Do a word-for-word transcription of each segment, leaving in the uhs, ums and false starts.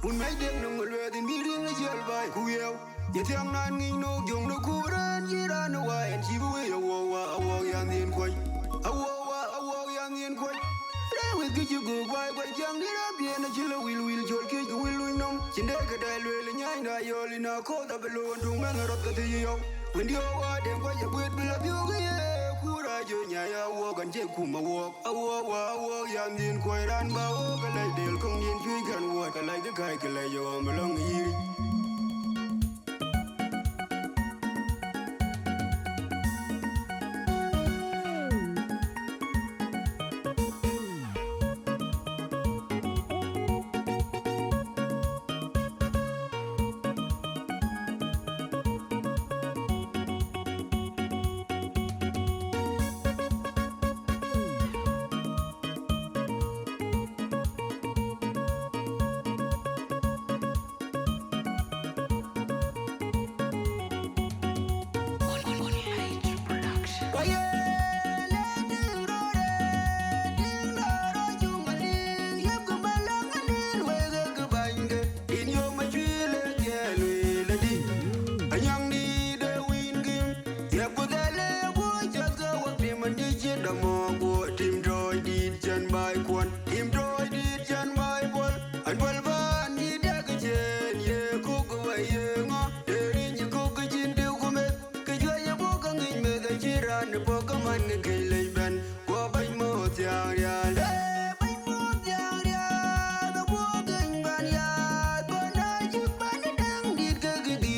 Wun mɛc dek nöŋ ë luɛɛth, yïn bï riŋ ë jiël baai ku wiëëu. Ye thiäŋ naan ŋic nok, jöŋ de kuur en cï raan ë waai, ɛn cï bï wëi awuɔk wa, awuɔk yandhiën kuɔc. Awuɔk wa, awuɔk yandhiën kuɔc. Rɛɛc wëth kë cï göök baai, kuɔc thiäŋ dït apiɛn acï lɔ wil wil, col kiëc ke wil luny nɔm. Cïn dee këdɛɛ lueel ë nyanyda yɔl, yïn akɔ̈th abï loon tuŋ mɛnh rɔt ke thiëc yɔu. Wëndiɛ̈ wa, den kuɔc aguiɛt bï lɔ biöök ë ye kuur ajö nyai awuɔk, ɛn cie kum awuɔk. Awuɔk wa, awuɔk yandhiën kuɔc, raan bä wok alɛc del, köŋdiɛn cuëc kɛn wuɔt, ka lɛc kë kääc kë lɛc ɣɔm ë lɔ̈ŋ ë yïric. Tim tɔɔc dït cän baai kuɔn, tim tɔɔc dït cän baai puɔl, an puɔl bän yï dɛk cien, ye kuk wä ye ŋö, de ric kuk cïn diu ku meth, ke juëc ye buk ke ŋic meth, acï raan ë puɔk ke man ke kec lec bɛ̈n, guɔ bɛ̈ny moth thiaŋ rial. Ee, bɛ̈ny moth thiaŋ rial, aguɔ geny bän yath, bän acï bän däŋ dït ke këdï.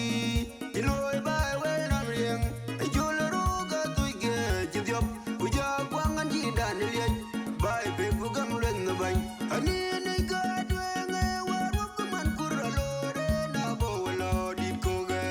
Cï looi baai wël nɔm riëŋ, ë col ruk athuc ke cï dhiɔp, ku jɔ kuaŋ an cï dan liec, baai pek ku gäm lueth në bäny. Anïn ë ka tueŋ ë wär wok man kur alore na bɔ wël lɔ dït kokë,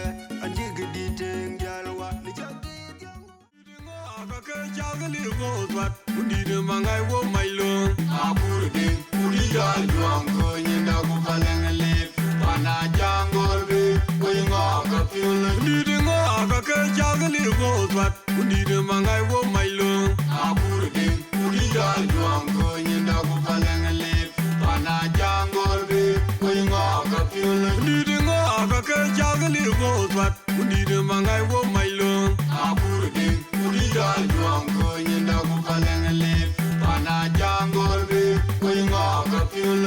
an cï këdït tëŋ jäl wa në cak dït yɔŋ. Dït ŋö aka ke cak liu bɔ thuat, ku dït ë maŋ ai wo mac lööŋ. Akur dït, ku dït jäl juɔŋ kööny ë dak ku palëŋ lip, pan a jaŋ gɔl bï, ku ŋö aka piöl. Dït ŋö aka ke cak liu bɔ thuat, ku dït ë maŋ ai wo mac lööŋ. Akur dït, ku dït jäl juɔŋ kööny ë dak ku palëŋ lip, pan a jaŋ gɔl bï, ku ŋö aka piöl. Dït ŋö aka ke cak liu bɔ thuat, ku dït ë maŋ ai wo mac lööŋ. Akur dït, ku dït jäl juɔŋ kööny ë dak ku palëŋ lip, pan a jaŋ gɔl bï, ku ŋö aka piöl.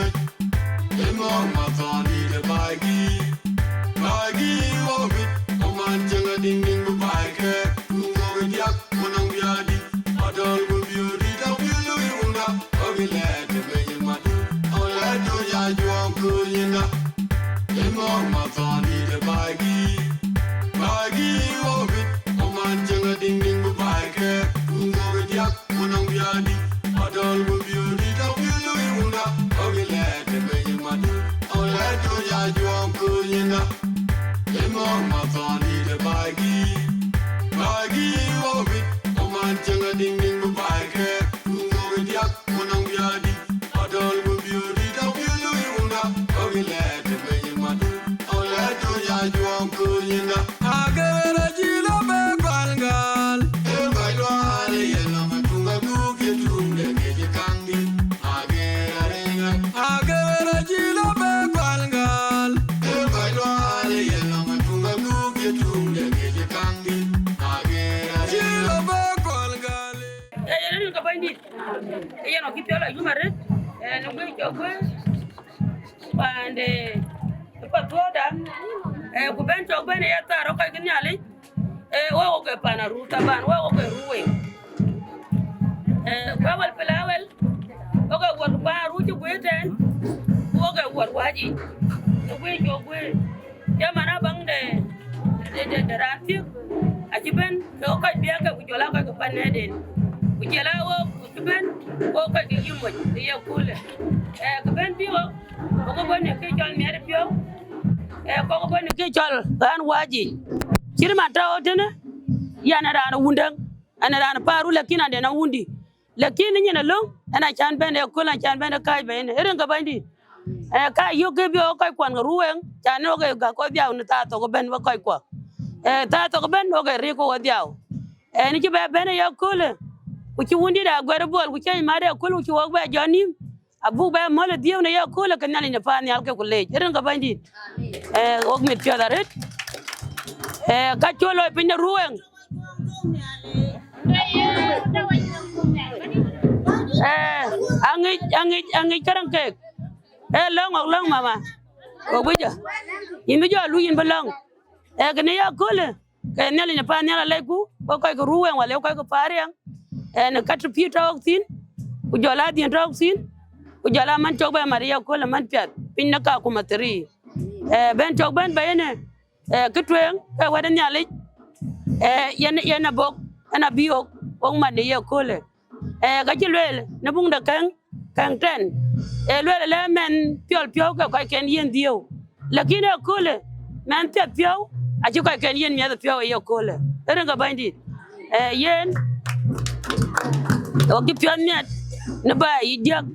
Ë ŋö mathɔn dït ë baai gïï, baai gïï wo bït, ku man cieŋ adïŋ dïŋ bï baai kɛɛk, ku ŋö bï diäk, ku nɔŋ bï adï, adɔl ku biööt dït apiöl lui wunda, ku bï lɛɛt ë mec ë mat, ku lɛɛt du ya juɔŋ kööny ë dak. Ë ŋö mathɔn dït ë baai gïï, baai gïï wo bït, ku man cieŋ adïŋ dïŋ bï baai kɛɛk, ku ŋö bï diäk, ku nɔŋ bï adï, adɔl ku biööt dït apiöl lui wunda, ku bï lɛɛt ë mec ë mat, ku lɛɛt du ya juɔŋ kööny ë dak. Ë ŋö mathɔn dït ë baai gïï, baai gïï wo bït, ku man cieŋ adïŋ dïŋ bï baai kɛɛk, ku ŋö bï diäk, ku nɔŋ bï adï, adɔl ku biööt dït apiöl lui wunda, ku bï lɛɛt ë mec ë mat, ku lɛɛt du ya juɔŋ kööny ë dak. Ager acï lɔ bɛ kual gal. Ee kɔc luaal ë yen lɔ matuŋ aduk ye tuŋ de kec kaŋ dït. Ager arëŋ. Ager acï lɔ bɛ kual gal. Ee kɔc luaal ë yen lɔ matuŋ aduk ye tuŋ de kec kaŋ dït. Ager acï lɔ bɛ kual gal. Ee yen rin ke bɛ̈nydït. Ee yen ɔ kï piɔl ayum arëët. Ee në guëc jɔ guëc. Paande ë path thuɔɔuda, ee, ku bɛ̈n cɔk bɛ̈n ë ya thaar ë kɔc ke Nhialic, ee, wek wok ke pan aruu, taban wek wok ke ruu wei. Ee, ku awel pil awel, wok ke wuɔt ku pan aruu cï guëër tɛ̈ɛ̈n, ku wok ke wuɔt wäc yic, në guëër cɔk guëër. Ye man abaŋ de, de, de, de raan thiëk, acï bɛ̈n ke wok kɔc biäk ke ku jɔl aa kɔc ke pan nɛ̈ɛ̈den, ku jɔl aa wok cï bɛ̈n, wok kɔc ke yï moc ë ye kulë. Ee, kë bɛ̈n bï wok, wok bɔ̈ në kë cɔl miɛt piɔ̈u, ee, kɔk bɔ̈ në kë cɔl ɣän wäc yic. Cït man tɔ̈ ɣöt tënë, yɛn ë raan ë wundäŋ, ɛn ë raan ë paarou, lakin ande na wundi. Lakin nyin alöŋ, ɛn acan bɛ̈n ë köl, acan bɛ̈n ë kääc bɛ̈n ë rin ke bɛ̈nydït. Ee, ka yök ke bï wok kɔc kuɔn ke rueŋ, can wok ke gäk kɔc dhiau në thaa thok ëbɛ̈n wek kɔc kuɔ. Ee, thaa thok ëbɛ̈n wok ke rik wok dhiau. Ee, në cï bɛ bɛ̈n ë ye kölë, ku cï wundït aguɛ̈r ë bol, ku cï mat ë köl, ku cï wok bɛ jɔ nïïm. abuk bɛ mɔ̈l ë dhiëëu në ye köölë, ke Nhialic në paannhial ke ku leec. Rin ke Bɛ̈nydït. Eh, wok mit piɔ̈th arëët. Eh, ka cuk looi piny de Ruweŋ. Eh, aŋic, aŋic, aŋic käraŋ keek. Eh, lɔ̈ŋ, wok lɔ̈ŋ mama. Wok bï jɔ. Yïn bï jɔ luui, yïn bï lɔ̈ŋ. Eh, kënë ye köölë, ke Nhialic në paannhial alɛcku, wek kɔc ke Ruweŋ, wala wek kɔc ke Pariaŋ. Eh, në kat pïïr tɔ̈ wok thïn, ku jɔl a dhiën tɔ̈ wok thïn, ku jɔl a man cɔk bɛ mat ye köölë, man piath, piny në Kakuma three. Eh, bɛ̈n cɔk bɛ̈n bɛ yen, eh, kë tueŋ, ke wɛ̈t ë Nhialic, eh, yen, yen abɔ̈, yen abï wok, wok mat në ye köölë. Eh, ka cï lueel në buŋ de Kɛ̈ŋ, Kɛ̈ŋ ten, ee lueel ëlë mɛnh piɔl piɔ̈u ke kɔcken yiën dhiëëu, lakin ë köölë, mɛnh piɛth piɔ̈u acï kɔcken yiën miɛth piɔ̈u ë ye köölë. Rin ke Bɛ̈nydït. Eh, yen, wok cï piɔ̈th miɛt në bä yic diäk,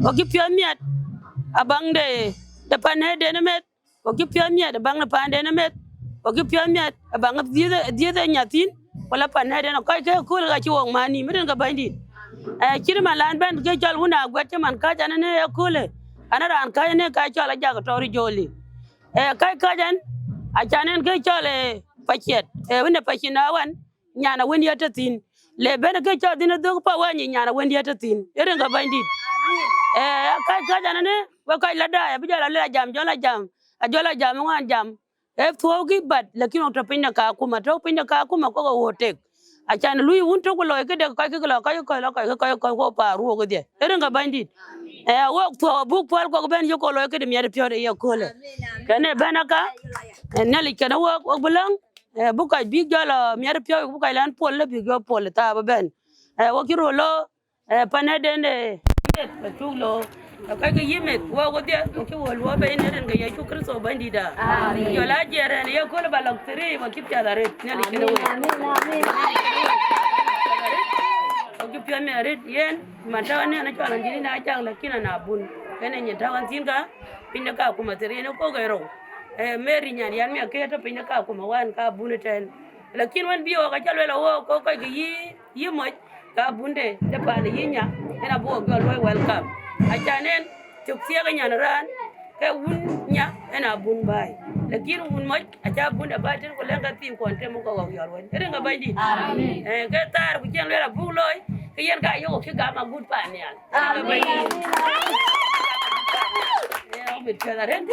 wok cï piɔ̈th miɛt abaŋ de, de pan ëden ë meth, wok cï piɔ̈th miɛt abaŋ de paanden ë meth, wok cï piɔ̈th miɛt abaŋ dhiëth, dhiëth ë nyathïn, wala pan ëden, kɔc ke köölë ka cï wok maan nïïm. Rin ke Bɛ̈nydït. Eh, cït man lan bɛ̈n ke cɔl wun aguɛt cï man kääc ɛn në ye köölë, an, raan kääc ɛn ka cɔl Ajak Tɔ̈ri Joli. Eh, kääc kääc ɛn, acan ɛn ke cɔl, eh, Paciɛt, eh, wën ë Pacin Awan, nyan awën yet tɔ̈ thïn. Le bɛ̈n ke cɔl dhïn ë dhök pa wany, nyan awën yet tɔ̈ thïn. Rin ke Bɛ̈nydït. Eh, kääc kääc ɛn në, wek kɔc la daai, abï jɔl a le ajam, jɔl ajam, ajɔl ajam, ŋuan jam. Ee thuɔɔukï, but lakin wok tɔ̈ piny de Kakuma, tɔ̈ piny de Kakuma kɔk ë ɣööt tek. Acan lui wun tök ku loi këde, kɔc kë lɔ, kɔc kɔc lɔ, kɔc kë kɔc kɔc ku paar ruɔk kedhie. Rin ke Bɛ̈nydït. Eh, wok thuɔɔu abuk puɔl kɔk bɛ̈n yök ku loi këde miɛt piɔ̈u de ye köölë. Kënë bɛ̈n aka, eh, Nhialic kënë wok, wok bï lɔ̈ŋ, eh, buk kɔc bïk jɔl lɔ miɛt piɔ̈u, buk kɔc lɛn pol, le bïk jɔ pol ë thaap ëbɛ̈n. Eh, wok cï röt lɔ, eh, pan ëden, eh, meth, acuk lɔ, eh, kɔc ke yï meth, wok wodhie, wok cï wok luɔɔp ë rin ke Yecu Kërtho Bɛ̈nydït aa. Amen. Jɔl a jiɛɛr ɛn ye köölë ba lɔ thiri, wok cï piath arëët, Nhialic kënë wek. Amen, amen, amen. Wok cï piɔ̈th miɛt arëët, yen, man tɔ̈ ɛn, ɛn cɔl Angelina Ajak, lakin ɛn abun. Kënë nyin tɔ̈ ɛn thïn ka, piny de Kakuma thiri, yen ë kok ë rou. Eh, Mary nyan yan miɛt ke tɔ̈ piny de Kakuma wään ka abun ëtɛ̈ɛ̈n. Lakin wën bï wok acä lueel awok, kɔc kɔc ke yï, yï moc, ka abunde, de paan yï nya, yen abï wok jɔl luɔi welcome. Acan ɛn, cök thiëëk ë nyan raan, ke wun nya, yen abun baai. Lakin wun moc, acä abunde baai tënë ku lɛ̈ŋ ka thiin kuɔn tem ke wok yɔl wën. Rin ke Bɛ̈nydït. Amen. Eh, ke thaar ku cïn lueel abuk looi, ke yen ka yök cï gam agut paannhial. Rin ke Bɛ̈nydït. Eh, wok mit piɔ̈th arëët.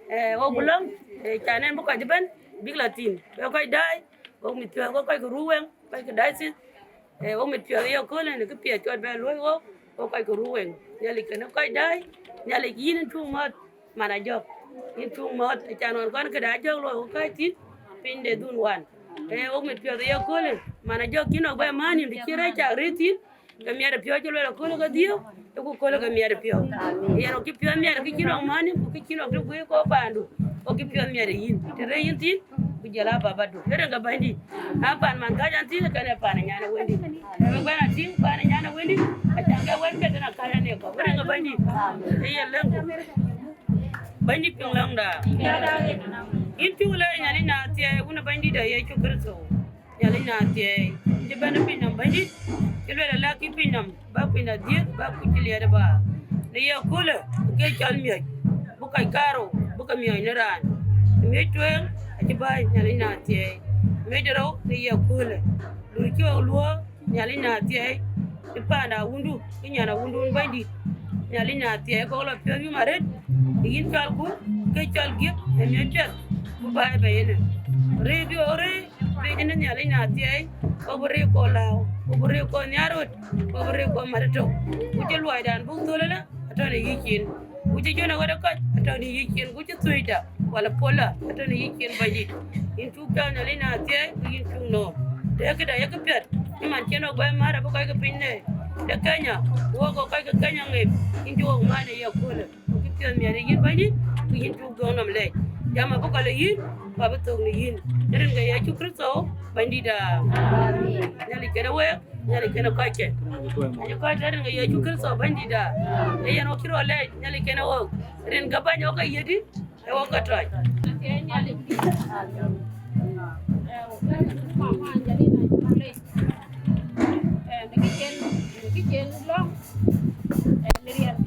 Eh, wok ku lɔ̈ŋ, eh, can ɛn bï kɔc ëbɛ̈n, bïk la thïn. Wek kɔc daai, wok mit piɔ̈th, wok kɔc ke Ruweŋ, kɔc ke diocese, eh, wok mit piɔ̈th ye köölë në kë piɛth cɔl bɛ luɔ̈i wok, wok kɔc ke Ruweŋ. Nhialic kënë kɔc daai, Nhialic yïn cuk mɔ̈ɔ̈th, man Ajɔk. Yïn cuk mɔ̈ɔ̈th, acan ɣɔn kɔn këde Ajɔk luɔi wok kääc thïn, piny de dhun wan. Eh, wok mit piɔ̈th ye köölë, man Ajɔk cïn ɣɔk bɛ maan nïïm të cï rɛ̈c cak rëër thïn, ke miɛt piɔ̈u cï lueel aköölë ke dhiëëu, ë ku köölë ke miɛt piɔ̈u. Yen ɣɔk cï piɔ̈th miɛt kë cïn ɣɔk maan nïïm, ku kë cïn ɣɔk të guiir kɔ̈u paandu, ɣɔk cï piɔ̈th miɛt ë yïn. Të rëër yïn thïn, ku jɔl a babadu. Rin ke Bɛ̈nydït. A paan man kääc ɛn thïn, kënë paan ë nyan ë Wëndït. Ë wek bɛ̈n a tïŋ paan ë nyan ë Wëndït, acan ke wɛ̈t ke tën a kääc ɛn ë kɔ̈u. Rin ke Bɛ̈nydït. Ë ye lëŋku. Bɛ̈nydït piŋ lɔ̈ŋda. Yïn cuk leec Nhialic na thiɛɛi, wun ë Bɛ̈nydït ë Yecu Kërtho. Nhialic na thiɛɛi, cï bɛ̈n ë piny nɔm Bɛ̈nydït, cï lueel alɛ̈k kï piny nɔm, bä piny adhiëth, bä kuc cï liɛɛt ë bä. Në ye köölë, ke cɔl miɔ̈c, bï kɔc kaarou, bï ke miɔ̈c në raan. Miɔ̈c tueŋ, acï bä Nhialic na thiɛɛi. Miɔ̈c de rou, në ye köölë, lur cï ɣok luɔ̈ɔ̈r, Nhialic na thiɛɛi, cï paan awundu, cï nyan awundun Bɛ̈nydït, Nhialic na thiɛɛi, kɔk lɔ piɔ̈ɔ̈th yum arëët, yïn cɔlku, ke cɔl giëp, ë miɔ̈c piɛth, bï bä ë bɛ yen. Rëër bï ɣok rëër, rëër cïn Nhialic na thiɛɛi, ɣok bï rëër kɔn lääu, ɣok bï rëër kɔn nhiaar röt, ɣok bï rëër kɔn mat ëtök. Ku cï luɔidan buk thöl ëlë, atɔ̈ në yï cin. Ku cï jön ë wɛ̈t ë kɔc, atɔ̈ në yï cin. Ku cï thuëëcda, wala puɔ̈lda, atɔ̈ në yï cin Bɛ̈nydït. Yïn cuk cɔl Nhialic na thiɛɛi, ku yïn cuk nööm. Të këda ye këpiɛth, cï man cïn ɣok bɛ määr abï kɔc ke piny de, de Kenya, ku ɣok kɔc ke Kenya ŋeep, yïn cï ɣok määr në ye köölë. Ku cï piɔ̈th miɛt ë yïn Bɛ̈nydït, ku yïn cuk dhuɔ̈k nɔm lɛc. Jam abï kɔc lɔ yïn, ku abï thök në yïn. Rin ke Yecu Kërtho, Bɛ̈nydït aa. Amen. Nhialic kënë week, Nhialic kënë kɔckë. Acï kɔc tɛ̈ rin ke Yecu Kërtho, Bɛ̈nydït aa. Ee yen ɣok cï rɔt lɛc, Nhialic kënë ɣok. Rin ke bäny ɣok ke yiëdï, ee ɣok ke tɔc.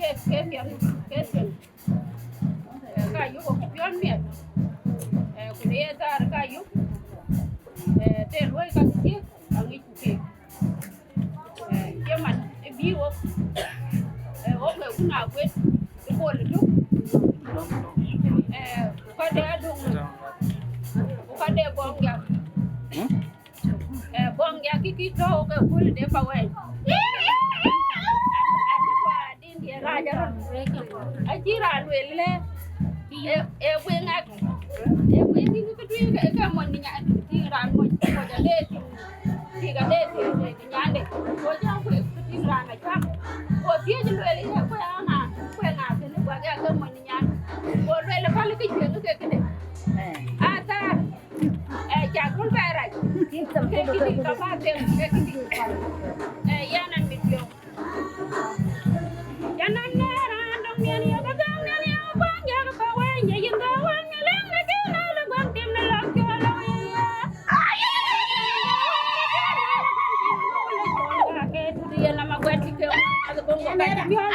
Ke, ke piɛth, ke piɛth. Eh, ka yök ku piɔ̈n miɛt. Eh, ku në ye thaar ka yök. Eh, të luɔi ka thiëk, aŋicku keek. Eh, cï man ë bï wok, eh, wok ke wun Aguet, ë Bol ë Duk. Eh, ku ka de adöŋ, ku ka de Bɔŋ Yak. Eh, Bɔŋ Yak kï kï tɔ̈u ke kööl de Pawɛny. Akï kua din diɛ rac arot. Acï raan lueel lë, e, e guëŋ ak, e guëŋ kï kï tui ke, ke mony nyan, tïŋ raan mony, mony ade tïŋ, tïŋ ade tïŋ, tïŋ nyande. Go jam ku kï tïŋ raan acam. Go thiëëc lueel, ye kuëŋ ŋa, kuëŋ ŋa kënë, guak ya ke mony nyan. Go lueel, pälë kï cuëŋ ke këde. Athar. Eh, cak run bɛ rac. Ke kï dït ka ba them, ke kï dït. Eh, yɛn an mit yök. Yɛn an na raan dɔŋ miɛn yök, ka dɔŋ miɛn yök, ba nyɛk ba wëny, ye yïn ba wën, mi lëŋ na cïn na lë guaŋ tim na lak cɔl a wëy. Ke tut yɛn ama guɛt kï ke ma, ma de bɔŋ bɔŋ ka cï miɔl.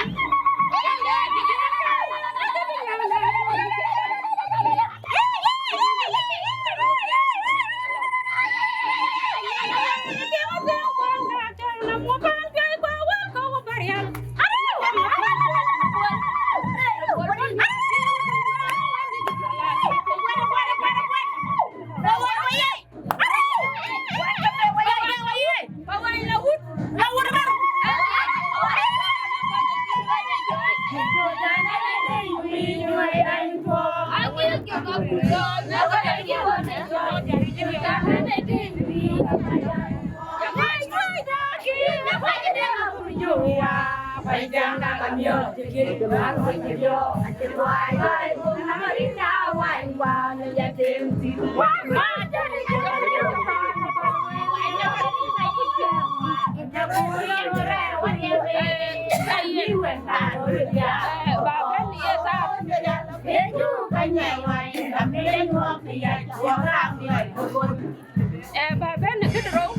Eh, ba bɛ̈n në këde rou,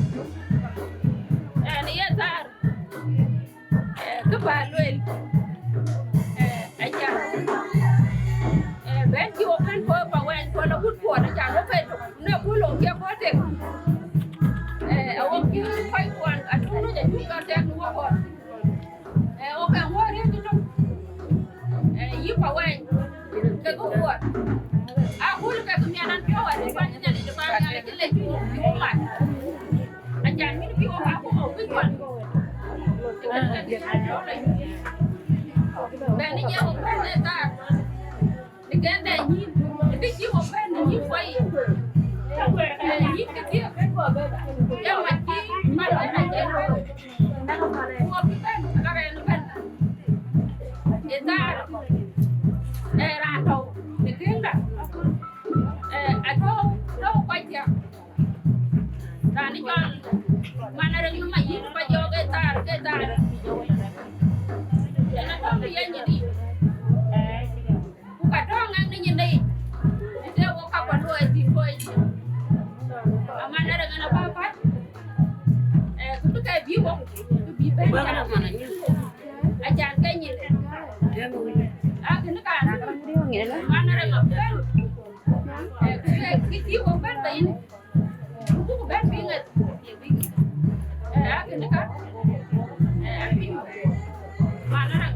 eh, në ye thaar, eh, kë ba lueel, eh, aca, eh, bɛ̈n cï wok bɛ̈n puɔ̈u pa wɛɛny puɔ̈u la wut puɔ̈u, aca wok ke tök, në puɔ̈u lok cï puɔ̈u tek, eh, awok cï kɔc kuɔn, atuŋ nu cä cuk ka tɛk në wok kɔn. Eh, wok ke ŋuɔ̈t riëëc ëtök. Eh, yï pa wɛɛny, ke kë wuɔɔt. Akul ke kë miɛt an piɔ̈u adï kuany Nhialic, kuany Nhialic cï lec cï wok, cï wok mat. Acan mïn bï wok akuma wïc kuɔn. Bɛ̈n ë je wok bɛ̈n ë thaar. Në kɛn dɛ nyïn, në kë cï wok bɛ̈n në nyïn kuɔi. Në nyïn kë thiëëk. Ë mac cï man ë na cï bɛ̈n. Wok bï bɛ̈n, ka rɛn bɛ̈n. Ë thaar, ë raan tɔ̈u në këŋda. Ë atɔ̈u, tɔ̈u kuac thiäk. Raan ë cɔl man arëŋ ë mac yïn kuac jɔɔk ë thaar, ke thaar. Yen atɔ̈u në ye nyin yic. Ku ka tɔ̈ ŋɛk në nyin yic, të wok ka kuat luɔi thïn kɔc. Aman arëk ɣɛn abä päl, eh, ku bï ke bï wok, ku bï bɛ̈n jam. Acan ke nyin. A kënë ka aman arëk abï bɛ̈n. Eh, ku ke kï thïï wok bɛ̈n ke yïn. Ku buk bɛ̈n piŋ ë, eh, akënë ka, eh, apiny. Man arëk.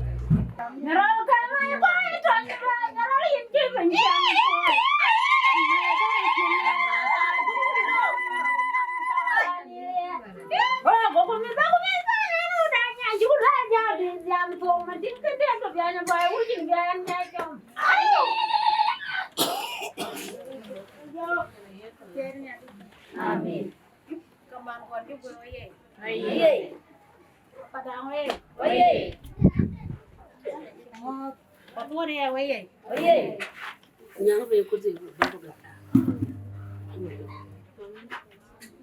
Amen. Kaman kɔn cï guëër wä ye. Aye. Padaŋ wä ye. Aye. Ŋö, Patuɔ̈t ye wä ye. Aye. Nyaŋ be kurthi.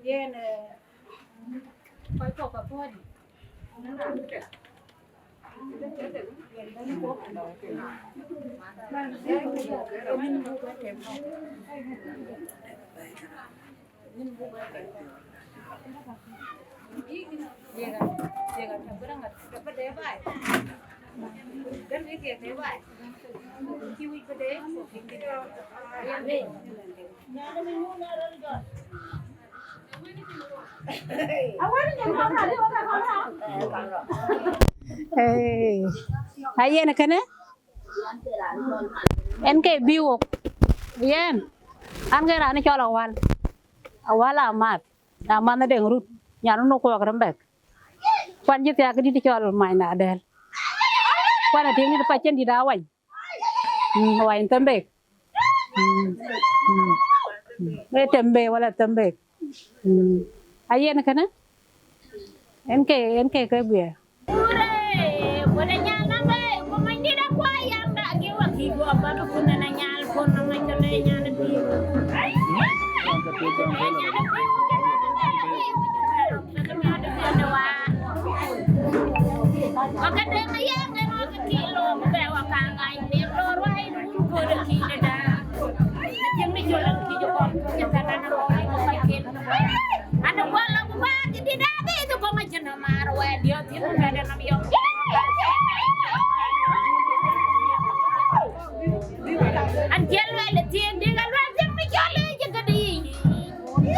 Yen, eh, kɔc kɔ̈k Patuɔ̈t. Ee, ayen kënë, en ke bï wok, yen, an ke raan cɔl Awal, Awal Amath, Amath Deŋ Rut, nyan nu kuɔk Rembek. Kuan cï thiak dït cɔl Many Nadɛl. Kuan atiŋ dït pacin dït awany. Mm, wany Thembek. Mm, mm, mm. E Thembek wala Thembek. Mm. Ayen kënë, en ke, en ke ke guiɛɛr. An cï luɛl ë thiëëk dï, ka luɛl thiëëk bï cɔl ë cï këdï yic.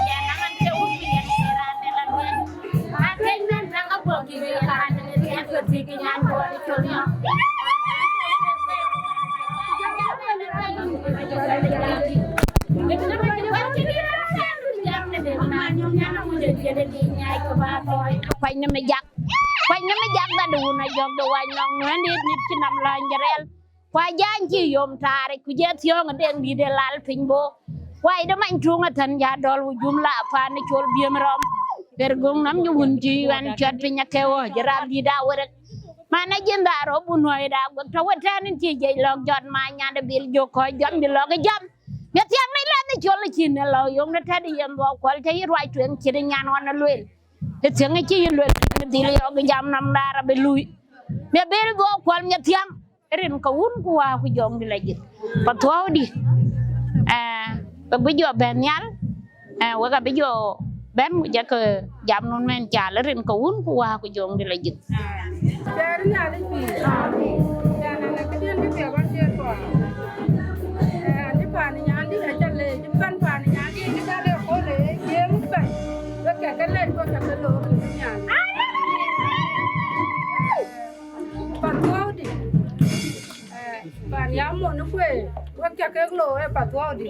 Yɛn an cï wun bï yɛn ë raan ë la luɛl. Ka keny nɛn tak apuɔ̈k kï ke raan ë thiëëk ke thiëëk ke nyan kuɔɔr ë col nɔm. Kuany në mi jak, kuany në mi jak, bä de wun a jɔk de wany nɔŋ nuɛ̈n dit mit cï nam lɔny jërɛl. Ku ajany cï yom taaric, ku jɛ thiɔ̈ŋ ë Deŋdït ë lal piny bɔ̈. Ku ai de many tuŋ ëtɛ̈n ja dɔl, ku jumla paan ë col biëm rɔm. Ber göŋ nɔm cï wun cï ɣɛn cuɛt piny ake ɣɔ̈c ë raan dït Awerek. Man ajïn dhaar rɔt bun nuɔi da guek tɔ̈ wën tɛ̈n, cï jec lɔ̈k jɔt ma nyan de bil jök kɔc jɔm bï lɔ̈k ë jam. Miɛthiäŋ nɛc lɛ̈th ë col ë cïn ë lɔ yom në tɛ̈t ë yen dhuɔɔk kuɔl cä yï ruac tueŋ cït ë nyan ɣɔn ë lueel. Ë thiëŋ ë cï yï lueel, në dhil yɔ̈k ë jam nɔm daar abï lui. Miɛ bil dhuɔɔk kuɔl miɛthiäŋ. Rin ke Wun ku Wää ku Jɔŋdït Lajik. Pathuɔ̈ɔ̈u dï, eh, wek bï jɔ bɛ̈n nhial, eh, wek abï jɔ bɛ̈n ku jɔkë jam nun mɛn caal, rin ke Wun ku Wää ku Jɔŋdït Lajik. Cɛɛr Nhialic pïïr. Amen. Yɛn ënë këdiɛ̈n bï piɛth ɣɔn ciëër kɔɔr. Eh, an cï paan ë nyandï acä leec, cï bɛ̈n paan ë nyandï cï bɛ̈n ë kööl ë Jiëëŋ bɛ̈n. Wek kɛ̈k ke lɛc, wek kɛ̈k ke loor ë Nhialic. Pathuɔ̈ɔ̈u dï. Eh, pan ya mon kueer, wek ca kek loor ë pathuɔ̈ɔ̈u dï.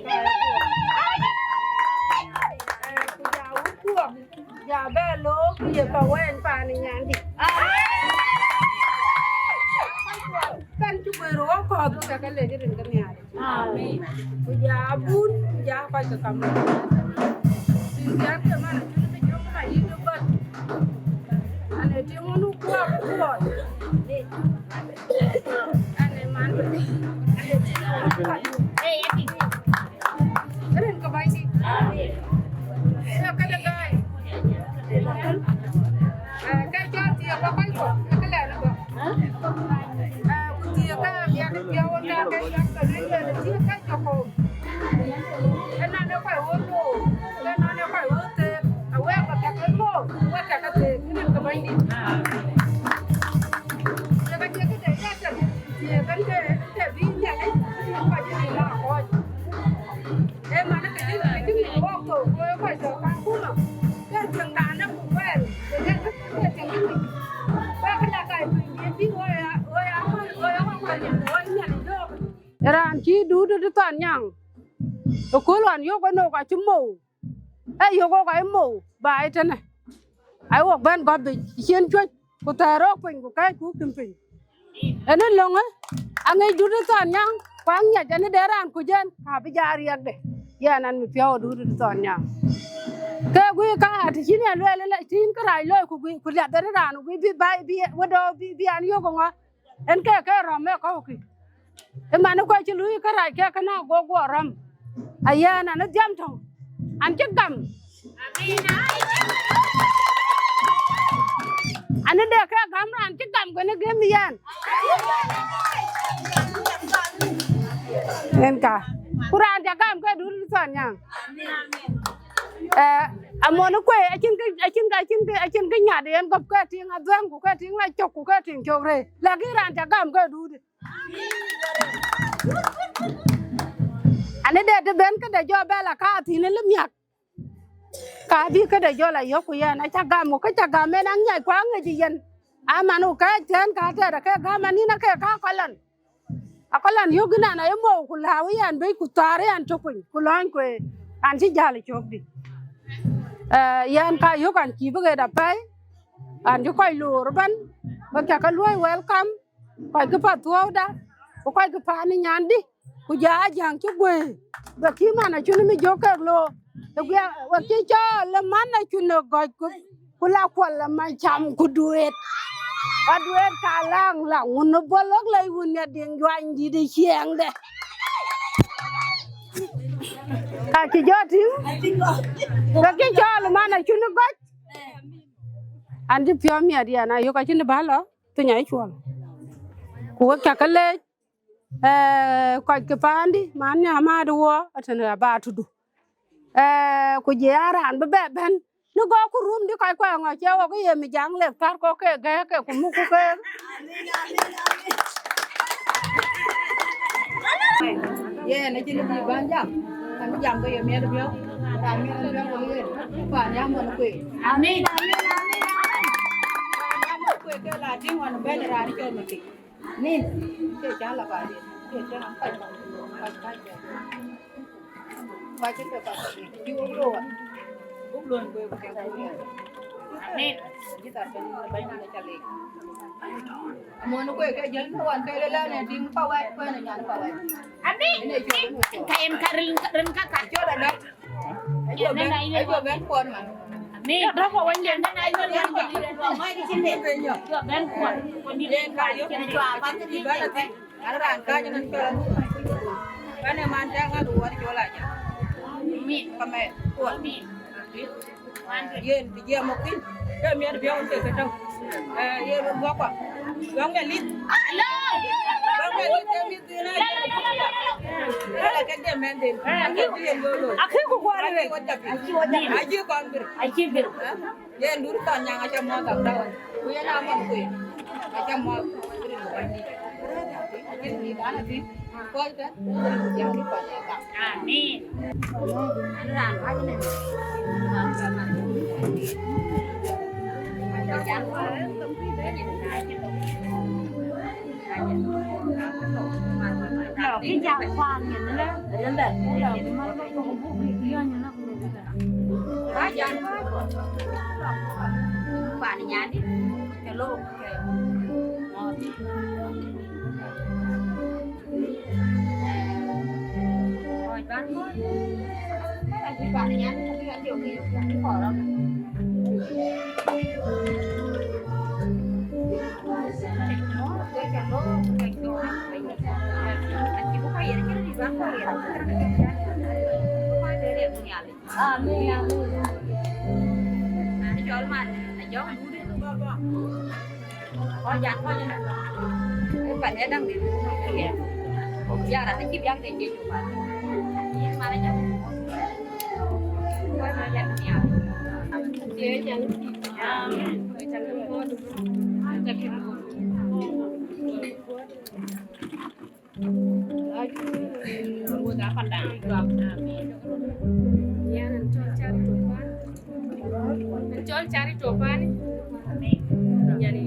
Eh, ku ja wut kuɔk, ja bɛ loor, ku ye pa wɛn pan ë nyandï. Kan cï guëër wɔ kɔ̈th, wek ca ke lec rin ke Nhialic. Amen. Ku ja abun, ku ja kɔc ke kam. Tïŋ biäk ke man acïn bï jɔŋ ma yïn ë bɔt. Ane tïŋ wun ë kuɔɔk ë kuɔɔth. Ane man bï. Ane tïŋ wun ë kuɔɔk. Rin ke Bɛ̈nydït. Amen. Ee këde gäi. Ee, ke cɔl thiëëk bä kɔc kɔ̈k, ee këlɛn ë bä. Ee, ku thiëëk ke miɛt ë piɔ̈u ënɔɔnë ke yɔ̈k ke lueel yen ë thiëëk ke jɔkɔ̈u. Ënɔɔnë ë kɔc ɣöt loor, ënɔɔnë ë kɔc ɣöt theek, awek bä kɛ̈k ke loor, wek kɛ̈k ke theek, rin ke Bɛ̈nydït. Thiëëk acie këde yɛtɛm, thiëëk ënde, ënde bï Nhialic, kɔc ë rin aa kɔc. Ee man, ke cïn, ke cïn ŋic wok thou, ku ee kɔc tɔ̈ Kakuma, ke thiëŋ raan ë ku wɛɛl, ke ke ke thiëŋ ë ŋic. Wek la kai piny diɛt bï woi a, woi a kɔc, woi a kɔc, woi Nhialic yɔ̈ɔ̈k. Raan cï duut ë thɔn nyaŋ, ëkööl ɣɔn yök ënɔɔk acï mou, ee yök wok aa mou baai tënë. Ai wok bɛ̈n gɔ̈p biic cïn cuëc, ku thɛɛr rɔ̈k piny, ku kɛ̈ɛ̈c ku kïm piny. Ënë löŋë, aŋic dut ë thɔn nyaŋ, ku aŋiɛc ënë de raan kuc yen, ka bï ja riɛkde, yɛn an, mi piɔ̈u dut ë thɔn nyaŋ. Ke guiir ka, të cïn yen lueel, tïŋ kërac looi, ku guiir, ku liath ënë raan, ku guiir bï baai, bï wëdɔ̈ɔ̈r, bï, bï an yök ŋö. En ke ke rɔ̈m ë kɔ̈u kï. Ë man ë kɔc cï luui kërac ke kënë ago guɔ rɔ̈m. Ayɛn an ë dhiam tɔ̈u. An cï gam. An ë de ke gam raan cï gam kën ë gëm yɛn. En ka. Ku raan ca gam ke dut thɔn nyaŋ. Eh, amon kuei, acïn kë, acïn kë, acïn kë, acïn kë nyath yen gɔp ke tiŋ adhuɛ̈ŋ, ku ke tiŋ la cök, ku ke tiŋ cök rëër. Lakin raan ca gam ke duut. Ani de të ben këde jɔ bɛ la ka thïn ë lë miäk. Ka bï këde jɔ la yök ku yɛn aca gam, ku kë ca gam en aŋiɛc ku aŋic ë yen. Aman ku kɛɛc tɛ̈n ka tɛ̈t ake gam anïn ake ka kɔlɔn. Akɔlɔn yök yïn an, aye mou ku lääu yɛn bei ku thaar yɛn tök piny, ku lɔ̈ɔ̈ny kueer, an cï jäl ë cökdï. Eh, yɛn ka yök an cï bï ɣet apɛi, an cï kɔc loor ëbɛ̈n, bä cä ke luɔ̈i welcome, kɔc kë path thuɔ̈uda, ku kɔc kë paan ë nyandï, ku jɔ a jäŋ cï guëër, bɛ kï man acun mi jök kek loor, ë guiɛɛk, wek cï cɔɔl ë man acun ë gɔc ku, ku la kuɔl ë man cam ku duëët. Ka duëët ka laŋ laŋ wun ë bɔ̈ lɔ̈k lɛc wun ë diŋ juany dït ë ciɛɛŋde. Ka cï jɔ tïŋ, wek cï cɔɔl ë man acun ë gɔc. An cï piɔ̈u miɛt yɛn ayök acïn bä lɔ piny acuɔl. Ku wek cä ke leec, eh, kɔc ke paandï, man nya maat wɔ, atën aba tudu. Eh, ku je a raan bï bɛ bɛ̈n, në gɔɔk ku rum dï kɔc kuɛɛŋ ɔ, cie wok ye mi jaŋ lek thar kɔ̈k ke gɛ̈ɛ̈k ke ku muk ku keek. Yen acïn bï bän jam, an bï jam ke ye miɛt biɔ̈k, raan miɛt biɔ̈k ke yen, paan ya mɔn kueer. Amin, amin, amin, amin. Paan ya mɔn kueer ke la tïŋ ɣɔn bɛ̈n raan cɔl Matic. Amin. Ke cä la ba yen, ke cä la kɔc kɔc kɔc kɔc. Wacï ke kɔc kɔc, cï wok loor. Buk luɔny kueer ku kɛ̈k kueer. Amin. Jï thar cä la ba yen, ke cä lek. Amon kueer ke jël ke wan ke lele ne tiŋ pa wɛt, kueer ne nyan pa wɛt. Amin. Ene cɔl, ene cɔl. Ka en ka rin, rin ka ka. Cɔl adɔk. Ayo ben, ayo ben kuɔn man. Amin. Dɔk wɔ wɛn den na ayo ben kuɔn. Ayo ben kuɔn. Kuɔn di ben kuɔn. Ayo ben kuɔn. Ayo ben kuɔn. An raan kääc ënɔn cɔl Aluɔ̈ɔ̈r. Bɛ̈n ë man cä ŋäth wär cɔl Ajak. Amin. Ka mɛt kuɔn. Amin. Yen bï jiɛɛm ë kuïn, ke miɛt biɔ̈ɔ̈k ke ke tɔ̈u. Eh, yen bï guɔ̈pkua. Luɔ̈ŋ de lith. Luɔ̈ŋ de lith ke mïth dhïn aa jɔl ë cï ya. Ala kek de mɛnhden. Akek bï yen looi looi. Akek ku guɔ̈ɔ̈r ë wek. Akek wä cä piny. Acï kɔn bir. Acï bir. Yen dur thɔn nyaŋ acä muɔ̈th abdawän. Ku yen amɔn kueer. Acä muɔ̈th rin bäny. Acïn bï dan atïŋ. Kɔc kë, rin bï jam bï kɔc ë gam. Amin. An raan wac ënɛn. Lɔ kï jak kuaŋ yen lë. Lɔ kï mal bä buk buk yɔny ënɔk. Ba jam ba. Pan nyandï, ke lo ke. Kɔc ban kɔc. Acï pan nyandï, acï pan nyandï, acï kɔɔr. Acï bï kɔc yen, acï bï ban kɔc yen. Kɔc de riɛk nhial. Amin, amin. Raan cɔl man, ajɔŋ dut. Kɔc jan kɔc ënɔn. Ë pan ë däŋ de. Ya raan acï biak de Jecu pan. Yen man ajɔŋ. Kɔc man jan nhial. Amin. Amin. Yɛn an cɔl Charity Opani. An cɔl Charity Opani. Nyani,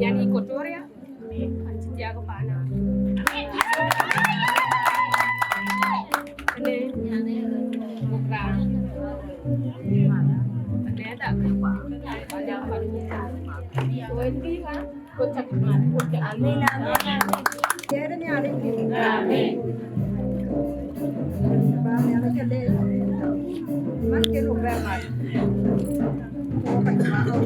nyani Equatoria. An cï thiak paana. Ane, muk raan. Ane dak. Ane dak. So, en bï wan. Amin, amin, amin. Tiɛɛt Nhialic piny. Amin. Ba Nhialic ke leec. Man ke luk bɛ mat. Ku ka cï mat ɣɔn.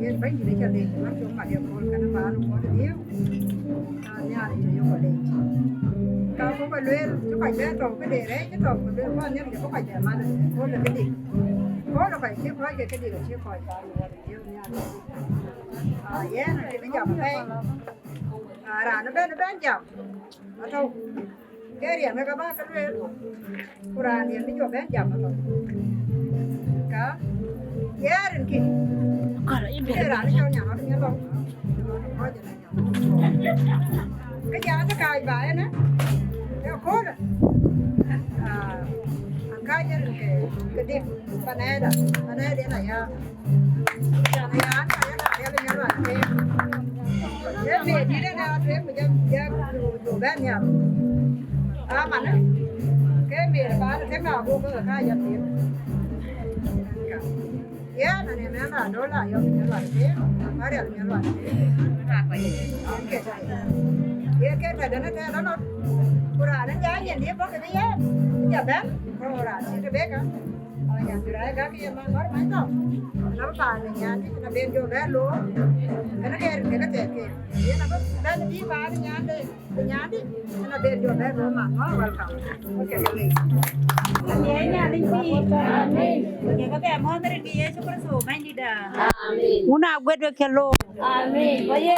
Yen Bɛ̈nydït acä leec, man cï mat ye kööl kënë, man kööl dhiëëu. Nhialic ayok leec. Ka buk bɛ lueel, cï kɔc bɛ tɔ̈u këde rɛɛc, cï tɔ̈u këde, bä Nhialic bï kɔc bɛ mat ëkööl ë këdï. Kööl ë kɔc cï kɔc ke këdï, ke cï kɔc ka luɔɔr ë Nhialic. Ah, yɛn acï bï jam apɛi. Ah, raan ëbɛ̈n ëbɛ̈n jam, atɔ̈u. Ke riɛm ke ka bä ke lueel, ku raan riɛm bï jɔ bɛ̈n jam ëtök. Ka, ye rin kï, ke raan cɔl Nyaŋ Ɣɔt Nyin Lɔŋ, kɔc ënë jam. Ke jam të kääc ba ënë, ë köölë. Ah, an kääc rin ke, ke dik, panɛɛda, panɛɛda yen aya. Yen abï bɛ̈n bï paan nyande, yen abï bɛ̈n bï man ŋɔ̈ɔ̈r, welcome. Okay, please. Ye Nhialic pïïr. Amen. Ye ke bɛ mɔ̈ɔ̈th rin ke Yecu Kërtho Bɛ̈nydïïtda. Amen. Wun a guet wek ke looi. Amen. Wä ye.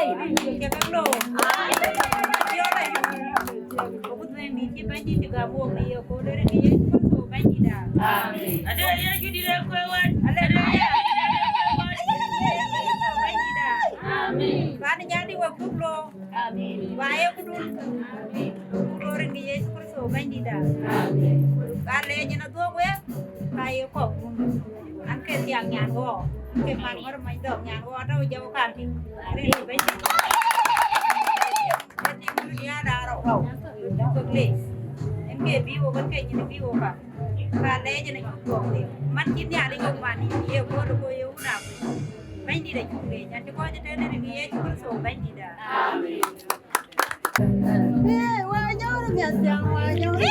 Ke ke looi. Amen. Ku dhuëëŋ dït cï Bɛ̈nydït cï gam wok në ye kööl rin ke Yecu Kërtho Bɛ̈nydïïtda. Amen. Ade Yecu dït ë kueer wɛ̈t. Ade Yecu dït ë kueer wɛ̈t. Bɛ̈nydïïtda. Amen. Bän nyandï wek cuk looi. Amen. Ba ye kudun. Amen. Ku looi rin ke Yecu Kërtho Bɛ̈nydïïtda. Amen. Ka leec yen adhuɔ̈k wek, ka ye kɔ̈k. An ke thiak nyan ɣɔɔ, an ke man ŋɔ̈r mac dhɔ̈k nyan ɣɔɔ, atɔ̈u jɔu kaŋ tïŋ. Rin ke Bɛ̈nydït. Ke tiŋ wun diaal aa rɔt wau. Kek leec. En ke bï wok, en ke nyin bï wok ka. Ka leec en acuk thuɔɔk thïn. Man cï Nhialic wok man yïn ye kööl, ku ye wun akuc. Bɛ̈nydït acuk leec. An cï kɔc ëtɛ̈n rin ke Yecu Kërtho Bɛ̈nydïïtda. Amen. Ee, wa nyɔɔr miɛt thiaŋ, wa nyɔɔr.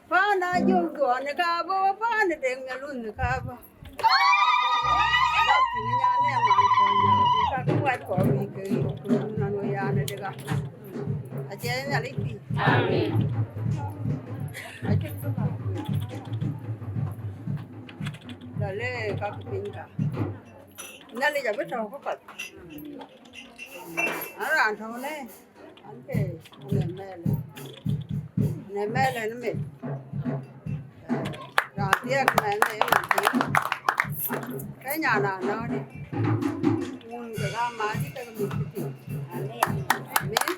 Paan Ajuk dhuɔn ë kabö, paan ë Deŋ Nyalun ë kabö. Nyan ë man kɔn nyan bï ka kuat kɔɔr bï ke yök, ku nɔn we yan ë dega. Acie Nhialic pïïr. Amen. Acïn kë ba. La le ka kë piny ka. Nhialic abï tɔ̈u këpath. An raan tɔ̈u në, an ke në mɛɛlë, në mɛɛlë në meth. Raan thiɛɛk mɛnh ë mɛnh thiin. Ke nyan anɔ̈ɔ̈dï. Wun kek amaadï kek mïth këthiin. Amen. Amen.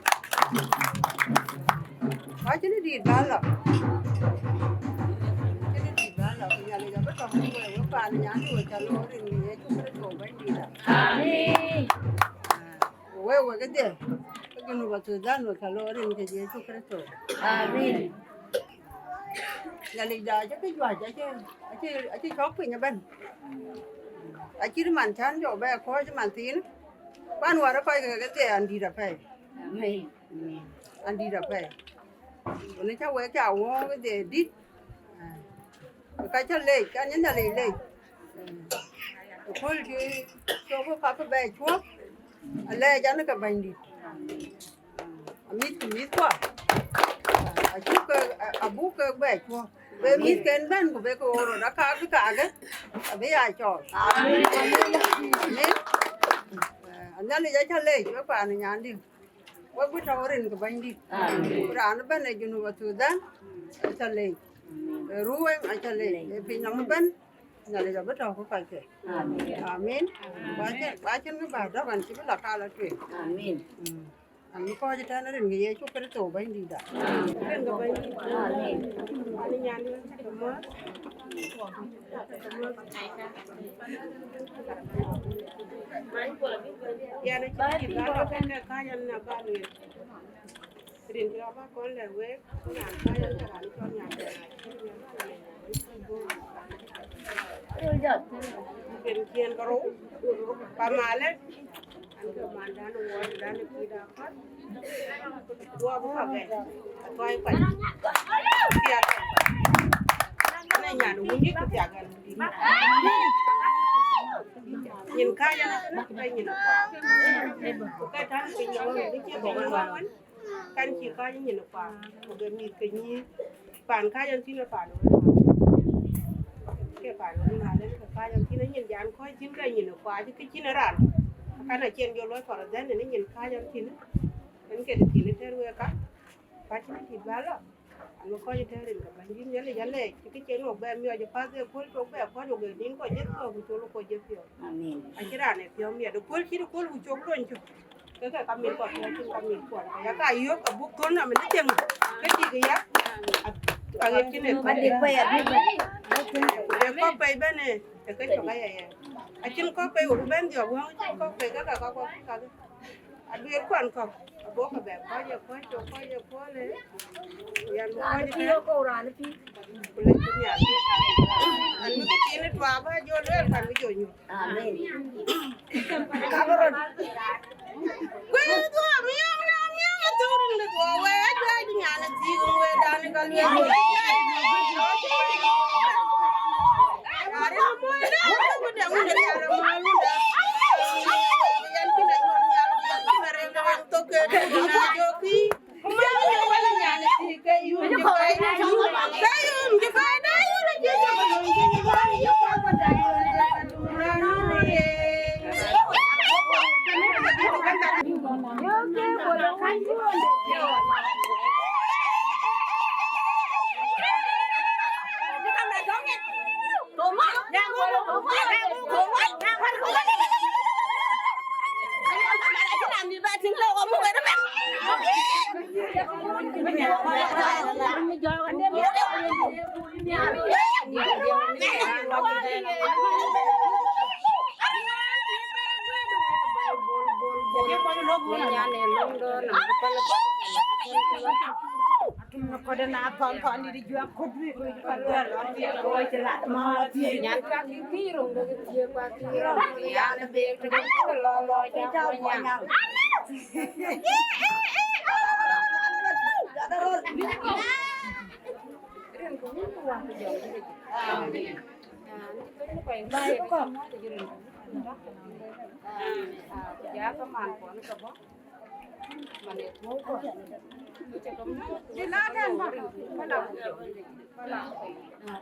Acïn dït bä lɔ. Acïn dït bä lɔ. Ku Nhialic abï tɔ̈u në we, we paan nyandï we cä looi rin në Yecu Kërtho Bɛ̈nydïïtda. Amen. Ah, ku wek, wek kedhie, ke Junub Thudan we cä looi rin ke Yecu Kërtho. Amen. Nhialicda acï kë juäc, acï, acï, acï cɔk piny ëbɛ̈n. Acït man cän jɔ bɛ kɔ̈ɔ̈c man thiin. Kuan wär kɔc ke kedhie an dït apɛi. Amen. An dït apɛi. Wën cä wek cä wööŋ kedhie dït. Ka cä leec, an ye Nhialic leec. Ëkööl cï cök kakë bɛ cuɔ̈k, alɛɛc an ke Bɛ̈nydït. Amïth ku mïthkua, acuk ke, abuk ke bɛ cuɔ̈k. Be mïthken bɛ̈n ku be ke ɣöö röt aka bï kakë, abï ya cɔɔl. Amen. Amen. Nhialic acä leec, we paan nyandï. Wek bï tɔ̈u rin ke Bɛ̈nydït. Amen. Raan ëbɛ̈n ë Junub Thudan, acä leec. Ë ruëëŋ acä leec. Ë piny nɔm ëbɛ̈n, Nhialic abï tɔ̈u ke kɔcke. Amen. Amen. Ba cïn, ba cïn kë bä dɔ̈k, an cï bï la ka la tueŋ. Amen. Mm. An bï kɔc ëtɛ̈n rin ke Yecu Kërtho Bɛ̈nydïtda. Rin ke Bɛ̈nydït. Amen. An nyan ë cä ke mɔ̈ɔ̈th. Yɛn acï dït bä lɔ kën ke kääc an na bä lueel. Rin cï rɔt bä kɔn lɛ̈k week, nyan kääc an ke raan cɔl nyan dɛ̈ na cï nyan. Rin ciëën ke rou, pa malë, an ke mandan ë wuɔɔrdan ë pïïrda apath. Guɔ bï ka bɛ̈n, athuɔi kuany. Thiak. Ane nyan wun dït ku thiak an. Nyin kääc ɛn kënë, ke nyin ë kuaar. Ku ke tän piny ë wëu, ke cie ke nyin wëu wën, kan cï kääc nyin ë kuaar, ku ke mïth ke nyïïn. Paan kääc ɛn thïn ë paan wën, ke paan wën mal, ke kääc ɛn thïn ë nyin, jan kɔc thïn ke nyin ë kuaar, cï kë cïn ë raan. Kan acïn jɔ luɔi kɔr dhɛn ë nyin kääc ɛn thïn, en ke thïn ë tɛ̈r wek ka, ka cïn cït bä lɔ. An, kɔc tɛ̈ rin ke Bɛ̈nydït Nhialic alɛɛc, cï kë cïn wok bɛ miɔɔc ë path ë kööl cok bɛ kɔc wok ë nïn kɔc jiëth kɔ̈k ku col kɔc jiëth piɔ̈u. Amin. Acïn raan ë piɔ̈u miɛt ë kööl cït ë kööl ku cok luɔny cök. Ke ke ka mïth kɔc piɔ̈u cïn ka mïth kuɔn. Ka ya ka yök abuk thöl nɔm ë cieŋ. Ke tik ë ya. Aɣet cïn ë kɔc. Ë kɔ̈k pɛi bɛ̈n ë, ë ke cök aya yɛn. Acïn kɔ̈k pɛi wok bɛ̈n dhiɔp wäŋ, acïn kɔ̈k pɛi ke ka ka kuɔk kakë. Adueerkuan kɔ̈k abɔ̈ ke bɛ kɔc ë kɔc cök kɔc ë puɔl ë, yan bï kɔc ë tɛ̈n ku lec bï nhial. An bï kë thiin ë tuaak bä jɔ lueel, kan bï jɔ nyuc. Amin. Ku ë dhuɔɔk miɔɔk na miɔɔk ë thök rin bï dhuɔɔk wee ajuɛc nyan ë thiik ë wee dan ë ka lueel.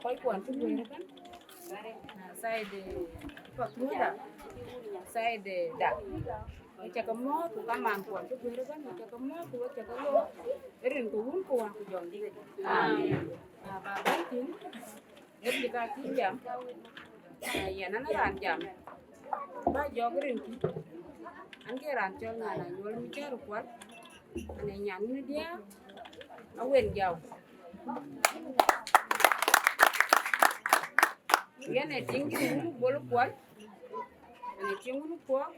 Kɔc kuɔn cï guëër ëbën, side Pathuyda, side da, wek ca ke mɔ̈ɔ̈th ku kaman kuɔn cï guëër ëbën, wek ca ke mɔ̈ɔ̈th ku wek ca ke loor rin ke Wun ku Wät ku Jɔŋdït. Amen. Ba bɛ̈n thïn, yen cï ka cï jam, yɛn an raan jam, ba jɔk rin kï, an ke raan cɔl Nyan Anyuɔl Michar Kual, an ee nyan wun diäär, Awen Jau. Yɛn ee tiŋ dït wun Bol Kuɔl, yɛn ee tiŋ wun Kuɔl,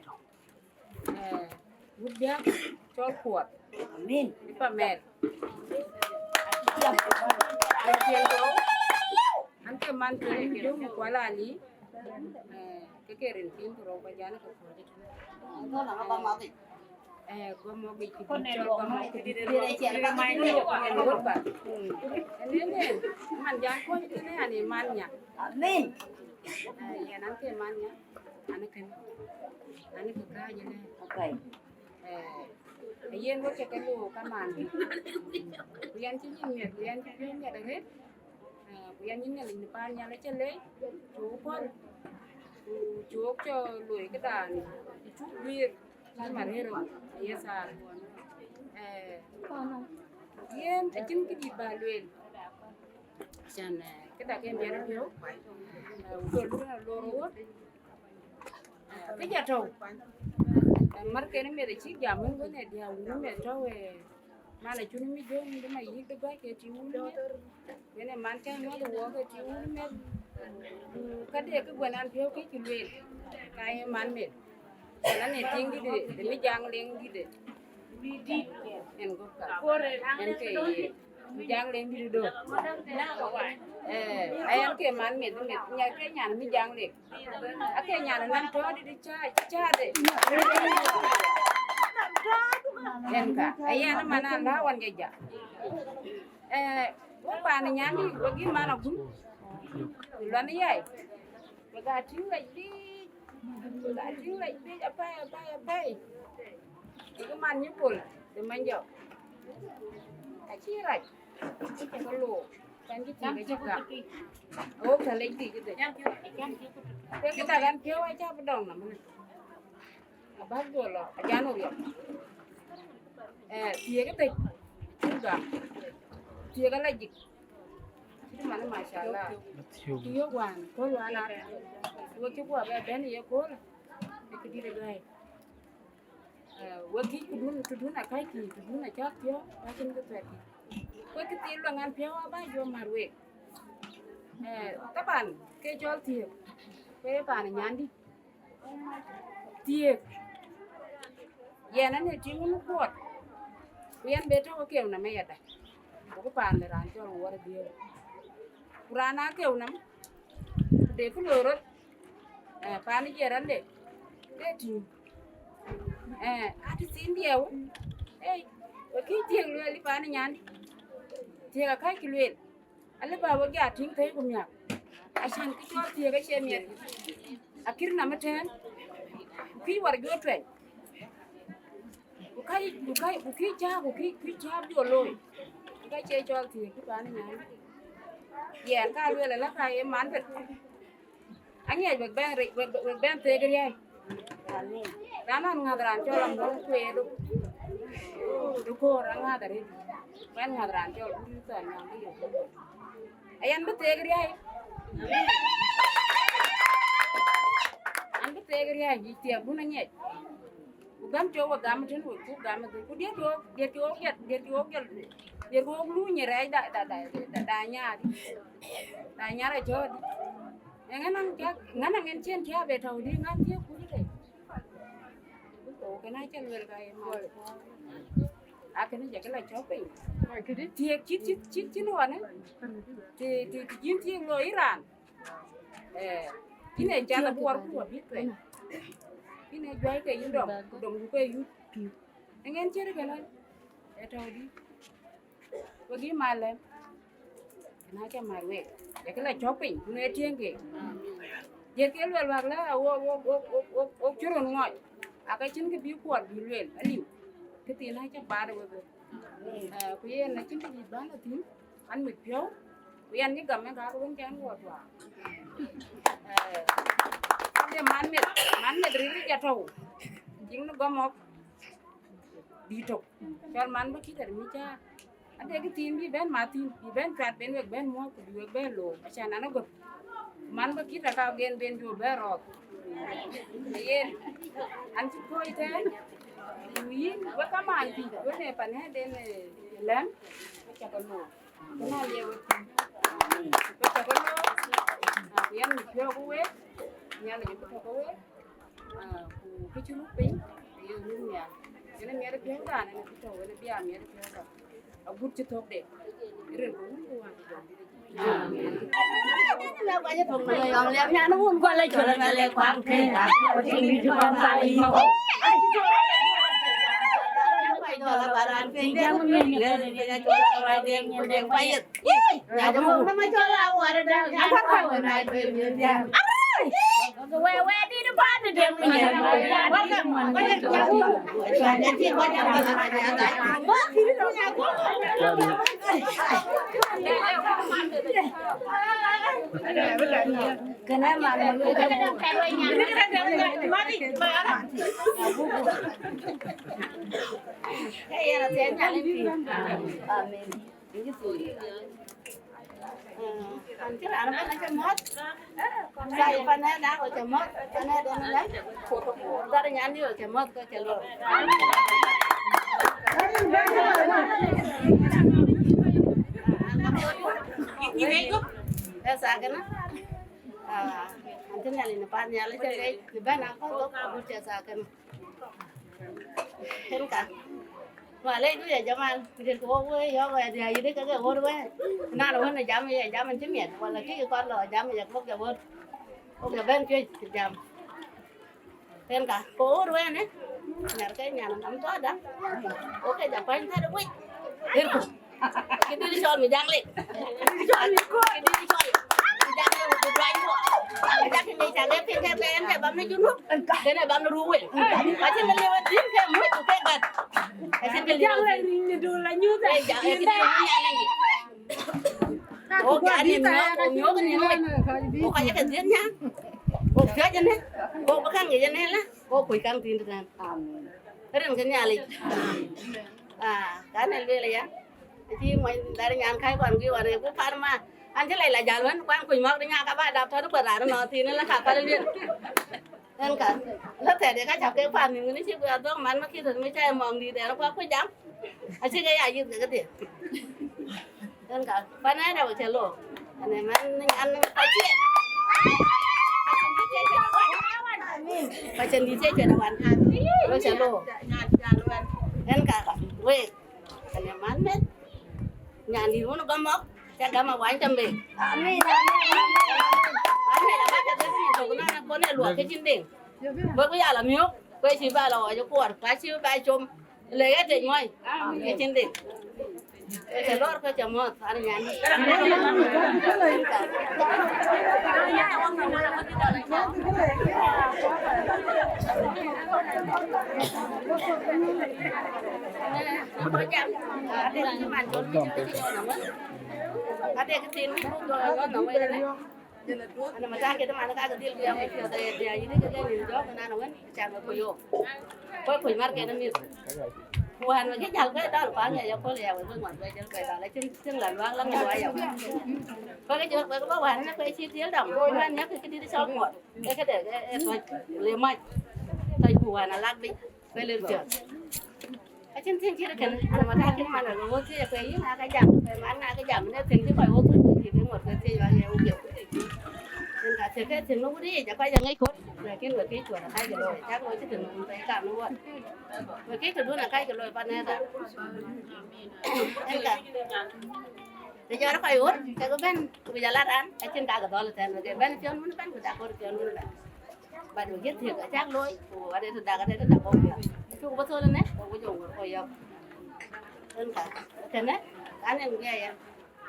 eh, wut diäk cɔl Kuɔl. Amen. Ë Pamɛl. Ë tiɛŋ tɔ̈u, an ke man ke Jɔŋ Kuɔl Ali, eh, ke ke rin tiŋ ku rou ka jan ke puɔ̈c. Eh, gɔmɔk yic, ku dït cɔl gɔmɔk, ku dït cɔl gɔmɔk, ku dït cɔl gɔmɔk. Ɛn ënë, man jam kɔc tënë an ee man nya. Amen. Eh, yɛn an ke man nya, an kën, an kë kääc ënë. Okay. Eh, yen wek cä ke look kaman. Ku yɛn cï nyin miɛt, ku yɛn cï piɔ̈u miɛt arëët. Eh, ku yɛn nyin Nhialic në paan nhial acä leec, cuk pɔ̈l, ku cuk cɔ loi këdan, ku cuk guiir. Cï man rëër rou, yes, sir. Eh, yen acïn kë dït ba lueel. Can, eh, këda ke miɛt piɔ̈u, eh, ku jɔ lurë lor wɔ. Eh, kë jɔ tɔ̈u. Eh, mär ken miɛt acï jam wën wën ë diäär wun miɛt tɔ̈u, eh, man acun mi jɔ̈ɔ̈ny de ma yïk de gɔ̈c ke tïŋ wun miɛt. Yen ë man cä nyuɔ̈th ë wɔɔk ë tïŋ wun meth, ku ka de kë guɛn an piɔ̈u kë cï lueel, ka ye man meth. Yen an ë tiŋ dït de mi jaŋ leŋ dït de. Yen gɔ̈k ka. Yen ke ye mi jaŋ leŋ dït do. Eh, ayan ke man meth meth, nya ke nyan mi jaŋ leŋ. Ake nyan nan tɔ̈ dït cä, cä de. Yen ka, ayan man an la wan jɛ ja. Eh, wek paan ë nyan dï, wek yïn man agum. Luan yai. Wek aa tïŋ rac dïït. Ku la tïŋ lɛc biic apɛi, apɛi, apɛi. Ku man nyï pol, të many jɔk. Acï rac, ke look, kan cï thiëk acï gam. Awok tɔ lec thiëc ëdhë. Ke kë dak an piɔ̈u acä bï dɔŋ nɔm. Abäk duɔl lɔ, acan uriɔp. Eh, thiëk ëdhë, cï gam. Thiëk ala jik. Cït man, mashallah. Cï yök wään, kööl wään a, wek cï guɔ bɛ bɛ̈n ye kööl, ë këdït ë duäi. Eh, wek kïc këdun, këdun akäc kï, këdun acäk thiɔ̈k, ka cïn kë thuɛt kï. Wek kë thil luaŋ an piɔ̈u abä jɔ mär wek. Eh, taban, ke cɔl thiëk, ke ye paan ë nyandï. Thiëk. Yɛn anë tïŋ wun kuɔt. Ku yɛn be tɔ̈u keu nɔm ë yada. Ku paan de raan cɔl Wuɔr Dhiëëu. Ku raan aa keu nɔm. Ku de kë loi rot. Eh, paan ë jiɛɛr ande. Ke tïŋ. Eh, atï thiin diɛɛu. Ei, we kï thiëk lueel paan ë nyan. Thiëk akäc kï lueel. Alë bä wek ya tïŋ thëi ku miäk. Acan kë cɔl thiëk acie miɛt. Akïr nɔm ëtɛ̈ɛ̈n. Ku kï war juɔt tuɛny. Ku ka, ku ka, ku kï cääk, ku kï, kï cääk juɔt looi. Ku ka cie cɔl thiëk kï paan ë nyan. Yɛn ka lueel ala ka ye man bët. Aŋiɛc wek bɛ̈n ri-, wek, wek bɛ̈n theek riäi. Raan an ŋäth raan cɔl Amuɔ̈ŋ Kueer du, du koor aŋäth arëët. Ku ɛn ŋäth raan cɔl Wun Thɔn Nyɔŋ ke yök. Ayen bï theek riäi. An bï theek riäi, yic thiëëkdun aŋiɛc. Ku gäm cök we gam tën we cuk gam ëdhë. Ku diɛt wok, diɛt wok jɛt, diɛt wok jɛl, diɛt wok luny ë rɛɛc da, da, da, da, da nyaar. Da nyaar acɔɔt. Eŋa naŋ cä, ŋa naŋ en cien cä be tɔ̈u dï ŋa thiëëk kut tei. Ku kënë acä luel ka ye mal. A kënë jɛ kë la cɔk piny. Thiëëk cït, cït, cït, cït ɣɔn ë. Të, të, të jïn thiëëk loi yï raan. Eh, yïn ee cath abï wär ku abï tuɛny. Yïn ee juäi ke yïn dɔm, ku dɔm ku ke yuc. Eŋen cït kënë ë tɔ̈u dï. Wek yï malë, na cä mat wek, ye kë la cɔk piny, ku në tiëŋ ke. Ye ke luel wak la, wo, wo, wo, wo, wo, wo cï röt ŋɔc, aka cïn kë bï kuɔt bï luel, aliu. Kë thiin na cä baat wek. Eh, ku yen na cïn kë dït bän la thïn, an mit piɔ̈u, ku yɛn cï gam ë gak wën kɛn wuɔ tuaar. Eh, ade man mit, man mit ril jatɔu, jiŋ në gɔmɔk. Dït tök. Cɔl man bä kït arëmi cä. Ade kë thiin bï bɛ̈n ma thiin, bï bɛ̈n cuat ben wek bɛ̈n muɔ̈k, ku bï wek bɛ̈n loor. Acan an agöt. Man bä kït aka gen ben jɔ bɛ̈n rɔɔth. Yen. An cï kɔc tɛ̈ɛ̈n. Ku yïn, wek kamaan pïïr, wek në pan ë den, eh, lɛ̈m, wek cä ke loor. Ku na liɛɛu wek thïn. Wek cä ke loor. Na ku yɛn mit piɔ̈u ku wek. Nhialic bï tɔ̈ ke wek. Ah, ku kë cï ruk piny, ke ye ruk nhial. Yen ë miɛt piɔ̈u dan, yen ë bï tɔ̈u, yen ë bï aa miɛt piɔ̈u dan. Agut cï thök de. Rin ku wun ku wän ku jɔŋ dït. Amen. An cï raan ëbɛ̈n acï mɔ̈th. Sai panɛda ɣo cï mɔ̈th, panɛda ënë lɛ̈k. Dhar nyan yï ɣo cï mɔ̈th ke cï lor. Ë thaa kënë. Ah, an cï Nhialic në pan nhial acï leec, cï bɛ̈n akɔ̈th ɣok agut cï thaa kënë. Ken ka. Wa lec du ya jaman, rin ko wo yɔk ya dia yide ke ke wor we. Na lo wona jam ya jam en cï miɛt, wala ki kɔn lo jam ya ko ya wor. Ko ya ben ke jam. Ken ka, ko wor we ne. Nyar ke nyan am to da. Ko ke ja pan ta de we. Ken ko. Ke di chol mi jang le. Ke di chol mi ko. Ke di chol. Mi jang le ko dai ko. Ke ja ke Cak ke piŋ ke bɛ̈n ke bam në Junub, kënë bam në ruu wël. Acïn kë liu adhil ke muc ku ke gät. Acïn kë liu adhil. Ë, ja, ë, këdï wun ya lɛ̈ŋ yic. Wo gät në miök, wo miök në muc. Wo ka ye ke dhiëth nyan. Wo piɔ̈c ënë. Wo bï käŋ ŋic ënë la. Wo kuc käŋ thïn tëtɛ̈n. Rin ke Nhialic. Ah, kan ë lueel ya. Acï mony dhar nyan kai kɔn gui wan ë ku pan ma. An cï lɛc la jäl wën, kuan kuc mɔ̈k de nya ka ba dap tɔ̈ de kuɛth raan ënɔɔth thïn, la ka päl luel. Ën ka, la thɛɛr de ka cäp ke pan nïm ŋic cï guɔ dhɔ̈k man ma kït röt mi cä ye mɔŋ dït ɛn kuak kuc jam. Acï ke ya yith ke kedhie. Ën ka, pan ë dap cä lo. Ënë man an ka cie. Ka cän dït cä cuɛt awan. Ka cän dït cä cuɛt awan. Lo cä lo. Ën ka, wek. Kane man meth. Nyan dït wun gɔm mɔ̈k, cä gäm awany tɛm be. Amin, amin, amin, amin. Amin, aba ke dek ni tok na na kone luɔk ke cin ding. Bä ku ya la miök, ku cï ba la ɣɔc kuɔɔr, ku cï ba com. Le ye tec mɔi, ke cin ding. Ke lɔr ke cä mɔ̈th, an nyan. Ade kë thiin buk gɔl nɔm wek ënë. Ana matak kede man ka ke dhil guiam wek piɔ̈ɔ̈th aya dia yïn ke ke nin jɔk nan wën cak wek ku yok. Kɔc kuc mar kene mith. Ku wään wek ke jäl ke dal kuaŋ ya yakol ya wek wek ŋuan wek jäl ke dal acïn cïn la luaak la ŋuan ya. Kɔc ke jɔl wek ba wään ne kɔc cï dhiel dam. Wään yak ke dït cɔl kuɔt. Ke kede e thɔc le mac. Thɔc ku wään alak bic. Kue lir piɔ̈ɔ̈th. Acïn thiëŋ cït kënë, ana matak kën man alo wo thiëc kue yïn aka jam, kue man aka jam, ne thiëŋ cï kɔc wo thuk kue cï ke ŋot kue thiëc wa ye wo piɔ̈ɔ̈th. Thiëŋ ka thiëŋ ke thiëŋ në wut yic akɔc aŋic kɔ̈t, lakin we kec cuɔt akac ke looi, cak looi cï thiëŋ në wun thɛi kam në wuɔt. We kec tëdun akac ke looi pan ëda. Ën ka. Të jɔt kɔc ɣöt, ke ke bɛ̈n, ku jɔl a raan, acïn ka ke dhɔl ëtɛ̈ɛ̈n, ke bɛ̈n piɔ̈n wun bɛ̈n, ku dak ɣöt piɔ̈n wun bɛ̈n. But we jël thiëk, acak looi, ku ade të dak, ade të dak kɔ̈u piɔ̈n. Cuk bä thol ënë, ku jɔ ŋuɔt kɔc yɔ̈k. Ën ka, kënë, an en guiɛɛc ya.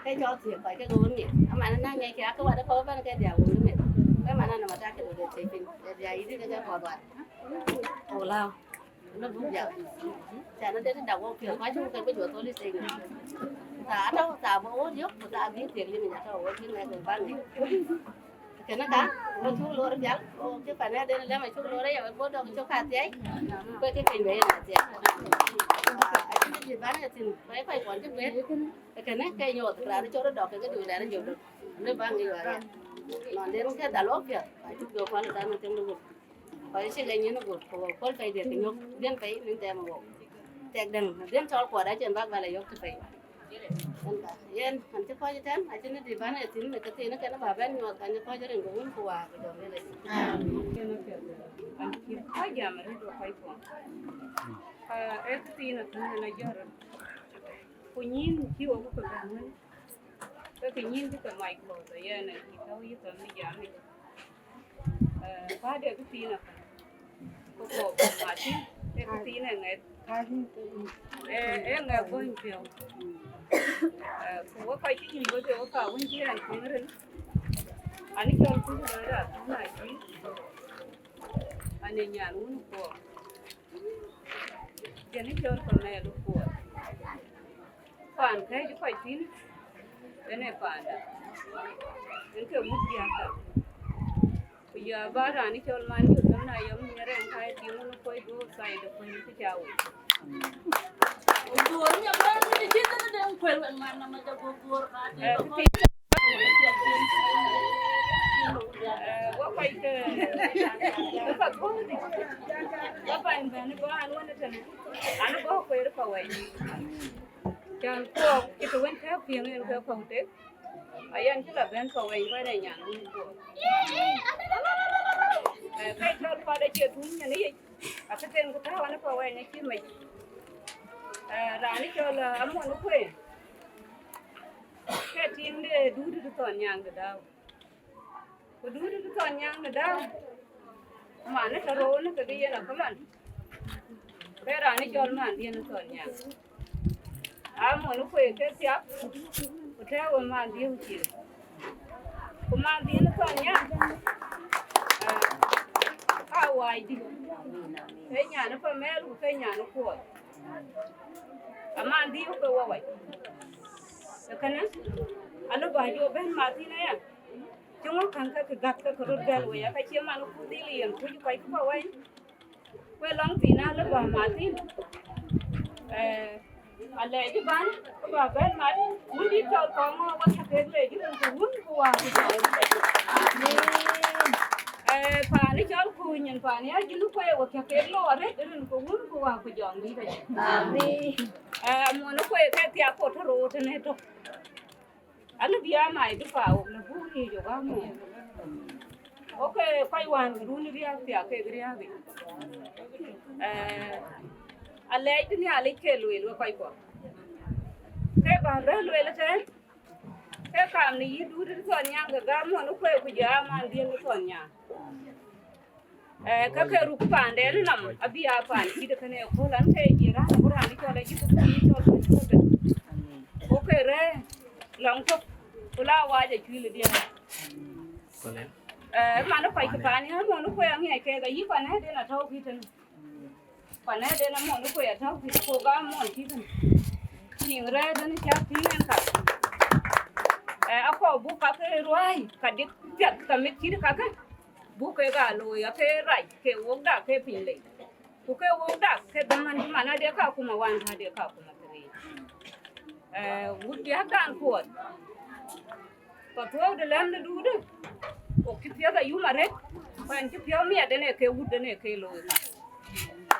Ke cɔl thiëk kɔc ke ke wun ŋic. Aman ëna ŋic ke akë wat kɔ̈u bɛ̈n ke diak wun ŋic. Ke man anɔm atak ke do de thiëk piny, ke diak yïdï ke ke kɔ̈th wat. Ku lääu. Në buk jam. Cän ade të dak wok piɔ̈ɔ̈th, ka cuk ke bï juɔth tholi thek. Thaa atɔ̈u, thaa bï wok yök, ku thaa bï thiek lim atɔ̈u, wok bï ŋɛk bï bäŋ. Kënë ka, wok cuk lor pial, wok cï pan ade lɛ̈m acuk lor ya, wek bɔ̈ dɔk cök ka thiai. Ku ke piny bï yen athiai. Acïn të dït bän ë thïn, ku ë kɔc kuɔn cï guëër. Kënë ke nyuɔɔth, raan cɔl rɔt dɔk ke ke dui rɛ̈ɛ̈r jök. Në bäŋ yuɔɔr ya. Nɔn den ke dhal wok piɔ̈ɔ̈th, acuk jɔ kual ëtɛ̈ɛ̈n në thiëŋ de wok. Kɔc cï ke nyin guöp, ku wok pɔ̈l pɛ̈i diɛ̈ ke nyök, dhiën pɛ̈i në tɛm wok. Tɛk däŋ, dhiën cɔl kuɔt acïn bäk bä la yök të pɛ̈i. Ën ka, yen, an cï kɔc ëtɛ̈n, acïn ë dï bän ë thïn, në ke thiin ë kɛn bä bɛ̈n nyuɔɔth, ka cï kɔc rin ke wun ku waar ku jɔŋ ëlec. Yen apiɛth, an cï kɔc jam arëët wok kɔc kuɔn. Ka ë këthiin athïn ën ajɔt röt. Ku nyïïn cï wok ke bɛ̈n wën, ke ke nyïïn cï ke mac kɔ̈th, yen ë cï tɔ̈u yï thɔn në jam yic. Eh, päde këthiin apäl. Ku kɔɔr ku mat thïn, ee këthiin ee ŋɛk. Eh, ee ŋɛk bɔ̈ny piɔ̈u. Eh, ku wek kɔc cï nyuc wedhie wek ka wën cï ɣɛn piŋ rin. Ani cɔl kuc loi raan thun acï. Ani nyan wun kuɔɔr. Jɛn ë cɔl Pamɛl kuɔɔr. Paan kɛ̈ɛ̈c kɔc thïn, ënë paanda. Ën ke muk diäk ka. Ku ya ba raan ë cɔl man yök thëm na yɔm ŋerɛn ka ë tiŋ wun kuɔc duɔ̈ɔ̈r thaide kuɔny cï ca wec. Ku dhuɔ̈ɔ̈r nya bä rin cï thënë den kuel wën man nɔm aca guɔ̈p dhuɔ̈ɔ̈r ka. Eh, këthiin. Eh, wä kɔc ke, ke ka guɔ̈ɔ̈r dï. Wä pany bɛ̈n bä an wën ëtënë. An bä kueer pa wɛc. Cän kuɔɔk cï të wën kääk piɛŋ en ke kɔ̈u tek. Ayɛn cï la bɛ̈n pa wɛc bä de nyan wun kuɔɔk. Eh, ke cɔl kɔt acie thum nyin yic. Akëthen ku tääu an pa wɛc acï mec. Eh, raan ë cɔl, eh, Amon Kuëë. Ke tiiŋ de duut de thɔn nyaŋ de dääu. Ku duut de thɔn nyaŋ de dääu. Man ë tɔ̈ roor në kekë yen akölɔn. Ke raan ë cɔl Mandhiën thɔn nyaŋ. Amon Kuëë ke thiap. Ku tɛ̈ɛ̈u ë Mandhiën cil. Ku Mandhiën thɔn nyaŋ. Aidï, ke nyan ë Pamɛl ku ke nyan ë Kuɔɔc, aman dhïïu ke wɔ wac. Ee kënë, alë bä jɔ bɛ̈n mat thïn aya, cï ŋö käŋ ke kë gäk ke ke röt gäl wei, aka cie man ku dhil yen kuc kɔc ke bä wai, ku ë lɔŋ thïn alë bä mat thïn. Ee, Alɛɛc ëbɛ̈n, ku bä bɛ̈n mat, wun dït cɔl Kɔŋɔ̈ɔ̈ŋ, wek cä kek leec rin ke Wun ku Wät ku Jɔŋdït. Amen. Ee, paan ë cɔl Kuny nyin paan ya jin kuei, wek cä kek lɔ arëët rin ke Wun ku Wät ku Jɔŋdït. Amen. Ee, amuɔn kuei ke thiak ku tɔ̈ röör tënë tök. Alë bï a mai dupaa wok në buk ŋic wok amuɔn. Oke, kɔc wään ke run riääk thiak kek riääk yic. Ee, alɛɛc bï Nhialic ke lueel wek kɔckuɔ. Ke bä bɛ lueel ëtɛ̈ɛ̈n, ke kam në yï duut ë thɔn nyaŋ ke gam ɣɔn ë kueek ku jɔ aman dhiën ë thɔn nyaŋ. Ee, ke ke ruk paanden nɔm abï a paan cït kënë ëkööl an, ke ye jiran ku raan cɔl Ayïk ku raan cɔl Elizabeth. Ku ke rɛ̈ɛ̈r lɔŋ tök, ku la wac ë cuil ë diɛɛr. Ee, man ë kɔc ke paan ya mɔn ë kueek aŋiɛc kek ayï paan ëden atɔ̈u kï tënë. Paan ëden amɔn ë kueek atɔ̈u kï, ku gam mɔn cï tënë. Nïŋ rɛ̈ɛ̈r den cä tïŋ en ka. Ee, akɔɔr buk kakë ruääi, ka dik piath ka mit cït kakë. Buk kek aa looi, ake rac ke wokda ke piny lei. Ku ke wokda ke dhaman cï man ade ka kuma wan ka ade ka kuma kërɛɛc. Ee, wut biäkdan kuɔɔth. Ka thuɔɔu de lɛ̈m de duut, wok cï piɔ̈th ayum arëët, ku ɛn cï piɔ̈u miɛt den ee ke wut den ee ke looi ka.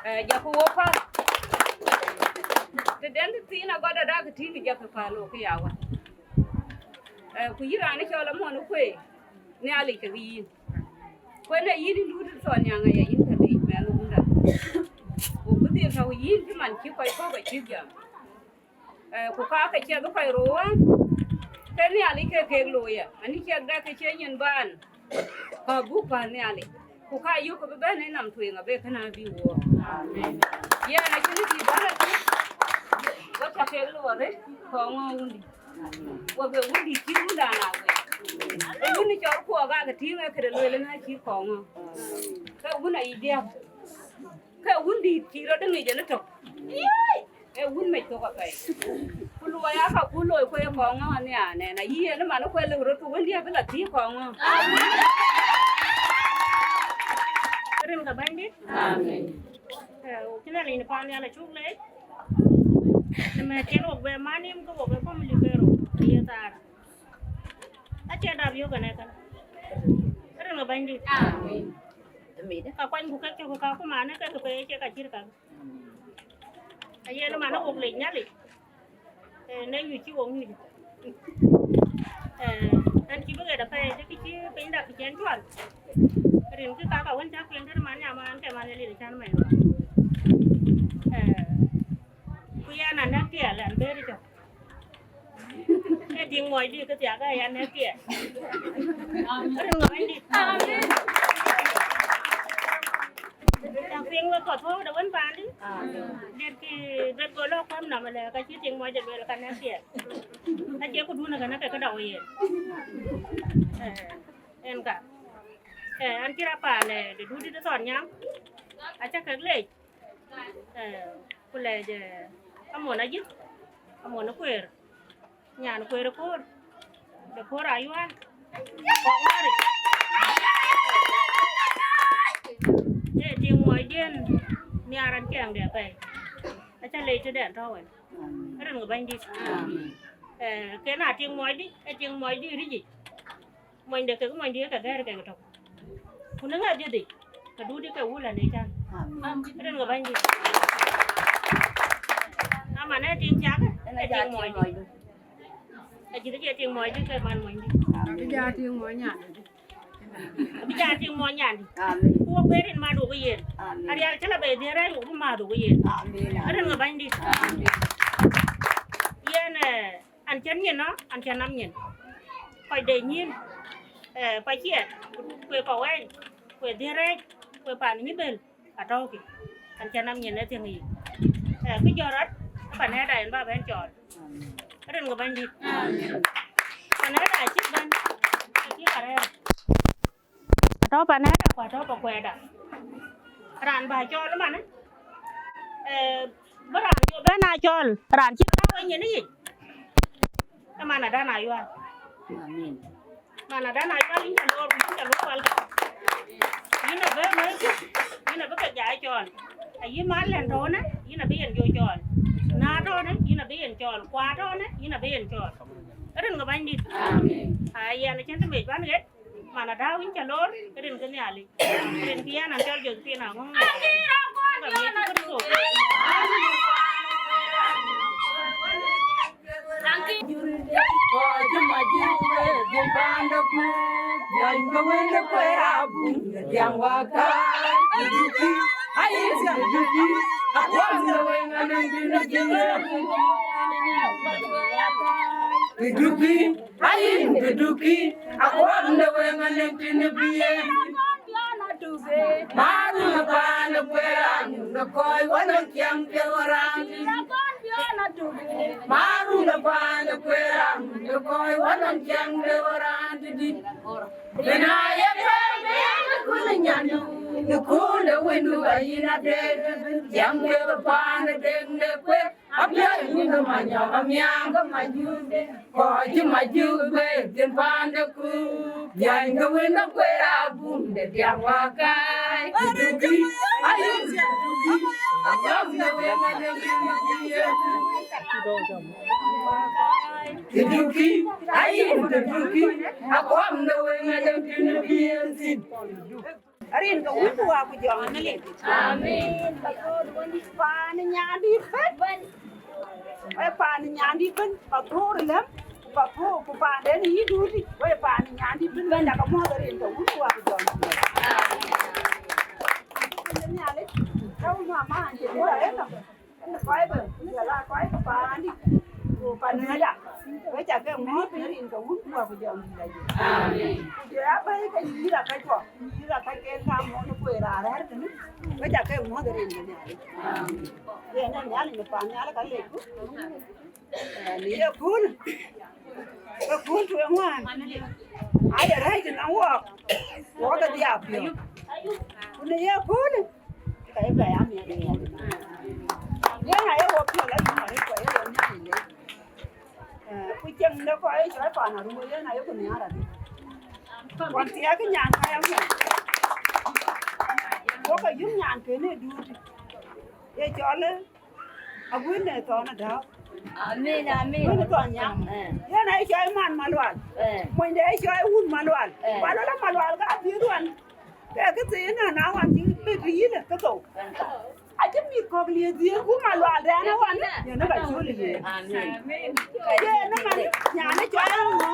Ee, jakï wok päl. Të den të thiin agɔt adak tïŋ jakï päl wok ya wä. Ee, ku yïn raan cɔl amɔn kueek, Nhialic kekë yïn. Ku ënë yïn lut thɔn nyaŋ aya yïn ke leec mɛnh wunda. Ku bï dhil tɔ̈u yïn cï man cï kɔc kɔ̈k acïk jam. Ee, ku ka ke ciɛth kɔc rou wään, ke Nhialic ke kek looi ya. Ani ciɛk dɛ ke cie nyin baan, ka buk päl Nhialic. Ku ka yök ke bï bɛ̈n ë nɔm tueŋ abë kënë abï wuɔɔk. Amen. Yɛn acïn bï bɛ̈n athïn, wek cä kek looi arëët, Kɔŋɔ̈ɔ̈ŋ wundï. Wek ee wundï cït wundan a wek. Ee wun cɔl kuɔɔk ake tïŋ ee këde lueel ënë acït Kɔŋɔ̈ɔ̈ŋ. Ke wun ayic diäk. Ke wundït cï rɔt ŋic ënë tök. Ee wun mec thok apɛi. Ku luɔi aka ku looi ku ye Kɔŋɔ̈ɔ̈ŋ anhiaar nɛn ayï en man ku lëu röt ku wëndiɛ̈ bï la thïï Kɔŋɔ̈ɔ̈ŋ. Rin ke Bɛ̈nydït. Amen. Ee, wok cïn aliny paan nhial acuk leec. Në mɛ̈thken wok bɛ man nim ke wok ë family ke rou, aye thaar. Acie dap yök ënë kënë. Rin ke Bɛ̈nydït. Amen. Ka kuany ku kek cök ka ku man ë kek ke pe cie ka cït ka. Ayen man ë wok lec Nhialic. Ee, në nyuc cï wok nyuc. Ee, ɛn cï bï ɣet apɛi të kë cï piny dak cï ɛn cual. Rin kë kaka wën cä kueŋ tënë man nyaman ke man ë lil cän mɛn. Ee, ku yɛn anɛ̈k tiɛɛl ɛn bëër cök. Ee tiŋ muɔcdï kë thiak ë yɛn anɛ̈k tiɛɛl. Rin ŋö Bɛ̈nydït. Cak piŋ wek kɔ̈th wä de wën paandï. Diɛt kï duet go lɔ̈k kuɛm nɔm ëlë ka cï tiŋ muɔc de lueel ka nɛ̈k tiɛɛl. Acie ku dun ë kën ake këdau yen. Ee, en ka. Ee, an cï rap paan, ee, de dut dït ë thɔn nyaŋ. Acä kek leec. Ee, ku lɛɛc, ee, amon ajïth, amon ë kueer, nyan kueer ë koor, de koor ayuan, kɔk ŋɔ̈ric. Ee tiŋ muɔcdiɛn nhiaar an ciɛɛŋde apɛi. Acä leec tëdɛn tɔ̈u wën. Rin ŋö Bɛ̈nydït. Ee, ken a tiŋ muɔcdï, ee tiŋ muɔcdï rïcic. Monyde kek monydiɛ̈ ke gɛ̈ɛ̈r kek tök. Ku në ŋa dhiëthic, ke duut ke wul anëcan. Amen. Rin ŋö Bɛ̈nydït. Aman ee tiŋ cak, ee tiŋ mɔcdï. Ajïth acie tiŋ mɔcdï ke man mɔcdï. Abï ja tiŋ mɔc nyandï. Abï ja tiŋ mɔc nyandï. Amen. Ku wok ben rin madhuk yen. Amen. Arial cï la bei dhiën rɛ̈ɛ̈c wok bï madhuk yen. Amen. Rin ŋö Bɛ̈nydït. Amen. Yen, ee, An cän nyin nɔ, an cän nam nyin. Kɔc de nyin, ee, kɔc ciɛɛt, kue kɔc wɛɛny, kue dhiëëth rɛɛc, kue pan nyi bel, atɔ̈u kï. An cän nam nyin ë thiëŋ yic. Ee, kë jɔt rɔt, pan ëda en bä bɛ̈n cɔɔl. Rin ŋö Bɛ̈nydït. Pan ëda acïk bɛ̈n, acïk arɛɛr. Atɔ̈u pan ëda ku atɔ̈u pa kuɛɛda. Raan bä cɔɔl ëmanë, eh, bï raan jɔ bɛ̈n aa cɔɔl, raan cï tääu ë nyin yic, ë man adän ayual. Amin. Man adän ayual, yïn ca loor, yïn ca loor wal. Yïn abï, yïn abï ke jai cɔɔl. Ayï mal lɛn tɔ̈ɔ̈në, yïn abï yen jɔ cɔɔl. Na tɔ̈ɔ̈në, yïn abï yen cɔɔl. Kua tɔ̈ɔ̈në, yïn abï yen cɔɔl. Rin ke Bɛ̈nydït. Amin. Aa, yɛn acïn të mec bän ɣet. Man adä wïn ca loor, rin ke Nhialic. Rin ke yɛn an cɔl Josephine Aŋɔŋ. Kɔc majuk, wek dhil panda ku, yany ke wende kuer abun, diaŋ wakai, kuduki, ayi kuduki, akwam de weng anang dina dina. Kuduki, ayi kuduki, akwam de weng anang dina biye. Marun apan kueran de koi wanang kiang ke waran. Marun apan kueran de koi wanang kiang ke waran di. Bena ye pe me kun nyanu, kun de windu ayina de, kiang ke pan de de kue. Apiɛth yïn ke manyɔk amiaŋ ke majuk, kɔc cï majuk bɛ̈ɛ̈i thïn paande ku, biany ke wën akueer abun de diaŋ wakai. Kuduki, ayïn kuduki, akuam de wën ade bï Yecu. Kuduki, ayïn kuduki, akuam de wën ade bï Yecu. Arin ke wun ku wa ku jɔŋ. Amin. Amin. Paan nyandït bɛ̈n. Wek paan nyandït bɛ̈n, pa thor lɛm, pa thor ku paan den yï duti. Wek paan nyandït bɛ̈n, wek cak muɔ̈th arin ke wun ku wa ku jɔŋ. Amin. Amin. Tau mama anje dua ena. Kɔc bï, jɔl aa kɔc paandï, ku pan ëda, we cak ke muɔ̈th në rin ke wun ku wa ku jɔŋdït ajï. Amin. Ku jɔ ya bɛ̈i ke nyïïr akäckuɔ, nyïïr akäcken ka muɔ̈th kueer raan rɛ̈ɛ̈r tënë, we cak ke muɔ̈th rin ke Nhialic. Amin. Yen ë Nhialic në pan nhial ka lecku, eh, në ye kööl, ke kööl tueŋ wään, aye rɛ̈ɛ̈c tënɔŋ wɔɔk, wɔɔk ke dhiau piɔ̈ɔ̈th. Ku në ye kööl, ka ye bɛ ya miɛt ë yɛn. Yen aye wo piɔ̈ɔ̈th la yum arëët, ku aye wo Nhialic leec. Eh, ku cieŋ de kɔc ë cɔl pan Aruku, yen aye ku nhiaar arëët. Ɣɔn thiaak nyan ka ya miɛt. Wo ke yum nyan kënë duut. Ye cɔl, eh, Aguën ë Thɔn Adäu. Amin, amin. Aguën ë Thɔn Nyaŋ. Eh. Yen aye cɔl man Malual. Eh. Monyde aye cɔl Wun Malual. Eh. Malual, Malual ka dhiëëth wan. Ke këthiin na, na wan cï bï të yïn ë këthou. Acï mïth kɔ̈k liëth dhiëëth ku Malual dɛn ë wan, yen ë ka col yen. Amin. Yen ë man, nyan ë cɔl ë ŋö?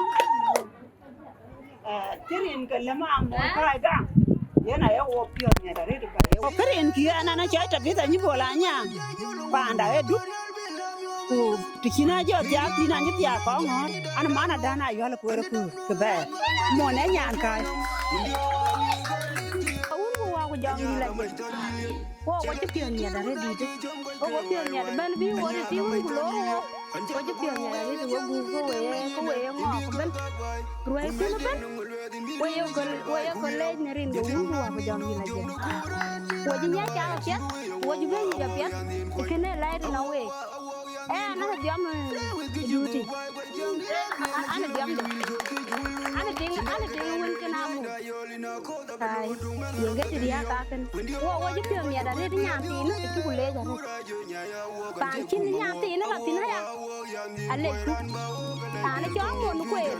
Eh, cï rin ke lëmë amɔ̈l kai gam, yen aye wo piɔ̈ɔ̈th miɛt arëët ë ka ye wo. Kë rin kï ɣɛn, an, acɔl Tabitha Nyïbol Anyaŋ, panda ë Duk. Ku të cïn a jɔ thiaak thïn, an, cï thiaak kɔŋ ŋɔ̈ɔ̈r, an, man adän a yual kueer ë kuur kë bɛ̈ɛ̈r. Mon ë nyan kai. Wun ku wa ku jɔŋ dï la jël. Wo, wo cï piɔ̈ɔ̈th miɛt arëët dïïtë. Wo, wo piɔ̈ɔ̈th miɛt ëbɛ̈n bï wo të tïŋ wun ku loor wo. Wo cï piɔ̈ɔ̈th miɛt arëët wo guur, ku we, ku we ye ŋɔɔk ëbɛ̈n. Ruɛ̈i kun ëbɛ̈n. Wo ye köl, wo ye köl leec në rin ke wun ku wa ku jɔŋ dï la jël. Wo cï nyiɛc cal apiɛth, wo cï bɛ̈ny yic apiɛth, ë kënë lɛɛt tënɔŋ week. Ɛn, an, dhiɔm, eh, duty. An, an, dhiɔmde. An, tiŋ, an, tiŋ wën cïn amuk. Ai, yen ke të diäk kakën. Wo, wo cï piɔ̈ɔ̈th miɛt arëët nyan thiin, ë cuk leec arëët. Paan cïn nyan thiin la thïn aya, alec ku. Raan cɔl mon kueer,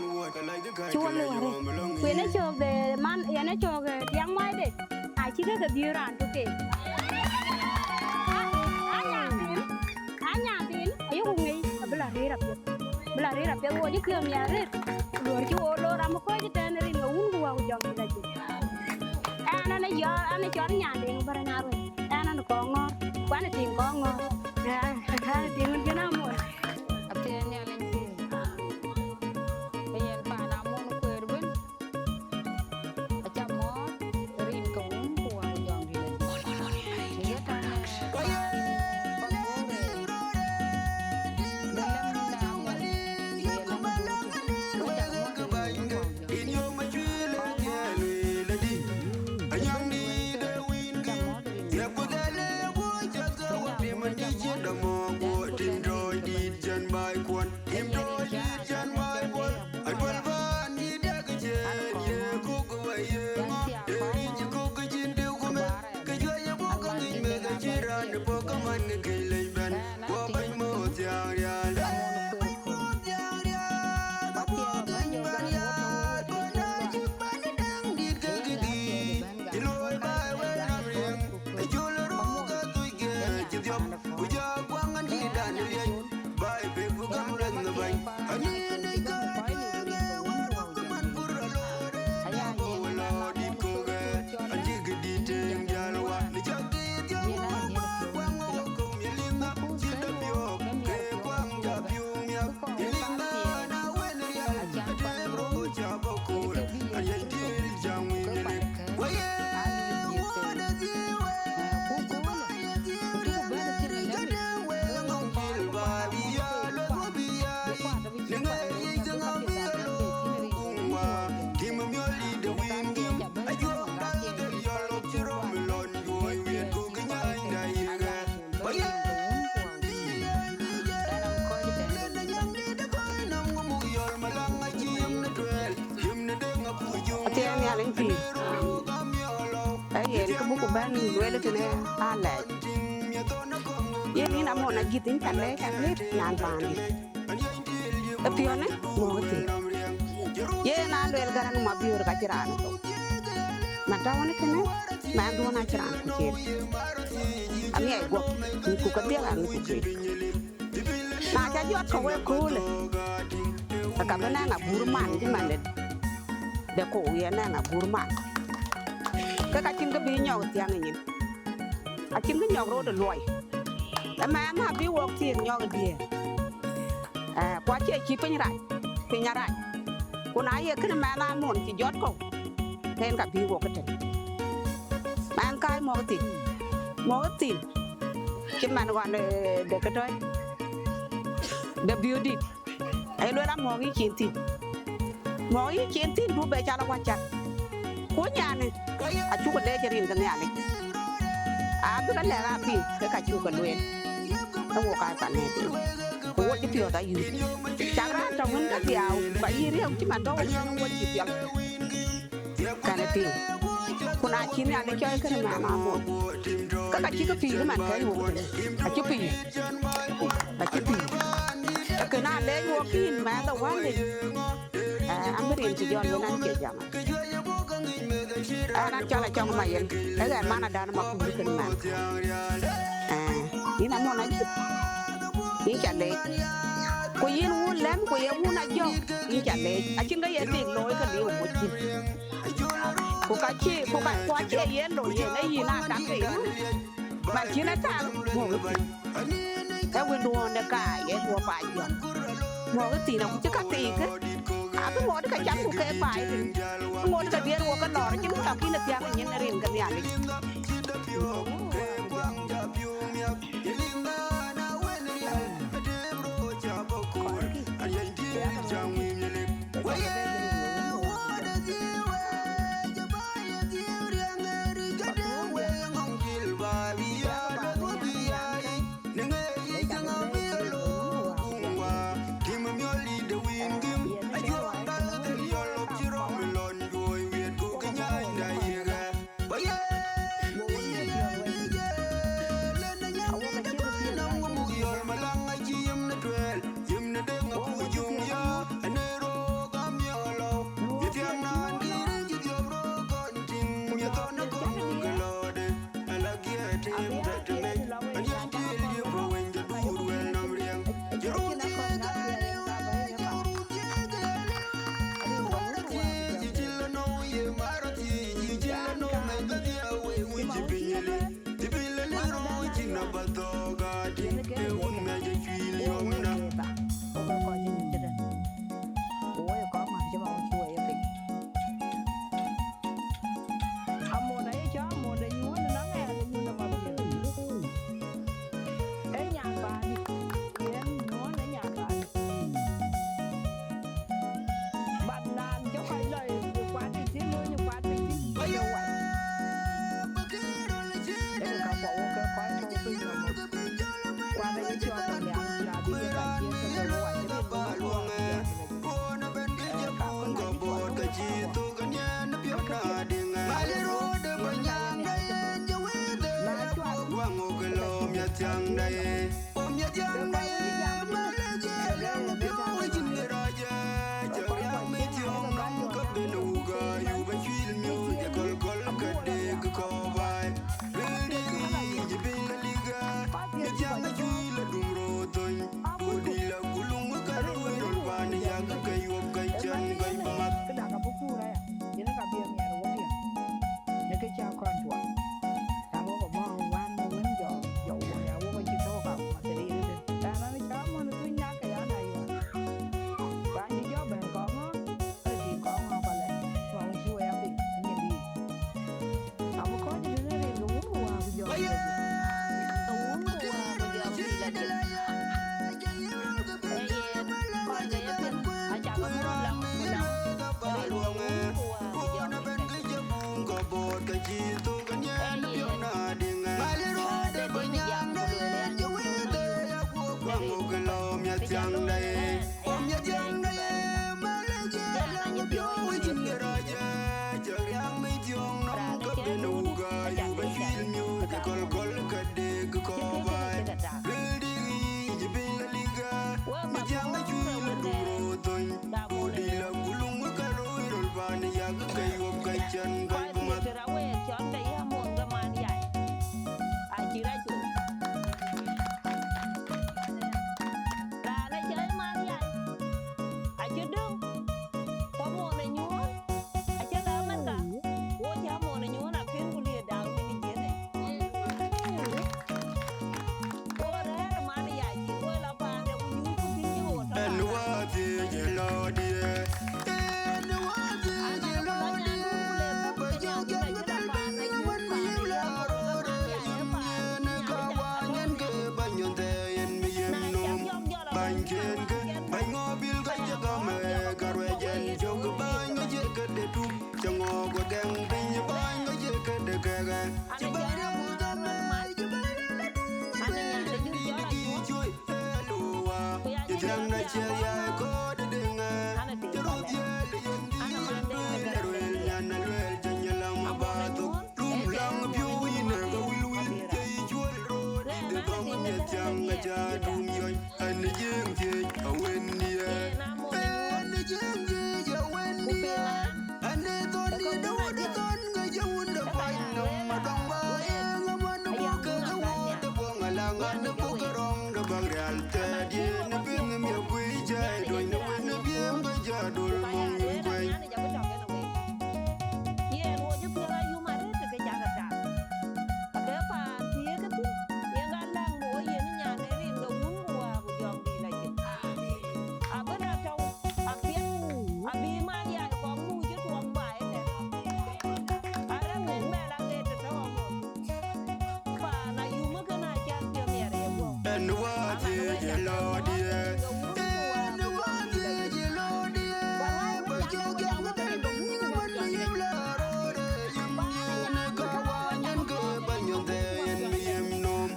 cï wo lëu arëët. Ku yen ë cök de man, yen ë cök, eh, tiaŋ muaide, acï ke ke dhiëëu raan tök keek. A, a nyan thiin, a nyan thiin, ayeku ŋic, abï la rëër apiɛth. Bï la rëër apiɛth, wo cï piɔ̈ɔ̈th miɛt arëët. Ku luɔ̈ɔ̈r cï wo loor, ram ë kɔc ëtɛ̈ɛ̈n rin ke wun ku wa ku jɔŋ dï la jël. Ɛn, an, ë yɔ̈ɔ̈r, an, ë cɔl Nyandeng Bär Nyaruëëny. Ɛn, an, ë kɔŋ ŋɔ̈ɔ̈r, ku an, ë tiŋ kɔŋ ŋɔ̈ɔ̈r. Ɛn, an, ë tiŋ wën cïn amon. Athiɛɛi Nhialic thiëëc. Ë yen paan amon kueer ëbën. Aca mɔ̈ɔ̈th rin ke wun ku wa ku jɔŋ dït la jël. Ku ye tënë paan, paan Bor, në lɛ̈ŋ dït aŋuan, ku ye lɛ̈ŋ duut. Ku aca mɔ̈ɔ̈th rin ke wun ku wa ku jɔŋ dït la jël. Aca mɔ̈ɔ̈th rin ke Ku dhɛl ë guɔ cäth ke wä tim ë dï cï dɔm ɔ guɔ tim tɔɔc dït cän baai kuɔn. Tim tɔɔc dït cän baai kuɔn. Aduɔl bän dït dek cien ye kuk wä ye ŋɔ. Ee ric kuk cïn diu ku meth. Ke juëc ë buk ke ŋic meth acï raan ë buk ke man ke kec lec bɛ̈n. Guɔ bɛ̈ny mɔ̈ɔ̈th thiaŋ rial. Ee bɛ̈ny mɔ̈ɔ̈th thiaŋ rial. Abuɔ bɛ̈ny bɛ̈n rial. Bɛ̈ny acï bɛ̈ny däŋ dït ke kë dït. Cï looi baai wël nɔm riɛŋ. Ë jol röök ë thuc ke cï dhiɔp, ku jɔ guaŋ ë dïïtdan ë liɛc, bä ë pek ku gäm rɛ̈th në bäny. Anïn ë jɔ tueŋ ë wär wä ke man kur aloor ë jɔ bä wä lɔ dït kokë. Acï kë dït tëëŋ jäl wä, në cäk dïït yɔ̈ŋ wä guaŋ wä wä kom ye liŋ ë cï dap yɔ̈ɔ̈k, ke kuaŋ jɔ piööŋ miäk. Ye liŋ ë na wën rial, atem röör cä bä koor, an yɛn tiëël cä ŋuic ye liŋ. Athiɛɛn Nhialic pïïr. Ee yen kë buk bɛ̈n lueel tënë aa lɛc. Yen yïn Amon Ajïth, yïn ca lɛc arëët nyan paandït. Ë piɔ̈në mɔ̈k thïn. Yen aa lueel Garaŋ Mabiöör ka cï raan thou. Man tɔ̈u në kënë, mɛnhduön acï raan ku ciëër. Aŋiɛc guɔ̈p, ŋic ku ke dhiëk aŋic ku cuëc. Na ca jɔt ke wek köölë, ke ka bï nɛŋ abur man cï man de, de kook yen nɛŋ abur man. Ke ka cïn kë bï nyɔk thiäŋ ë nyin. Acïn kë nyɔk rot ë luɔi. Ëmɛn abï wok thiëëk nyɔk ë diëër. Eh, ku acie cï piny rac, piny arac. Ku na ye kënë mɛnh Amon cï jɔt kɔ̈u, ke en ka bï wok ëtën. Mɛnh kääc mɔ̈k thïn, mɔ̈k thïn. Cï man ɣɔn, eh, de këtɔ̈i, de biöödït. Aye lueel amɔ̈k yï cin thïn. Mɔ̈k yï cin thïn, du be cal awäc cal. Ku nyanë, acuk leec rin ke Nhialic. Abï ke lɛ̈k apiŋ, ke ka cuk ke lueel. Ke wok aa pan nɛ̈ɛ̈t piny. Ku wo cï piɔ̈ɔ̈th ayuc. Cak raan tɔ̈ wën ke dhiau, ku ayï riëëu cï man tɔ̈ wën wok cï piɔl. Kɛn ë piŋ. Ku na cï Nhialic cɔɔi kënë man Amon, ke ka cï ke pïïr man kɛ̈ɛ̈c wok ëtënë. Acï pïïr. Acï pïïr. Ee kënë aleec wok yïn mɛnh de wände. Eh, an bï rin cï jɔl wën an cie jam. An, an cɔl Acɔŋ Mayel. Ee ɣɛn man adan Makuur kënë man. Eh, yïn Amon Ajïth. Yïn ca leec. Ku yïn wun Lɛm, ku ye wun Ajɔk, yïn ca leec. Acïn kë ye thik looi ke liu moc thïn. Ku ka cï, ku ka, ku acie yen looi yen, ee yïn aa tak ke yïn. Man cïn ë tak, mɔ̈k ë thïn. Ee wënduɔ̈ɔ̈n de kaai, ee dhuɔ̈k baai juɔ̈n. Mɔ̈k ë thïn, aku cï ka thiikkë. Abï ŋoot ke cam ku ke baai thïn. Bï ŋoot ke dhiëër wok ke lɔɔr, acïn kë lɔ kïn ë thiäŋ ë nyin rin ke Nhialic. Tiaŋda ye, pom ya tiaŋda ye, malë je lëŋ piɔ̈u wecin gë rɔc ë, cä riäŋ mi thiɔ̈ŋ nɔm ke ben wuka, yup acuil miööc ë kɔlkɔl ke dek kɔ̈u baai. Luel dek yiic piny la ligä, mi tiaŋ acuil la dum röör thöny, ku dï la ku luŋ ë ka röör röl paan yak ke yuɔp ke cän gɔc bï math. Këda ka bï kuur aya, yen ka bï miɛt wodhie, në kë cä kɔn tuɔɔk. Raan wok ë mɔ̈u wään wën jɔ, jɔ wok ya wok acï thok ka ma thëri yïdë. Raan an cä mɔn ë thuny nyak ke yan ayuɔn. Raan cï jɔ bɛ̈n kɔŋ ŋö, ë tïŋ kɔŋ ŋö kɔlɛ. Mɔn cï wek ya piny, nyin dïït. Abï kɔc ë tënë rin ke wun ku wää ku jɔ. Ke wun ku wää ku jɔ bï la dït. Ee yen, kɔc ke ye thïn, acä ke muɔ̈ɔ̈th lɔŋ ku lɔŋ. Rin ke wun ku wää ku jɔ bï la dït. Kë cï thok ke nyiɛɛn piɔ̈n adïŋ. Mal röördë bï nyaŋ de lueel cï wëëth ë ya guöp kuaŋ ŋok lɔ miɛt thiaŋda ye. Wok miɛt thiaŋda ye, mal je lɔŋ piɔ̈u wecin gë rɔc ë. Cä riäŋ mi thiɔ̈ŋ nɔm ke ben wuka, yup acuil miööc ë kɔlkɔl ke dek kɔ̈u baai. Luel dek yiic piny la ligä, mi thiaŋ acuil la dum röör thöny. Ku dï la ku luŋ ë ka röör röl paan yak ke yuɔp ke cän gɔc bï math. Tëra wëët cɔn de yä muɔ̈th ke man yai. Acï rac wël. Raan ë cɔl man yai. Acï döŋ. Ku muɔ̈th ë nyuɔɔth. Acï la Amerika. Wo cä muɔ̈th ë nyuɔɔth akën ku liëët daak wën ë jiënë. Ku rɛ̈ɛ̈r man ya cï wël a paande ku nyuc ku bï ɣööt tɔ̈. Ɛn wäthii jë lɔɔdiɛ, ɛn wäthii jë lɔɔdiɛ, bä jɔ jam dal piny wën bï yïn la röör ë yïn yen ka wany yen ke bä nyɔn thɛɛr yen bï yem nöm. Bäny ken ke, bäny ŋö bil ka jë gɔm ë ka ruɛc ɛn cök bäny ŋö jë këde tum. Cä ŋɔɔk we gɛŋ piny bäny ŋö jë këde kɛkɛ. Cï bä rɛ̈ɛ̈r gam ë, cï bä rɛ̈ɛ̈r la duŋ ë duëël den dït kï cuöi ë luwa. Cï thiäŋda ciɛth ya ë kööt ë deŋ ë. Cï röt dhiël ë yen dï yen duëël ë ruëël nyan ë lueel cä nyë lam ë ba thok. Rum läŋ piɔ̈u yïn ë ke wïl wïl, cï yï cuöl röördït ë gɔŋ ë miɛt thiäŋ ë cä tum yɔny. Ɛn ë jiëëŋ thiëëc awëndië. Ɛn ë jiëëŋ thiëëc awëndië. Ɛn ë thɔn dït de wut ë thɔn ke jɛ wun de kuany nɔm adɔŋ ba yeŋ aman ë buk ke ke wut de buɔŋ alaŋ an ë buk ke rɔŋ de bäk rial thɛɛt yen ë piŋ ë miɛk kuic cä ë duɔny de wën ë biëm ke cä dol mɔŋ wun kuɛny. Yen wo jë piɔ̈ɔ̈th ayum arëët ke cak ë tak. Ake paan thiëëk ë thïn, yen ka läŋ bï wo yen nyan ë rin ke wun ku wäär ku jɔŋdït la cin. Abï rɔt tɔ̈u apiɛth, abï man yal kɔŋ nu cï tuɔŋ baai ëtɛ̈n. Arëŋ mɛl aɣet tɔ̈u aŋot. Paan ayum ë kën acän piɔ̈u miɛt ë ye guɔ̈u. Ɛn wäthii jë lɔɔdiɛ, ɛn wäthii jë lɔɔdiɛ, bä jɔ jam dal piny wën bï yïn la röör ë yïn yen ka wany yen ke bä nyɔn thɛɛr yen bï yem nöm.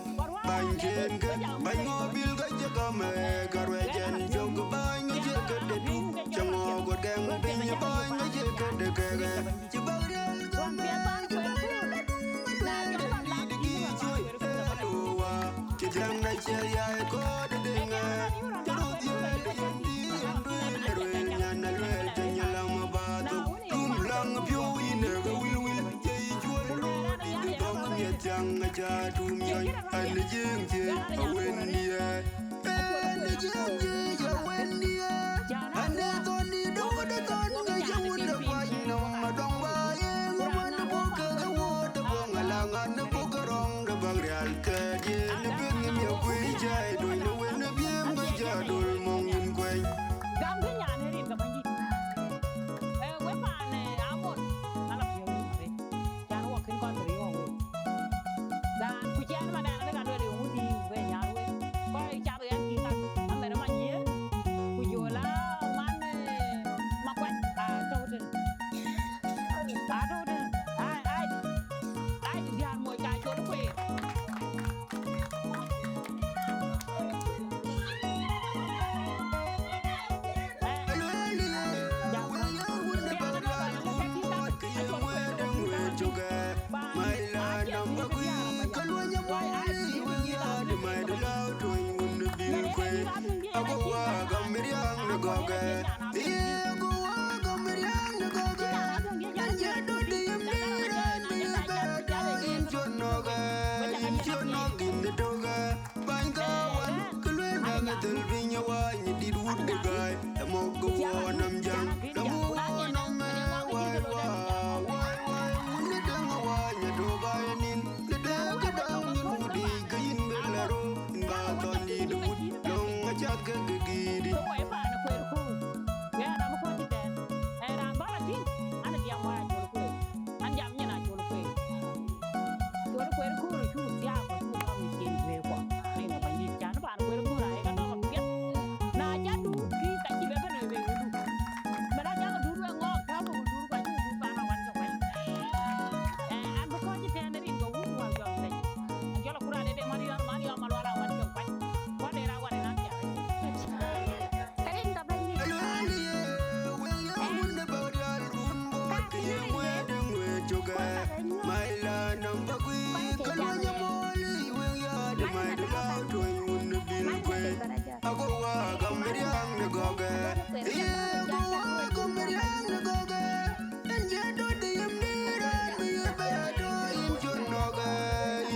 Bäny ken ke, bäny ŋö bil ka jë gɔm ë ka ruɛc ɛn cök bäny ŋö jë këde tum. Cä ŋɔɔk we gɛŋ piny bäny ŋö jë këde kɛkɛ. Cï bäk rial gam ë, cï bäk rial la duŋ ë duëël den dït kï cuöi ë luwa. Cï thiäŋda ciɛth ya ë kööt ë deŋ ë. Cï röt dhiël ë yen dï yen duëël ë ruëël nyan ë lueel cä nyë lam ë ba thok. Rum läŋ piɔ̈u yïn ë ke wïl wïl, cï yï cuöl röördït ë gɔŋ ë miɛt thiäŋ ë cä tum yɔny. Ɛn ë jiëëŋ thiëëc awëndië. Ɛn ë jiëëŋ thiëëc awëndië. Ɛn ë thɔn dït de wut ë thɔn ke cä wun de kuany nɔm adɔŋ ba yeŋ aman ë buk ke ke wut de buɔŋ alaŋ an ë buk ke rɔŋ de bäk rial thɛɛt yen ë piŋ ë miɛk kuic cä ë duɔny de wën ë biëm ke cä dol mɔŋ wun kuɛny. Gam kë nyan ë rin ke bänydït. Ee, we paan, ee, Amon, ala piɔ̈u yïn arëët. Can wɔ kën kɔn bï riɔ̈ɔ̈k wek. Raan ku cɛn man dan adek aluel yöŋ wudï be nyar wek. Kɔc cath ɣɛn kï ŋak. Amɛn ë man yiëë. Ku jɔl a man, ee, Makuac. Atɔ̈u tënë. Atɔ̈u tënë. Ai, ai. Ai, diäär moc ka col kueer. Cogɛ, my la namba kui, ka luɔny amɔɔl, i wek yaat, my de la tuɔny wun bil kuei. Ago wa gam riaŋ në gɔkɛ, ye go wa gam riaŋ në gɔkɛ. Ɛn ye dot de yem ni raan, bi ye bɛ do, in cï nɔkɛ,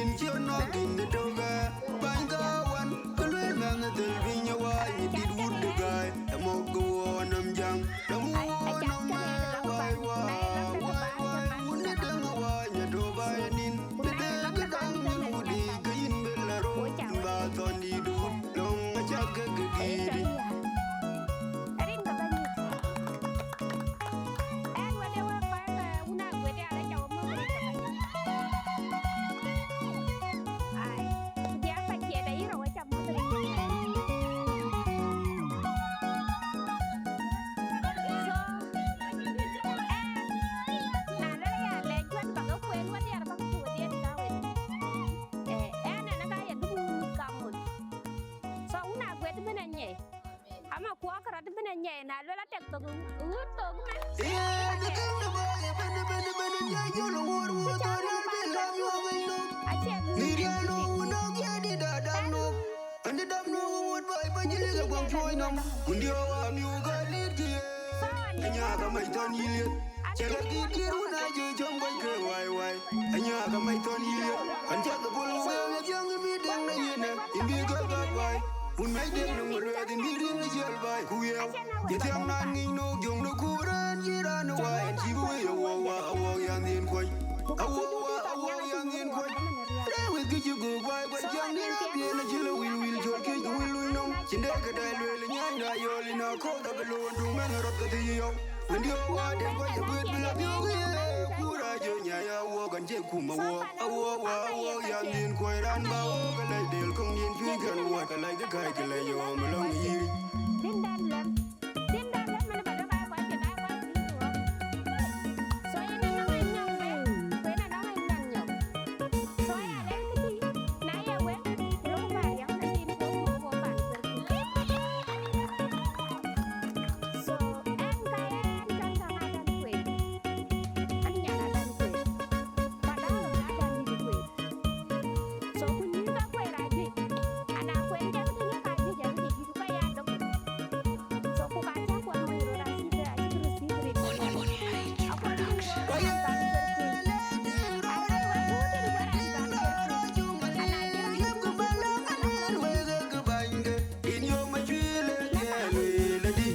in cï nɔk in de tokɛ. Bäny ka wan, ke lueel mɛnh thel piny ë wany, dit wut de gäi, ë mɔk ke wuɔ nɔm jaŋ. Dɔm wuɔ nɔm ë wai, wai, wai, wai, wun ë däŋ ë wany, ë tök ë nin. Bï dee ke däŋ ë wut dï, ke yïn bï la rou, yïn ba thɔn dït wut, lɔ̈ŋ acäk ke ke gïïrï. Rin ka bɛ̈ny. Ɛn wël ë wek kɔc ke wun Aguet ya, la ca wek mɔ̈k rin ka bɛ̈ny. Ai, ku diäk ka ciɛɛt ayï rou, aca mɔ̈k rin ka bɛ̈ny. So, ɛn, na lël ya lɛc cuɛt ba ke kueen wadiɛɛr ba ke ku wadiɛɛr ka wek. Eh, ɛn, ɛn ka ye dhuk wun ka mut. So, wun Aguet bïn anyɛ. Ama kuɔɔk rɔt bïn anyɛ, na luel atek thok, ɣöt thok mɛn. Ye, the thing the boy, ben, ben, ben, ya yol wor wor, thor ya ben la yo ben no. Acie ni ria no, no ya di da da no. Ani dam no wor boy, ben jili ga gwang choi no. Kundi o wa mi u ga lir ki ye. Anya ga mai ton yil ye. Chega ki ki ru na jo jom boy ke wai wai. Anya ka mai ton yï liep, an cak ke pol wëu ye thiäŋ ë bï deŋ në yen ë, yïn bï gɔ̈k gɔ̈k baai. Wun mɛc deŋ në ŋö luɛɛth, yïn bï riŋ në jiël baai, ku wiɛɛu. Ye thiäŋ naan ŋic në jöŋ de kuur, ɛn cï raan ë waai, ɛn cï bï wëi awuɔk wa, awuɔk yan dhien kuɔc. Awuɔk wa, awuɔk yan dhien kuɔc. Rɛ̈ɛ̈r wëth kë cï göök baai, guɛl thiäŋ dït raan piɛ̈n acï lɔ wil wil, col kiec ke wil luny nɔm. Cïn dɛ këdai lueel, nyaai na yɔl, yïn akɔ̈th abï loon, duŋ mɛnh rɔt ke thiëc yɔu. Wëndiɛ̈ wäär den kɔc ë guëët bï la biöök ye, ku rac jɔ nyai awuɔk, an, cie kum awuɔk, awuɔk, wa awuɔk, yan dhien kuɔc raan bä awuɔk, ke lɛc del köŋdiɛn cuëc kɛn wuɔt, ke lɛc ke kääc, ke lɛc yɔɔm ë lɔ̈ŋ ë yïric. Din dan lɛm, din dan lɛm, man ba lɔ ka kɔc ke ka kɔc bï tuɔɔk. So, yen anɔŋ ë nyɔk bɛ, ku yen anɔŋ ë nyɔk nyɔk. So, ya lɛl këdï, na ye wek, ku lok bä riäŋ, na cïn ku muk wo pan kueer. So, ɛn ka ɛn cɔl ka ŋa dan kueer? An nyan adan kueer. Ka däär adan dït kueer. So, ku nyïïn ka kueer ajuëc. Ana kueer jam ke ye ka juëc, ajuëc dït ku ka ya dom. So, ku ka cä kuat mony röt acï ke, acï ke receive rit. Akuat mony röt adan kueer kueer. Ana ye wek duut ë kueer adan kueer kueer. Ana ye wek duut ë kueer adan kueer kueer. Yïn yom acuël ë dhiɛl lueel adï,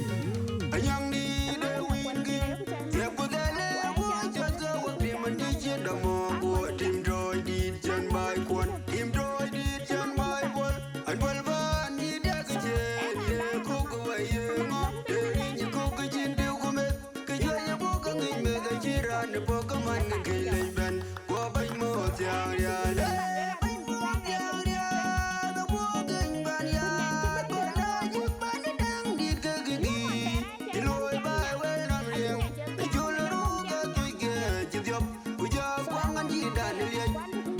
anyaŋdït ë wïnkin, thiëk ku dhɛl ë guɔ cɔt ke wek tim, an, dï cï dɔm ɔ guɔ tim tɔɔc dït cän baai kuɔn, tim tɔɔc dït cän baai puɔl, an, puɔl bä an, dï dɛk cien ye kök ke wä ye ŋö, ye ric kök ke cïn diu ku meth, ke juëc ë buk ke ŋic meth acï raan ë pɔ̈k ke man ke këc lec bɛ̈n. Guɔ bɛ̈ny mɔ̈ɔ̈th thiaŋ rial, ee bɛ̈ny mɔ̈ɔ̈th thiaŋ rial, aguɔ geny bän yaar, bän raan cï bän däŋ dït ke këdï, cï looi bä ë wël nɔm riëŋ, ë col ruk ë thuc ke cï dhiɔp, ku jɔ kuaŋ an cï dan liec,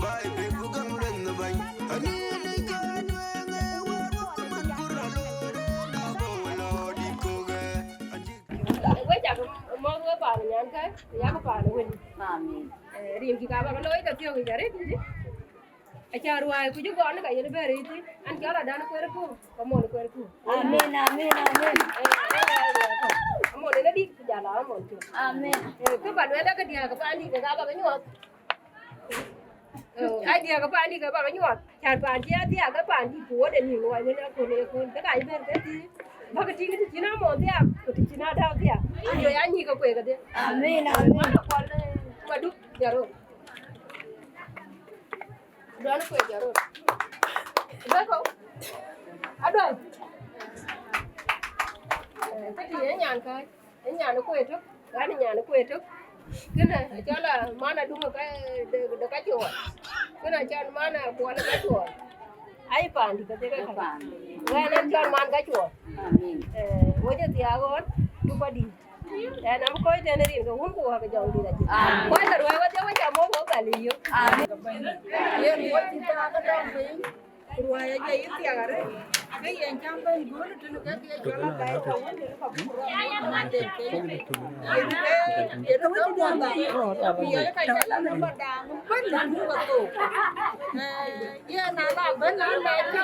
bä ë pek ku gäm lueth në bäny, anïn ë jɔ nueŋ ë wär wok ke man kur alore, na bä wä lɔ dït kok ë, an cï Wek cak mɔ̈th wek paan nyankä, yak paan wën. Amen. Eh, rin kï ka bä ke looi ke thiɔ̈k yic arëët yic. Aca ruääi ku cï gɔl ka yen bɛ̈ɛ̈r yic thïn. An cɔl adan kueer ku, ka mon kueer ku. Amen, amen, amen. Eh, eh, eh, eh, eh. Amon ënë dït ku jal a amon tök. Amen. Eh, kë bä lueel ke diäk ke paan dït ke ka bä ke nyuɔɔth. Ai diäk ke paan dït ke bä ke nyuɔɔth. Cän paan cï a thiaak ke paan dït ku wodë nïïm luɔi wën akun ë kun. Ke ka cï bɛ̈n ke thïn. Bä ke tïŋ të cïn amon thiaak, ku të cïn adau thiaak. Ku jɔ ya nyïïk ke kueek kedhie. Amen, amen. Mana kuɔl, eh, maduk jarou. Duɔn kueek jarou. Beko. Aduɔn. Eh, ke tïŋ ë nyan kääc. Ë nyan ë kueer tök, ɣɛn ë nyan ë kueer tök. Kënë acɔl a man aduŋ ë ka, de, de Kacuɔɔr. Kënë acɔl man a kuɔl ë Kacuɔɔr. Ai paandï ka thek ë ka. Ɣɛn acɔl man Kacuɔɔr. Amen. Eh, wo jɔ thiaak ɣɔn, du pa dït. Ɛn am kɔc tën rin ke wun ku wä ke jɔŋ dït acï. Amen. Kɔc ke ruɛ̈i wä jɔ wä jam wok wok dhal yök. Amen. Yen wo cï thiaak ë dɔm piny. Ruai aje yï thiak arëët, ke yen cam bɛ̈n göl tënë ke ke cɔl abaai ka wën ë ka buk rɔt mande ke. Yen ke, yen ke muɔdha, ku yen ka cɔl an ba daŋ bɛ̈n buk ka thok. Eh, yen ala bɛ̈n an ba cï,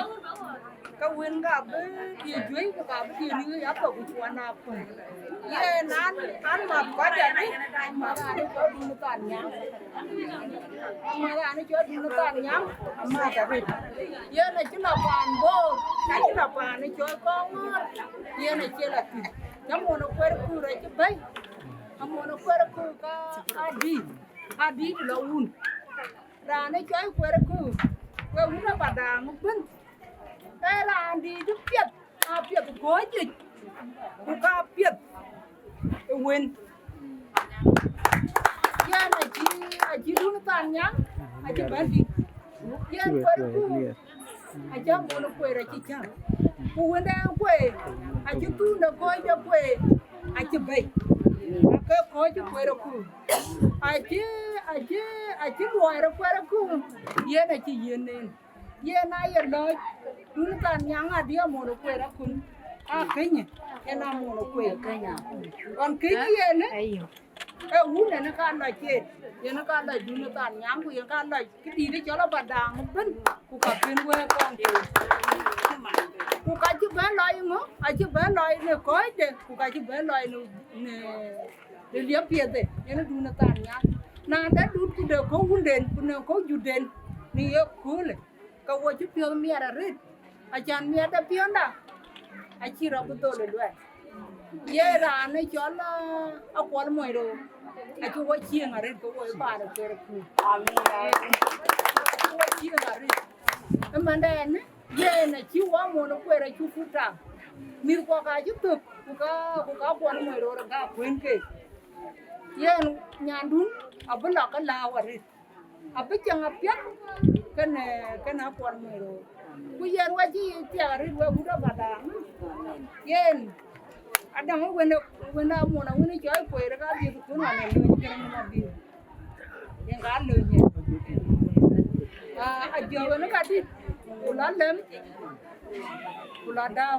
ka wën ka bï dië juëc ku ka bï dië riëëc athok ku cuan akuën. Yen an, an math kɔc adï, math an cɔl dun than nyaŋ. Amath raan cɔl dun than nyaŋ, amath arëët. Yen acï lɔ paan Bor, acï lɔ paan cɔl Kɔŋɔ̈ɔ̈r, yen acï lɔ thïn. Amuɔn akuɛɛr kuur acï bɛ̈i, amuɔn akuɛɛr kuur ka adï, adï lɔ wun. Raan cɔl kuɛɛr kuur, ke wun abadaŋ bën. Ee raan dïït piɛth, apiɛth kɔ̈ɔ̈c yic, ku ka piɛth ë wën. Yen acï, acï dun than nyaŋ, acï bɛ̈n dït. Yen kuɛɛr kuur, acï amuɔn kuɛɛr acï cäŋ. Ku wënde kuɛɛr, acï thuunde kɔ̈ɔ̈c de kuɛɛr, acï bɛ̈i. Ake kɔ̈ɔ̈c kuɛɛr kuur. Acï, acï, acï luɔi rɔt kuɛɛr kuur, yen acï yiën en. Yen aye lɔc, dun than nyaŋ adï amuɔn kuɛɛr akun. Akënyë, yen amuɔn kuɛɛr. Ɣɔn këc yen, ee wun en ka lɔc yen, yen ka lɔc dun than nyaŋ, ku yen ka lɔc këdït cɔl abadaŋ bën, ku ka kën wëëk kɔŋ ke. Ku ka cï bɛ̈n lɔc ŋö, acï bɛ̈n lɔc në kɔ̈ɔ̈cde, ku ka cï bɛ̈n lɔc në, në, në liep piɛthde, yen dun than nyaŋ. Na de dut ku de kɔ̈u wunden, ku në kɔ̈u juden, në ye köölë. Ke wo cï piɔ̈ɔ̈th miɛt arëët, acan miɛt de piɔ̈nda, acï rɔt bï dhol ë luɛɛl. Ye raan ë cɔl, ah, Akuɔl Mony Roor, acï wo cieŋ arëët ke wo ë paan ë kueer kuur. Amin. Acï wo cieŋ arëët. Ëmɛndɛn, yen acï wo amuɔn ë kueer acuk ku tak. Mïthkuɔ ka cï thök, ku ka, ku ka Akuɔl Mony Roor ka kuën keek. Yen nyandun abï lɔ ke lääu arëët. Abï cieŋ apiɛth kënë, kënë Akuɔl Mony Roor. Ku yen wa cï thiak arëët wek wut abadaŋ. Yen adaŋ wën, wën amuɔn awën cɔl kueer ka dhiëth kun wan ë lööny kërë nɔm abï. Yen ka lööny yen. Ah, ajɔ wën ka dït, ku lɔ lɛm, ku lɔ dau.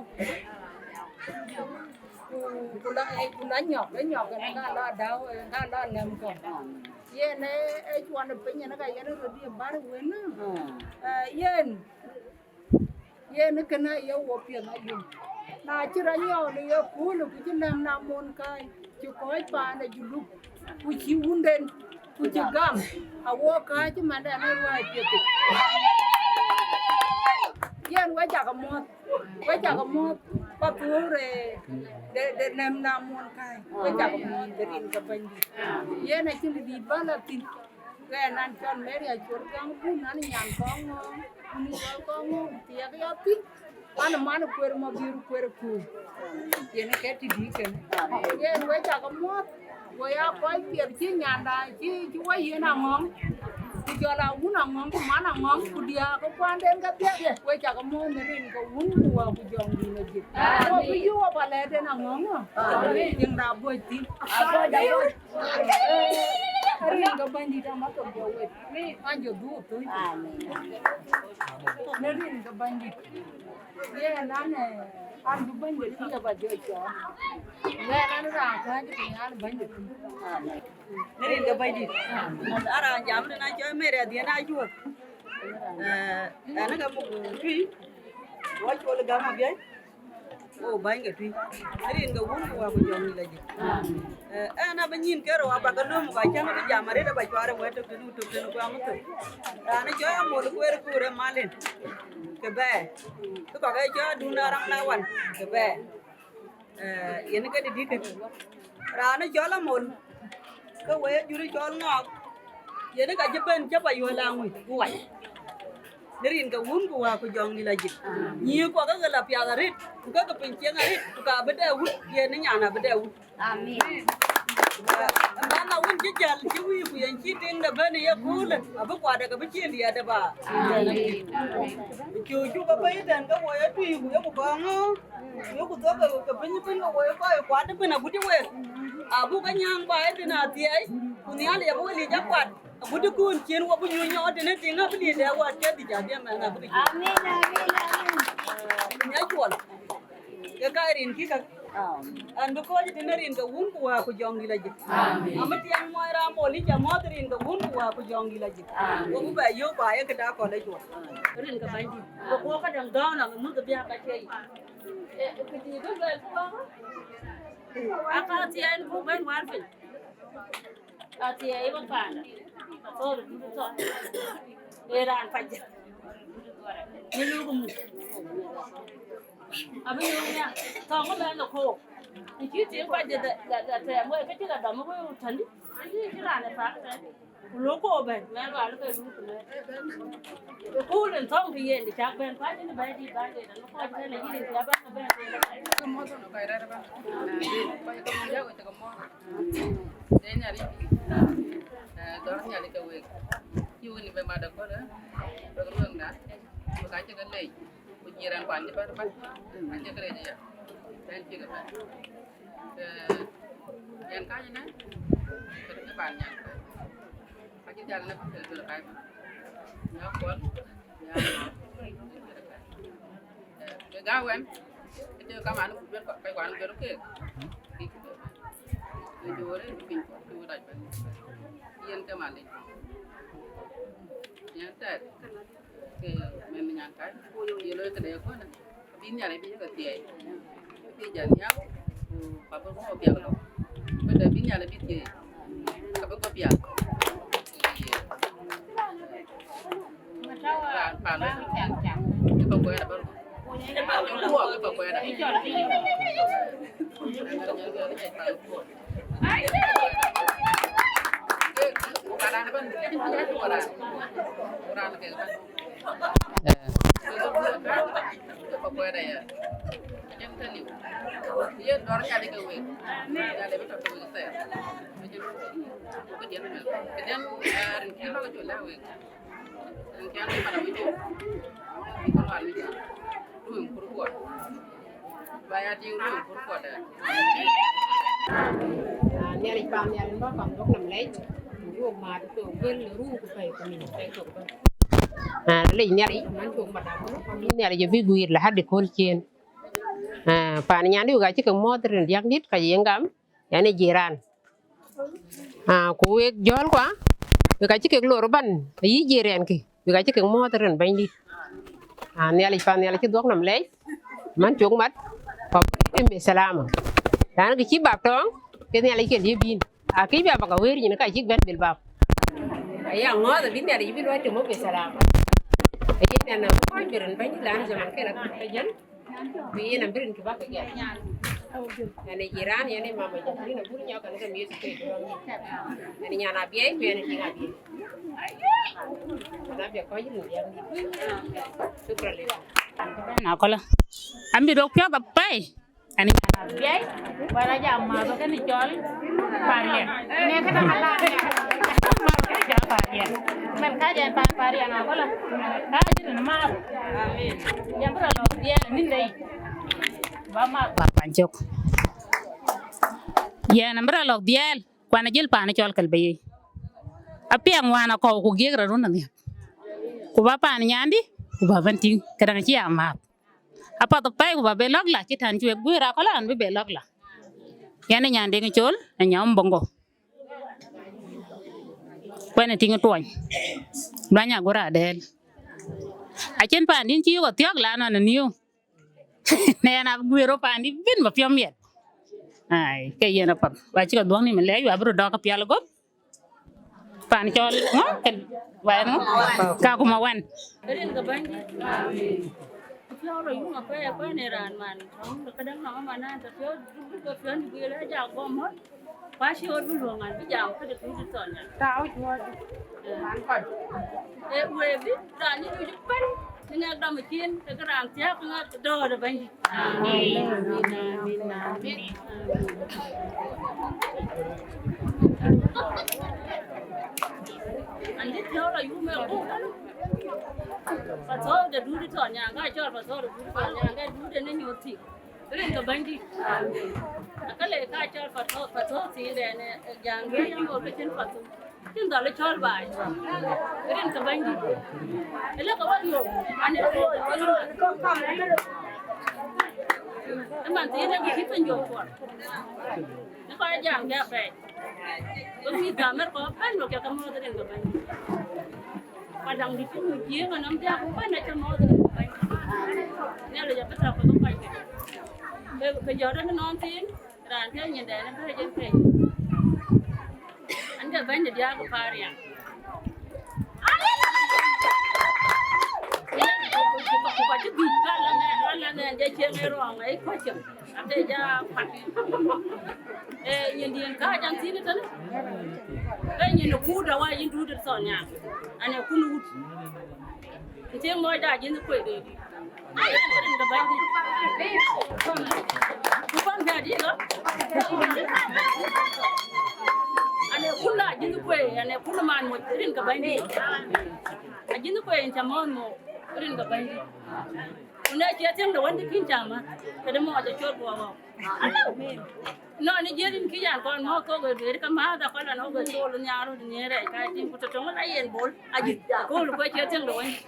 Ku, ku lɔ, eh, ku lɔ nyɔk, ë nyɔk ën ka lɔ dau, ën ka lɔ lɛm kɔn. Yen ë, ë cuɔn ë piny yen ka yen röt ye bär wën. Eh, yen, yen kënë ye wo piɛth ayum. Na cï rɔt nyɔk në ye köölë ku cï lɛm na mon kai, cï kɔc paan ë Julup, ku cï wunden, ku cï gam, awo kääc cï mande anɔŋ ruääi piɛth. Yen we cakë muɔ̈th. We cakë muɔ̈th, pa thuur, eh, de, de lɛm na mon kai. We cakë muɔ̈th, de rin ke Bɛ̈nydït. Yen acïn dït bä la thïn. Ɣɛn an cɔl Mary Acuɔl Gaŋ Bun, an nyan Kɔŋɔ̈ɔ̈ŋ, bun cɔl Kɔŋɔ̈ɔ̈ŋ, thiɛk ya thïn. An man kueer mɔ biur kueer kuur. Yen ke tï dï kën. Yen we cakë muɔ̈th. Go ya kɔc piɛth cï nyanda, cï, cï wä yen aŋɔ̈ŋ, ku jɔl a wun aŋɔ̈ŋ, ku man aŋɔ̈ŋ, ku diäär ke kuanden kedhie, we cakë muɔ̈th në rin ke wun, ku wä, ku jɔŋdït Lajik. Ku bï yök wä palɛɛt en aŋɔ̈ŋ ɣɔn. Tiŋda buɔc thïn. Rin ke Bɛ̈nydït ama thok jɔ wet. An jɔ dhuk thöc. Në rin ke Bɛ̈nydït. Yen an, eh, an bï bɛ̈ny de tïŋ aba jɔ cɔɔl. Yen an raan kääc piny an bɛ̈ny de tïŋ. Në rin ke Bɛ̈nydït. An raan jam tënë cɔl Mary Adhiɛn Ajuɔk. Eh, ɛn ka muk tui. Wa col gam abiɛc. Wo bäny ke tui. Në rin ke wun ku wä ku jɔŋ Lajik. Eh, ɛn abï nyin kerou aba ke löm ku acän abï jam arëët aba cuar ë wɛ̈t tök tënë tök tënë guam thok. Raan cɔl Amol kueer kuur ë malin. Ke bɛ̈ɛ̈r. Kë kɔ̈k ë cɔl Adun Araŋ na wan. Ke bɛ̈ɛ̈r. Eh, yen ke dï dï kën. Raan cɔl Amol. Ke wëi jur cɔl Ŋɔɔk. Yen ka cï bɛ̈n cä pa yuɔl aŋuc ku wac. Në rin ke wun ku wä ku jɔŋdït Lajik. Nyïïr kuɔ ke ke la piath arëët, ku ke ke piny cieŋ arëët, ku ka bï dɛ wut, yen ë nyan abï dɛ wut. Amin. Ë, man awën cï jäl cï wïïr ku yen cï tiŋde bɛ̈n ë yeköölë, abï kuatde ke bï cïï liɛɛtde ba. Amin. Cu cuk abɛ̈i tɛ̈n ke woi atui ku yeku gɔ̈ɔ̈ŋ ɣöö, ku yeku thök ke, ke piny piny ke woi kɔc kuat ëbën agut cï wek. Abuk ke nyääŋ ba ëtën athiɛɛi, ku Nhialic abï we lic akuat. Agut kun cien wɔ bï nyuc nyɔɔt tënë tiŋ abï liëëdɛ wät ke dhïc abï amɛn abï ke cien. Amin, amin, amin. Nya cuɔl. Ke ka rin kï ka. An bï kɔc tënë rin ke wun ku wäär ku jɔŋdït ajik. Amin. Amï tiɛŋ muɔi ram mol ic amɔ̈th rin ke wun ku wäär ku jɔŋdït ajik. Amin. Wɔ bï bɛ yök ba ye këda kɔl acuɔl. Rin ke bɛ̈nydït. Ku kuɔk ka däŋ dɔ̈ɔ̈r nɔm ë muth ë biäk ka cie yic. Ë, kë dïït bï luɛl ku wäär. Aka thiɛɛn ku bɛ̈n wär piny. Athiɛɛi ë paanda, athɔɔr ë dut ë thɔn, ee raan pac jël, në luk muk, abï yöök nhial, thɔŋ ëmɛn ë kook, të cï tiŋ pac jël, thɛɛm wei, ke cï la dɔm ë wëu tändï, ayï cï raan ë thak tɛ̈n, ku lok kook bɛ̈n, mɛn rual ke dut ku mɛn. Ë kööl en thɔ̈ŋ kë yen, të cak bɛ̈n, ku acïn bɛ̈ɛ̈i dït bän len, anɔŋ kɔc tënë yïn, cï abɛ̈n abɛ̈n len. Ke mɔ̈th nɔn kɔc rɛ̈ɛ̈r ëbɛ̈n. Ke Nhialic bï, eh, dhɔ̈r Nhialic ke week. Cï wën bï mat aköl, eh, wek ruëëŋda, wek acï ke leec, ku jiëër ɛn kuan cï bɛ̈n ëbɛ̈n, acï ke leec aya, bɛ̈n cï ke bɛ̈n. Eh, yɛn kany ënë, ke dï ke ban nyan kany. Acï jal ënë ke duel kany. Nya kuɔl, nya ke ga wɛn, ke tëë kaman ku duel kɔc kuan duel keek. Kï ku duel. Ke joore piny kɔc ku rac bɛ̈n. Yen ke man dï. Yen tɛɛt. Ke mɛn nyan kai, ye looi këde ëköölë, abï Nhialic bï ke thiɛɛi, bï jal nhial, ku ka bï guɔ pial lɔ, këde bï Nhialic bï thiɛɛi, ka bï guɔ pial. Raan pan ke pa kuɛɛr abä guɔ ke pa kuɛɛr. Yen dhɔ̈r Nhialic ke week, Nhialic bï tɔ̈ ke week thɛɛr. Këdiɛ̈n, këdiɛ̈n, rin kï lɔ̈k col lɛ̈k week. Rin kï an, bï pan awïc, bï kɔn wal wïc, ruëŋ kur kuɔt. Ba ya tiŋ ruëŋ kur kuɔt dɛ. Ah, Nhialic pan nhial bä kam dok nam lɛc. Ruëŋ ma dok gël ruëŋ ku pɛ̈i ku min pɛ̈i ku pɛ̈i. Ah, lec Nhialic man cok madam. Nhialic bï guiir la hadi köl cien. Ah, pan nyan wek acï ke mɔ̈ɔ̈th rin diäk dït ka ye gam, yani jiran. Ah, ku wek jɔl kua, wek acï kek lor ban, ayï jiran ki, wek acï kek mɔ̈ɔ̈th rin bɛ̈nydït. Ah, Nhialic pan Nhialic cï dhuɔk nɔm lɛc, man cok mat, ku abï ke bï salama. Lan kë cï bap tɔŋ, ke Nhialic ke liep yïn. Akï bï abä ka wëër yïn ka cïk bɛ̈n bil bap. Aya ŋɔɔth abï Nhialic bï luɔi tëmö bï salama. Aye nɛn abï kɔc bï rin bɛ̈ny lan zaman ke la ka jël. Ku yen abï rin kï bä ke gɛ̈t. Ɣɛn ë jiran, ɣɛn ë mama Jacqueline Abur Nyɔk, ɣɛn ke miëth ke. Ɣɛn ë nyan Abiɛi, ku ɣɛn ë tiŋ Abiɛi. Ɣɛn abï kɔc rin biäk. Shukran lekum. Na kɔlë. An bï dok piɔ̈th apɛi. Ani jam biɛi, wala jam ma ba keni cɔl Parian. Ne ka dang ala. Ma ba keni cɔl Parian. Men ka jam pa Parian a kola. Ka jin ma. Amen. Jam bra lo biɛl ni ndai. Ba ma ba pan jok. Yen bra lo biɛl, kwan jil pan cɔl kal bayi. Apiang wana ko ku giek ra run ni. Ku ba pan nyandi, ku ba ban ting, ka dang ci ama. Apath apɛi ku ba be lɔ̈k la, cï tän cuek guëër akɔl an bï be lɔ̈k la. Yen ë nyan Deŋ Col, ë nyam Boŋgo. Kuɛn ë tiŋ tuɔny. Luany aguɔ̈r adɛɛl. Acïn pandïn cï yök athiɔ̈k la nɔn ë niu. Në yen a guëër ë pandï bïn ba piɔ̈m yɛt. Ai, ke yen apath. Wa cï ke dhuɔ̈ŋ ni më lɛc, wa bï röt dɔ̈k apial gɔ̈p. Pan cɔl ŋö? Kën wɛn ŋö? Ka kuma wɛn. Rin ke bɛ̈nydït. Piɔ̈u rɔ yum apɛi apɛi në raan man. Tɔŋ de këdäŋ nɔŋ man an, të piɔ̈u duk duk ke piɔ̈n duk yel aja gɔm hot. Kuac yot bï luɔŋ an bï jam këde tuuc thɔn an. Tau cuɔt. Man kɔc. E wee bï raan yï tuuc pɛn. Në ŋɛk dɔm ë cin, ke kë raan thiääk ŋɛk dɔ̈ɔ̈r ë bɛ̈nydït. Amin, amin, amin, amin. An cï thiɔ̈k la yum ë buk. Pathou de dut tɔn nyaŋ ka cɔl pathou de dut tɔn nyaŋ ka dut de ne nyuɔ̈th thïn. Rin ke bɛ̈nydït. Amin. Akële ka cɔl pathou, pathou thïn de ne, jaŋ ke nyuɔ̈th ke cïn pathou. Cïn dhɔl ë cɔl baai. Rin ke Bɛ̈nydït. Ëlë ke wek yök, an, ë man thiin ë cï piny jɔ cuɔl. Në kɔc jam ke apɛi. Wek mïth ke America, bɛ̈n wek ke mɔ̈ɔ̈th rin ke Bɛ̈nydït. Ku daŋ dït cï wïc jiëëŋ anɔm diäk, bɛ̈n acï mɔ̈ɔ̈th rin ke Bɛ̈nydït. Nhialic abï thɔ̈k ke kɔc ke. Ke, ke jɔt ënɔnthiin, raan piɛth nyindɛn ë bɛ̈ɛ̈c en pɛ̈c. An, ke bɛ̈ny de diäk ë Pariaŋ. Ku ka cï dhïc ka la nɛn, la nɛn, jɛ cieŋ ë rɔŋ ë kuɔcem. Ade ja kuat. Eh, nyin dien ka jan thïn tënë. Ke nyin ë kuut awa yïn duut ë thɔn ya. An, ë kun wut. Cieŋ mɔc da jin kuei de. Rin ke Bɛ̈nydït. Ku kɔn bɛ dï lɔ. An, ë kun da jin kuei, an, ë kun man mɔc rin ke Bɛ̈nydït. A jin kuei in ca mɔn mo rin ke Bɛ̈nydït. Ku ne cie thiëŋ de Wëndït kin ca ma, këde mɔc acol guɔ wɔ. Nɔn ë jiël in kï yan kɔn mɔ̈k thok ë dueer ke määth akɔl an, ɣok ë thol nhiaar röt nyin rɛɛc ka tim ku tɔtɔŋ la yen bol ajïth. Kööl kuec cie thiëŋ de Wëndït.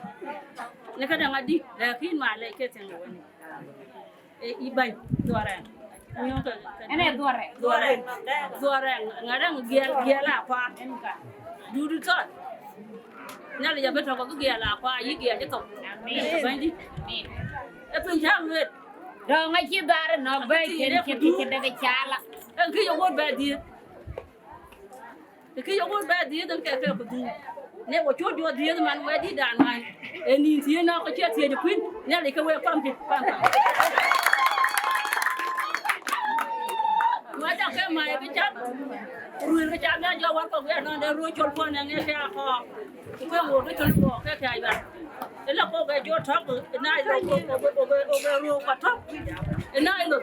Në këdäŋ adï, lakin ma lɛc ke thiëŋ de Wëndït. Ë, ë bɛ̈ny, dhuɔrɛŋ. Ënë dhuɔrɛŋ. Dhuɔrɛŋ. Dhuɔrɛŋ. Ŋa rɛŋ giɛl, giɛl akua. Dudu thɔn. Nhialic abï tɔ̈ ke giɛl akua, yï giɛl cï thok. Amen. Bɛ̈nydït. Amen. Ë piny cäk lueel. Dɔ̈ŋ acï dhar nɔ̈k bɛ̈ɛ̈i cïn cï kï cï dek cala. Ë kï ye wot bɛ dhiëëth. Ë kï ye wot bɛ dhiëëth en ke ke ku dhuk. Ne wo cot jɔ dhiëëth man wɛ̈t dït dan man. Ë nïn thiëëc nɔ̈k ke cie thiëëc kuïn. Nhialic ke wek pam kï, pam kï. Wɛ̈t dak ke mai ke cak. Ruël ke cak na jɔ wär kɔ̈k wek nɔn de ruöc col puɔ̈n ë ŋiɛc ke akɔɔr. Ku ke ŋoot ke col puɔ̈k ke ke ayual. Ëlë kɔ̈k ë jɔ tɔ̈k ë nai lɔ kɔ̈k ë, ë, ë, ë ruöök kɔ̈k tɔ̈k. Ë nai lɔ.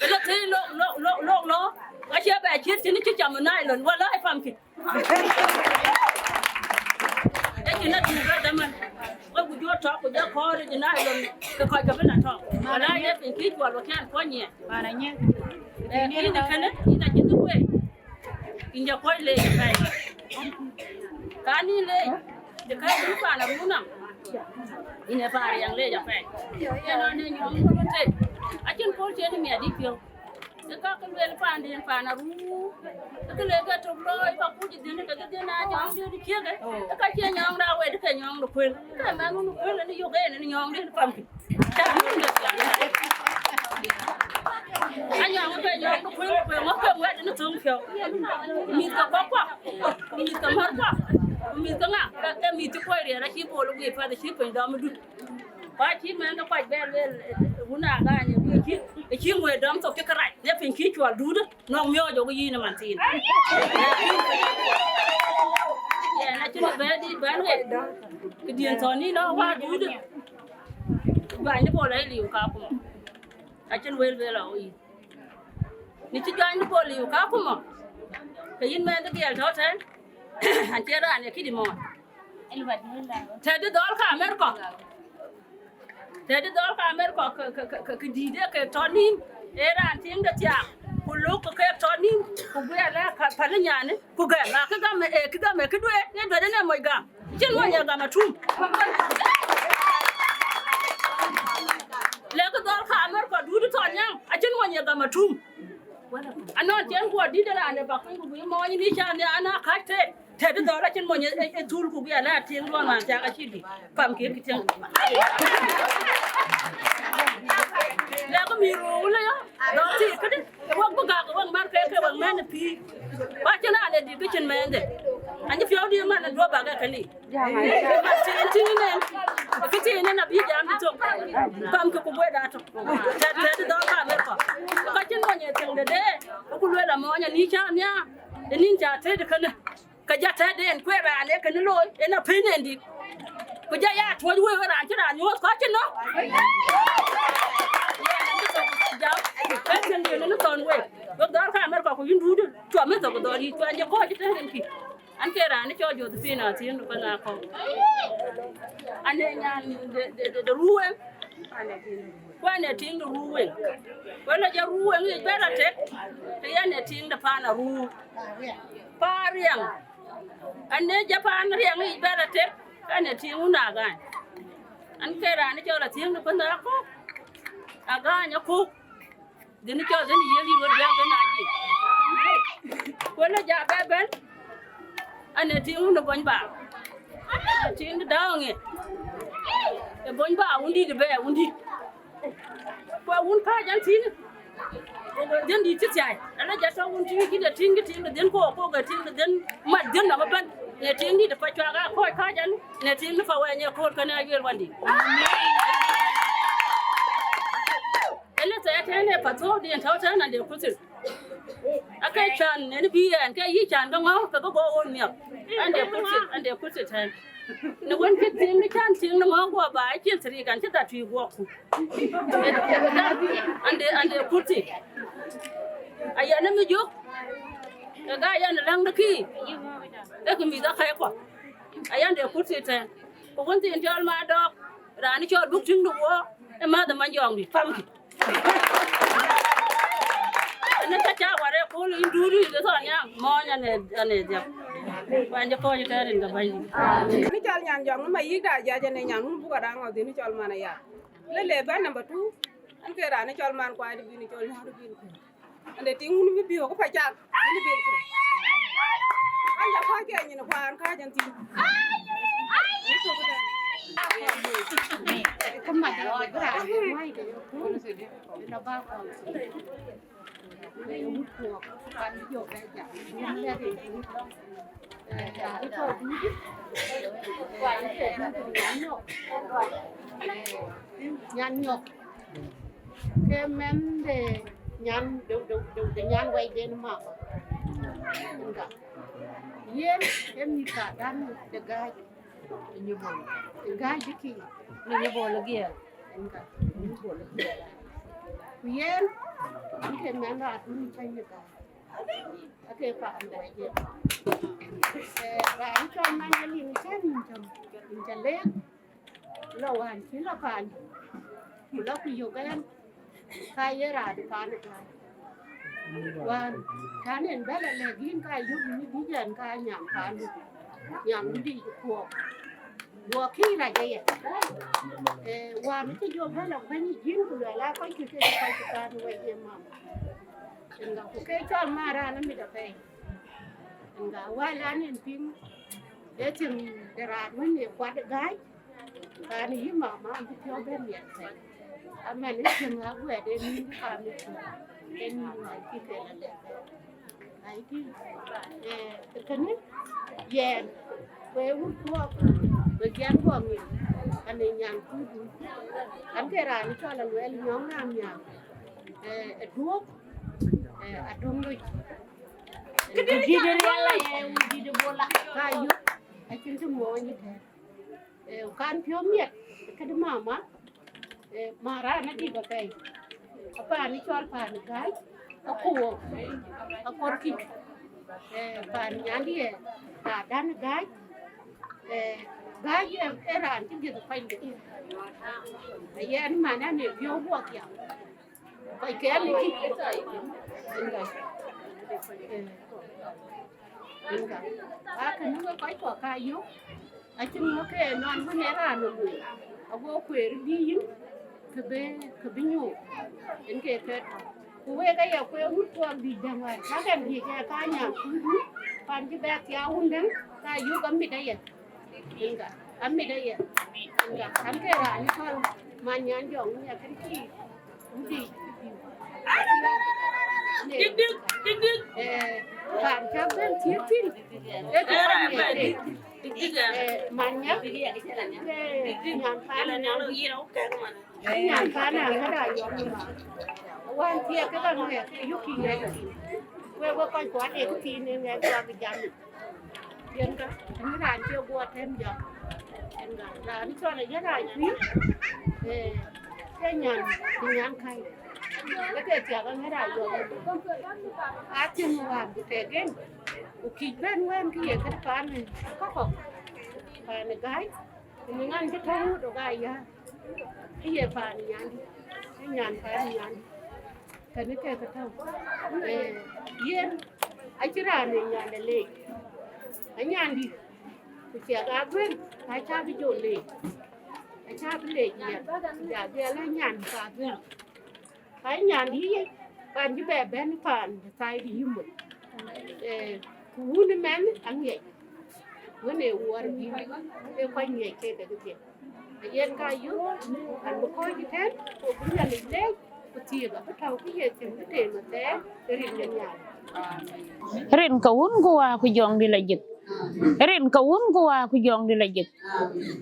Ëlë thëi lɔ, lɔ, lɔ, lɔ, lɔ. Acie bɛ ciët cïn cï cam ë nai lɔ. Wala ë pam kï. Ë cïn atu bɛ dämän. Wek ku jɔ tɔ̈k ku jɔ kɔɔr ë nai lɔ. Ke kɔc ke bï la tɔ̈k. Wala ye piny kï cuɔl wek kɛn kuɔny ye. Mana nyɛ. Ë, yïn ë kënë, yïn acïn kuei. Yïn jɔ kuɔc leec apɛi. Ka ni leec, të ka yïn paan aruu nɔm, yïn ë paan riɛŋ leec apɛi. Yen ɣɔn ë nyɔŋ ŋuɔ̈t tek, acïn kööl cïn miɛt dït piɔ̈u. Ë ka ke lueel paanden paan aruu, ë ke le ke tök looi, ka kuc dhïn, ke dhïn aa nyɔŋ dït ciëkë, ë ka cie nyɔŋ da wet, ke nyɔŋ de kuël. Ke mɛn wun kuël, ënë yök en, ënë nyɔŋ dït pamkï. Anyɔŋ ke nyɔŋ ke kuëŋ, kuëŋ ke wɛ̈t në thöŋ piɔ̈u. Mïth ke kɔ̈k kuɔ, ku mïth ke mär kuɔ, ku mïth ke ŋa, ke, ke mïth cï kuɔc riɛl acï bol guiir path acï kuëny dɔm ë dut. Ku acï mɛn ke kuac bɛ lueel, eh, wun agany, ku cï, acï ŋuëë dɔm thok cï kërac, ne piny cï cuɔl duut, nɔŋ miɔɔc ɣok yïn ë man thiin. Yɛn acïn bɛ dït bɛ̈n ɣet, këdiën thɔn nïn ɣɔn wäär duut. Juany de bol ë liu ka kumɔ. Acïn wël bë lɔ ɣo yïn. Në cï juany de bol liu ka kumɔ, ke yïn mɛnh de giɛl tɔ̈ tɛ̈n, an cie raan ë këdï mɔɔn. Tɛ̈dï dhɔl ka America. Tɛ̈dï dhɔl ka America ke, ke, ke, ke, ke dïït ë ke tɔ̈ nïïm, ee raan tiiŋ de thiaak, ku luk ke ke tɔ̈ nïïm, ku guiɛl ë ka päl nyanë, ku gɛm, akë gam, ee, kë gam, ee, kë duëër, ye duëër ënë moc gam. Cïn mony ye gam atum. Lek dhɔl ka America duut tɔ̈ nyaŋ, acïn mony ye gam atum. Anɔn cïn guɔ dït raan ë bak piny ku bï mɔɔny ni can an, aa kac tëët. Tëët dhɔl acïn mony ë, ë, ë thul ku bï ala tiŋ duɔn wan thiak acï dï. Pam kï kï tiŋ. Lek mïth ruu le yɔ, dhɔl thii këdï. Wek bï gak wek man ke, ke wek mɛn ë pïïr. Ba cïn raan ë dït kë cïn mɛnhde. Anyi piɔ̈u dï man ë duɔ̈p bak ë këlï. Tiŋ, tiŋ nen, kë tiŋ nen abï jam dï thok. Pam kï ku guëda thok. Tɛ̈t, tɛ̈t dhɔl ka America. Ka cïn mony ë tiŋ de dee, ku luel amɔɔny ani ca nhiaar. Ë nïn ca tëët kënë. Ka ja tɛ̈t den kueer raan ë kënë looi, en apëën en dït. Ku ja ya tuɔ̈c wëu ë raan cï raan nyuɔ̈th kɔc cï nɔ̈k. Jam, ë tiŋ den ë thɔn wei. Wek dhɔl ka America ku yïn duut, cuam ë thok dhɔl yï cuany jɔ kɔc cï tëën en kï. An ke raan cɔl Josephine Athiëŋ Kuɛn Akɔ̈u. An ee nyan de, de, de, de Ruweŋ. Ku an ee tiiŋ de Ruweŋ. Ku ëlë jɔ Ruweŋ yic bɛ rɔt tek, ke yɛn ee tiiŋ de paan Aruu. Paan riɛŋ. An në jɔ paan riɛŋ yic bɛ̈n atek, ka në tiiŋ wun Agany. An ke raan cɔl Athiëŋ de Kuënh Akɔ̈k. Agany Akɔ̈k. Dhïn cɔl dhïn yiël yï röt biäk dhïn ajic. Ku ënë ja bɛ bɛ̈n. An në tiiŋ wun ë Bony Bak. Tiiŋ de dääu ŋiɛc. Ë Bony Bak wundït bɛ wundït. Ku wun kääc an thïn, dhïn dït cï thiai, ala jɔ tɔ̈ wun tïŋ kïn de tïŋ kï tïŋ de dhïn ku ku ke tïŋ de dhïn mat dhïn nɔm ëbɛ̈n. Në tïŋ dït pa cuak aa kɔc kääc an, në tïŋ de pa wɛny ë kööl kënë ayuel wandï. Ënë thɛɛr tɛ̈n ë pathou diɛn tɔ̈u tɛ̈n an de kuthir. Ake can nën bï ɛn ke yï can ke ŋɔ̈u ke ke go ɣöt miɔ̈k. An de kuthir, an de kuthir tɛ̈n. Në wën kë tïŋ de can tïŋ de ŋɔ̈u guɔ ba acïn thiriik an cï dhat tui guɔk ku. Ande, ande kurti. Ayan ë mi jök. Ke ga yan läŋ de ki. Ke kë mïth akäi kuɔ. Ayan de kurti tɛ̈n. Ku wën thiin cɔl ma dɔɔk. Raan cɔl buk tïŋ de wuɔ. Ë mäth ë Manyɔŋdït, pamkï. Ënë ka ca warë kööl yïn duut yï ke thɔn ya. Mɔɔny ane, ane dhiap. Bany jɔ kɔc tɛ̈ rin ke bany. Ni cɔl Nyandɔŋ, ni ma yïk da jac ane nyan wun buk adaŋ ɔdhi ni cɔl man aya. Le le bɛ̈n number two, an ke raan cɔl man kuany de bïn cɔl nyar bïn ku. Ande tiŋ wun bï biök pa cak, bïn bïn ku. An ja kɔc ke nyin kuan ka jan tiŋ. Ni to ku da. Ke ma da wa bra, mai de ku. La ba ko. Nyan nyɔk. Ke mɛn de nyan de, de, de, de nyan wɛi den mama. Nga. Yen, emi ka dan de gaj. Ni bol. Gaj ki. Ni bol giel. Nga. Ni bol giel. Ku yen, ke mɛn ra tun pen ni gaj. Ake paan wɛ̈c ë. Eh, raan cɔl man ë lim cän yïn cam, yïn ca leek, la wään cï la paan, ku la ku yök ɛn, ka ye raan paan ë paan. Wään, cän en bɛ̈n la lɛ̈k yïn ka yök yïn bï jɛn ka nyam paan, nyam dï kuɔɔk. Guɔ kï rac aya. Eh, wään cï jɔ bɛ̈n la kuany yïn ku luɛl aa kɔc kï ke kɔc kï paan wɛ̈c ë mam. Ënga ku ke cɔl ma raan amit apɛi. Ënga wäl an en piŋ, ee tiŋ de raan wën ee kuat gääc, raan yï mama an bï piɔ̈u bɛ̈n miɛt apɛi. Aman ee tiŋ aguɛt ee nïn bï kaam ee tiŋ, ee nïn ŋɔl kï ke la lɛ̈k. Ai tïŋ, eh, kënë, yɛn, ku ee wut kuɔɔk, ku ee jiɛn guɔ ŋic, an ee nyan kuurdun. An ke raan cɔl Aluɛl Nyɔŋ Raan Nhial, eh, ë duɔ̈ɔ̈p, eh, adöŋ loc. Wudït riɛl aye, wudït bola. Ka yök, acïn të muɔɔny ëtɛ̈ɛ̈n. Eh, kan piɔ̈u miɛt, këdï mama, eh, ma raan adït apɛi. Apaan cɔl paan gääc, akuɔɔk, akorkï. Eh, paan nyandï, eh, raan dan gääc, eh, gääc, eh, ee raan cï dhiëth pany de. Ayɛn man an ee piɔ̈u guɔ kiak. Kɔc kɛɛl ë kï. Ënga. Eh. Ënga. Aa, kënë wek kɔc kɔ̈k ka yök. Acïn ŋö ke nɔn wën ee raan ë lueel. Ago kueer bï yïn, kë bï, kë bï nyuɔɔk. Ën ke kët. Ku wek aya kueer wut kuɔɔk bï däŋ wär. Ka kɛn bï kɛ ka nyam kudu. Pan cï bɛ̈k thiaak wun däŋ, ka yök amit aya. Ënga, amit aya. Ënga, an ke raan cɔl man nyan jɔŋ nya kën cï. Wudï, wudï. Dik, dik, dik, dik. Eh, raan cä bɛ̈n thiëëk thïn. Ee kë raan bɛ̈n dik, dik, dik, eh. Eh, man nya, ke nyan paan nyan. Nyan paan nyan ŋäda yɔm. Wan thiëëk ke ka ŋɛk, ke yök kï ŋɛk. Wek, wek kɔc kuat ee kë thiin ee ŋɛk jɔ bï jam. Yen ka, ënë raan cie guɔ tɛ̈n jɔ. Yen ka, raan cɔl Ayarac kuïn, eh, ke nyan, ke nyan kai. Ke ke thiak Ayarac yɔk. Athiëŋ wään ku tɛk en, ku kïc bɛ̈n wɛ̈n kë ye kën paan ë kakɔ̈k, paan ë gäi, ku miŋ an cï tɔ̈u dok aya, kë ye paan nyandï, kë nyan paan nyandï. Kënë ke kë tɔ̈u. Eh, yen, Acï raan ë nyande leec, anyandït, ku ciɛk aduël, acä bï jɔ leec, acä bï leec yɛn, ku ja dhiɛl anyandït aduël. Ka nyandït yic, pan cï bɛ bɛ̈n pan de thai de yï mony. Eh, ku wun ë mɛnh aŋiɛc, wën ë wuɔɔr bï, ë kɔc ŋiɛc kek kedhie. Ayen ka yök, an bï kɔc ëtɛ̈n, ku bï Nhialic leec, ku thiëëk abï tɔ̈u kë ye thiëŋ bï teem athɛɛr, ë rin de Nhialic. Rin ke wun ku waa ku jɔŋdï la jik. Rin ke wun ku waa ku jɔŋdï la jik.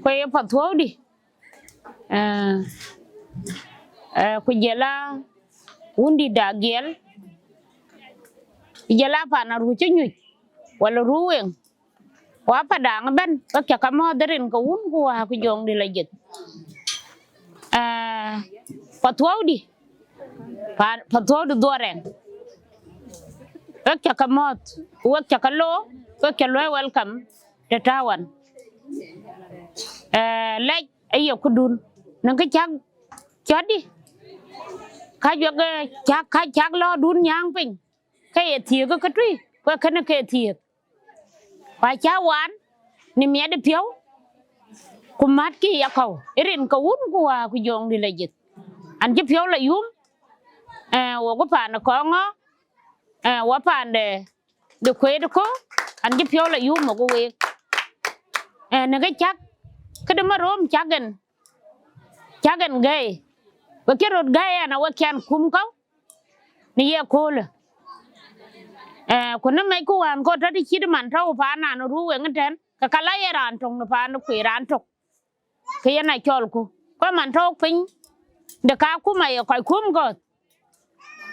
Ku ye path thuɔɔudï. Eh, eh, ku jël a wundït da giɛl, ku jël a pan aru cï nyuc, wala ru weŋ, wa Padaŋ ëbɛ̈n, wek cä ke mɔ̈ɔ̈th rin ke wun ku waa ku jɔŋdï la jik. Eh, path thuɔɔudï, pa, path thuɔɔudï Dhuɔrɛŋ, wek cä ke mɔ̈ɔ̈th, wek cä ke loor, wek cä luɔi welcome të tääu wan. Eh, lɛc ë ye këdun, në kë cäk cɔ̈tdï, ka juëk, eh, cäk, ka cäk lɔ̈ɔ̈rdun nyääŋ piny, ke ye thiëëk ë kë tui, ku ee kënë ke thiëëk. Ku acä waan në miɛt ë piɔ̈u, ku mätkï yakɔ̈u, ë rin ke wun ku waa ku jɔŋdï la jik. An cï piɔ̈u la yum, eh, wok ë paan ë Kɔŋɔ̈ɔ̈r, eh, wa paan de, de Kueet ë Köör, an cï piɔ̈u la yum wok ë week. Eh, në kë cäk, këde Marom cäk en, cäk en gäi, we cï röt gäi ɛn, awek cän kum kɔ̈u në ye köölë. Eh, ku në mɛcku wään kɔ̈u tɔ̈ të cït man tɔ̈u paan an ru weŋ ëtɛ̈n, ke ka la ye raan töŋ në paan de kueer raan tök, ke yen acɔlku. Ku man tɔ̈u piny de ka kum aye kɔc kum gɔ̈th.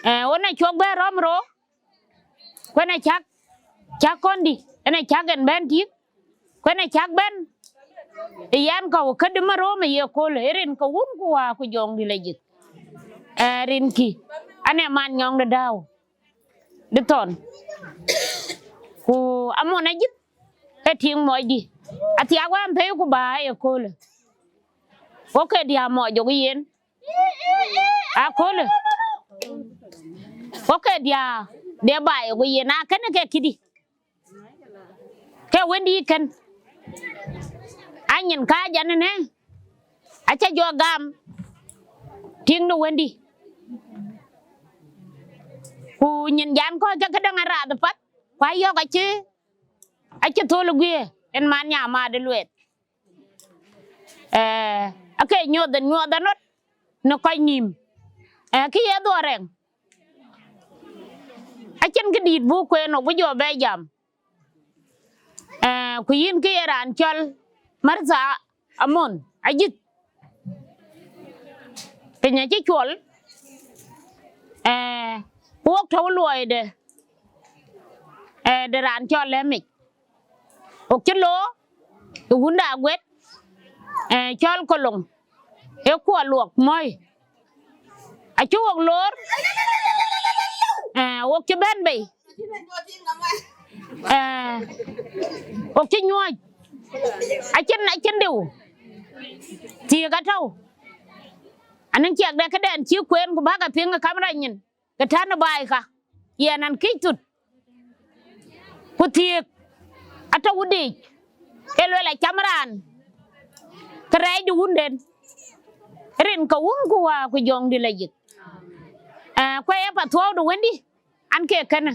Eh, ɣön acuk bɛ̈n rɔ̈m rou, ku ënë cäk, cäk kɔ̈ndï, ënë cäk en bɛ̈n tïŋ, ku ënë cäk bɛ̈n ë yɛn kɔ̈u këde Marom ë ye köölë, ë rin ke wun ku waa ku jɔŋdï la jik. Eh, rinkï, an ee man nyɔŋ de dääu, de thɔn. Ku amon ajïth, ke tiŋ mɔcdï, athiak wään pei ku bä ë ye köölë. Wo ke diaa mɔc jɔkï yen, aköölë. Wo ke diaa de baai ku yen, akënë ke këdï. Ke wëndï kën, anyin kääc ɛn ënë, acä jɔ gam tiŋ de wëndï. Ku nyin jan kɔc ke këdäŋ araath path, ku ayɔ̈k acï, acï thöl ë guiëër, en man nyamaat de luɛth. Eh, ake nyuɔth, nyuɔth anɔt në kɔc nïïm. Eh, kë ye Dhuɔrɛŋ, acïn këdït buk kueen, ɣok bï jɔ bɛ jam. Eh, ku yïn kë ye raan cɔl Martha Amon Ajïth, piny acï cuɔl, eh, ku wok tɔ̈u luɔide, eh, de raan cɔl Lɛmic. Ɣok cï loor ë wunda Aguet, eh, cɔl Koloŋ, ë kuɔ luɔk mɔ̈i. Acï ɣok loor, eh, ɣok cï bɛ̈n bei, eh, ɣok cï nyuɔ̈ɔ̈c, acïn, acïn diu, thiëëk atɔ̈u. Anïŋ ciɛk de këdɛn cï kueen ku bäk a piŋ ë kamera nyin, ke tɛ̈n ë baai ka, yɛn an këc thut. Ku thiëëk atɔ̈ wudic, ke luel acam raan, ke rɛɛc de wunden, rin ke wun ku waa ku jɔŋdï la jik. Eh, ku ë ye path thuɔɔu de wëndï, an ke kënë,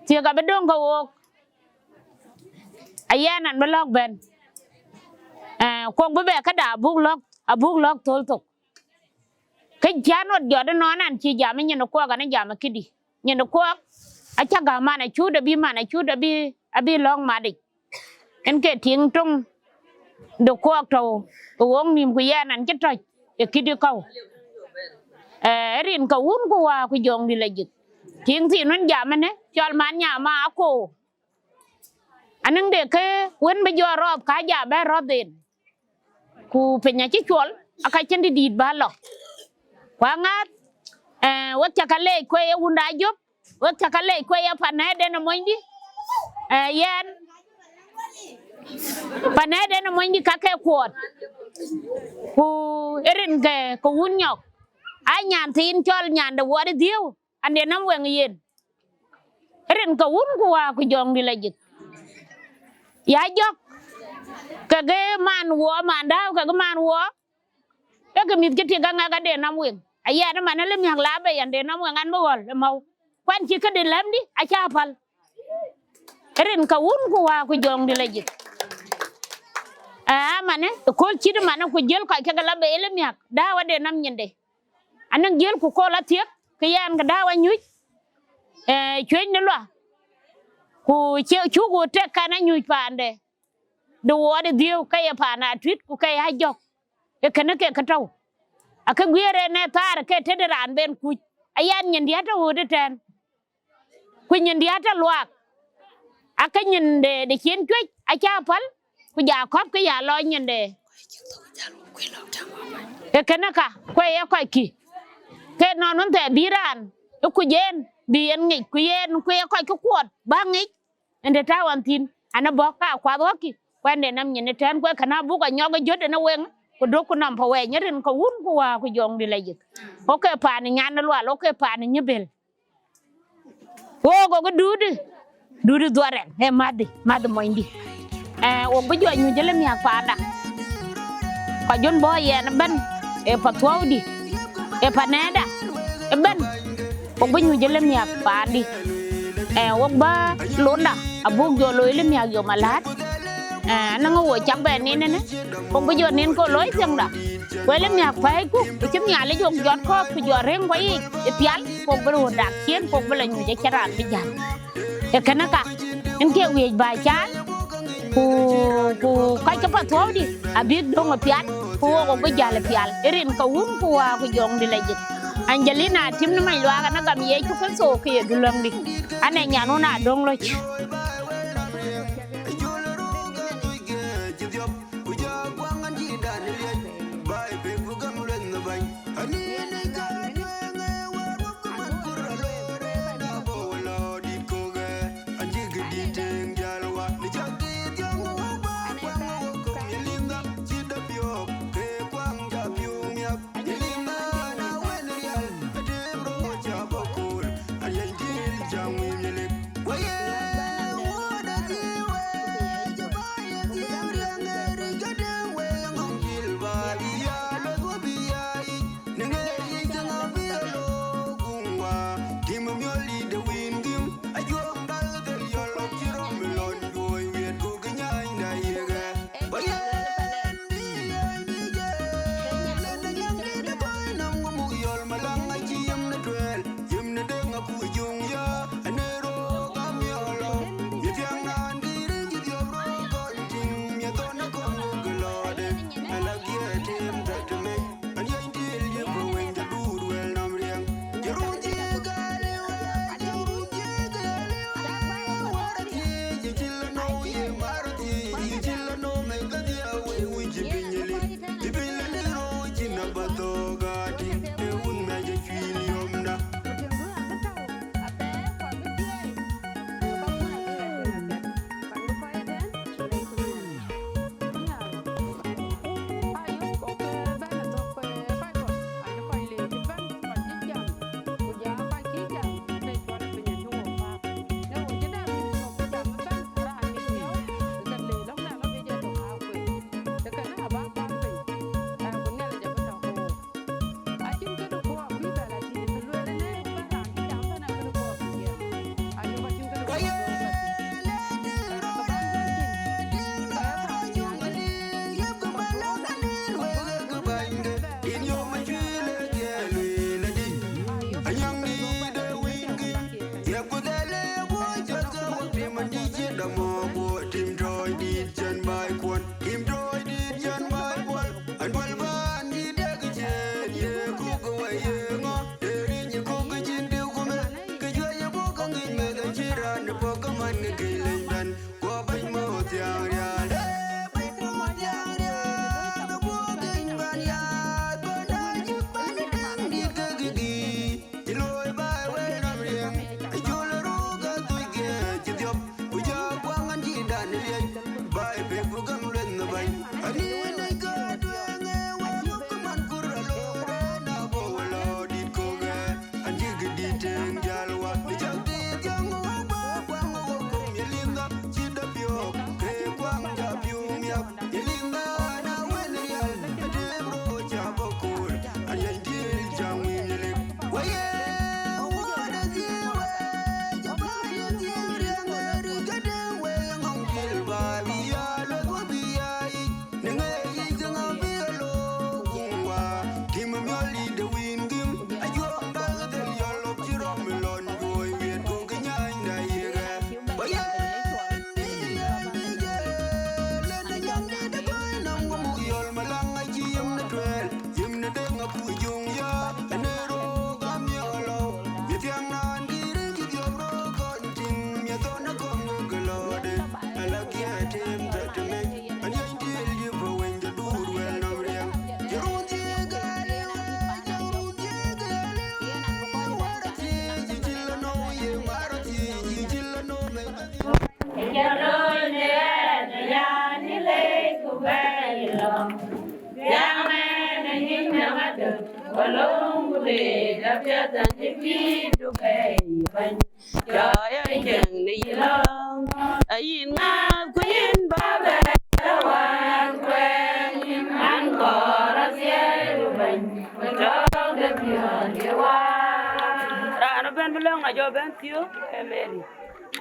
thiëëk abï döŋ ke wook, ayɛn an bï lɔ̈k bɛ̈n. Eh, ku ɣok bï bɛ këda abuk lɔ̈k, abuk lɔ̈k thöl thok. Kë cän ɣot jɔt ënɔɔnë, an cï jam ë nyin ë kuɔk, an ë jam ë këdï. Nyin ë kuɔk acä gäm man acut abï, man acut abï, abï lɔ̈ŋ matic. En ke tiŋ töŋ de kuɔk tɔ̈u ë ɣok nïïm, ku yɛn an cï tɔ̈c ë këdï kɔ̈u. Eh, rin ke wun ku waa ku jɔŋdï la jik. Tiŋ thiin wën jam ënë, cɔl man nyama akoor. Anïŋ de ke wën bï jɔ rɔɔth, ka ja bɛ rɔ̈th en. Ku piny acï cuɔl, aka cïn dït dït bä lɔ. Ku aŋääth, eh, wek cä ka leec, ku ë ye wunda Jop, wek cä ka leec, ku ë ye panɛ̈ɛ̈tden ë monydï, eh, yɛn, panɛ̈ɛ̈tden ë monydï ka ke kuɔɔt. Ku ë rin ke, ke wun nyɔk, a nyan thiin cɔl nyan de wuɔɔr ë dhiëëu, an de nɔm weŋ yen. rin ke wun ku wää ku jɔŋdï la jik. Ya jɔk, kekë man wuɔ, man dääu kekë man wuɔ, ee kë mïth cï tik aŋɛk aden nɔm weŋ. Ayɛn ëmën, alë miäk la bei, an den nɔm weŋ, an bï ɣɔl ë mɔ̈u. Kuan cï këde lɛ̈mdï acä päl. Rin ke wun ku wää ku jɔŋdï la jik. Aa, manë, ëkööl cït manë ku jiël kɔc kek la bei, alë miäk dääu aden nɔm nyinde. Anɔŋ jiël ku kööl athiek, ke yɛn ke dääu anyuc, ee, cuëny në luaŋ. Ku cuk ɣöt tek kɛn anyuc paande, de wuɔɔt ë dhiëëu, ke ye paan Atuït ku ke ye Ajɔ̈k. Ee kënë ke ke tɔ̈u. Akë guiëër en ë thaar ke tëde raan ben kuc. Ayɛn nyindiɛ̈ tɔ̈ ɣöt ëtɛ̈ɛ̈n. Ku nyindiɛ̈ tɔ̈ luaak. Akë nyin de, de cin cuëc acä päl, ku ja kɔ̈p ke ya lɔ nyinde. Ee kënë ka, ku ee ye kɔc kï. Ke nɔn wën thɛɛr bï raan ë kuc en, bï en ŋic, ku yen, ku ye kɔc kë kuɔt bä ŋic. Ënde tääu ɣɔn thïn, an, abɔ̈ ka kuath ɣɔ̈kkï, ku ɛn de nɔm nyin ëtɛ̈ɛ̈n, ku ee kënë abuk anyɔk ë jöt en ë weŋ, ku duökku nɔm pä wɛɛc, rin ke wun ku wää ku jɔŋdï la jik. Ɣok ke paan ë nyan ë lual, ɣok ke paan ë nyïbël. Ɣok, ɣok ë duutë, duutë dhuɔrɛn, ee mäthë, mäthë monydï. Ee, ɣok bï jɔ nyuc ëlë miäk paanda. Kɔc jön bɔ̈ yɛn ëbɛ̈n, ee pathuɔ̈udï, ee panɛɛda ëbɛ̈n, ɣok bï nyuc ëlë miäk paandï. Ee, ɣok bä londa abuk jɔ looi ëlë miäk yom alaat. Ee, anɔŋ ë wo cak bɛ nin ënë, ɣok bï jɔ nin kɔ looi thiäŋda. Ku ëlë miäk pɛ̈ɛ̈iku, ku cï Nhialic ɣok jɔt kɔ̈ɔ̈th, ku jɔ rëŋ guɔ yiic ë pial, ku ɣok bï röör dak ciëën, ku ɣok bï la nyuc acïn raan bï jäl. Ee kënë ka, yen ke wiëc bä caan, ku, ku kɔc ke pathuɔ̈udï abïk döŋ ë pial, ku ɣok, ɣok bï jäl ë pial, rin ke wun ku wää ku jɔŋdï la jik. Angelina Tim në many luaak, an, agam Yecu Kërtho ke ye dulɔŋdï. An, ee nyan wun adöŋ loc. Yɛn ë nyin ë ŋadë, wä löŋ ku leec apiɛth, an cï pïïr du bei bɛ̈ny. Jɔ ya cieŋ në yï lɔ̈ŋ, ayïn ŋääth ku yïn bä bɛ rɔt wään kuɛɛny, an kɔɔr athiɛɛi bɛ̈ny, ku tɔ̈u de piɔ̈ɔ̈th ye waar. Raan ëbɛ̈n bï lɔ̈ŋ ajɔ bɛ̈n thiöök, ee Mary.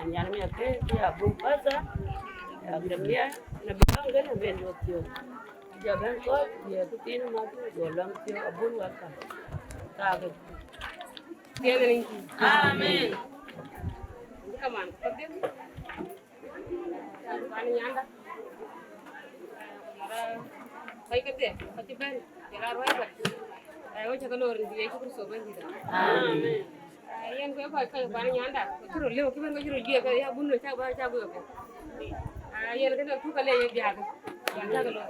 An yan miɛt ke cï abuk pasa, abuk de miɛt, na bï lɔ̈ŋ kënë ben yök thiöök. Jɔ bɛ̈n kɔ̈th, ye këthiin mäth, jɔ lɔ̈ŋ thiöök, abun wɛ̈t ka. Ka ke. Amen. Kaman, kɔ̈th. Pan nyanda. Kai kedhie, ka cï bɛ̈n, jɔl a ruai bɛ̈n. Ee, wek cä ke lor në Yecu Kërtho Bɛ̈nydït. Amen. Ee, yen ke kɔc, kɔc pan nyanda, ku cï röt lëu, kï bɛ̈n ke cï röt juëc, ke ya bun cak bä, cak bä ke. Ee, yen kënë tuk ale ye biäk, yen cak lor.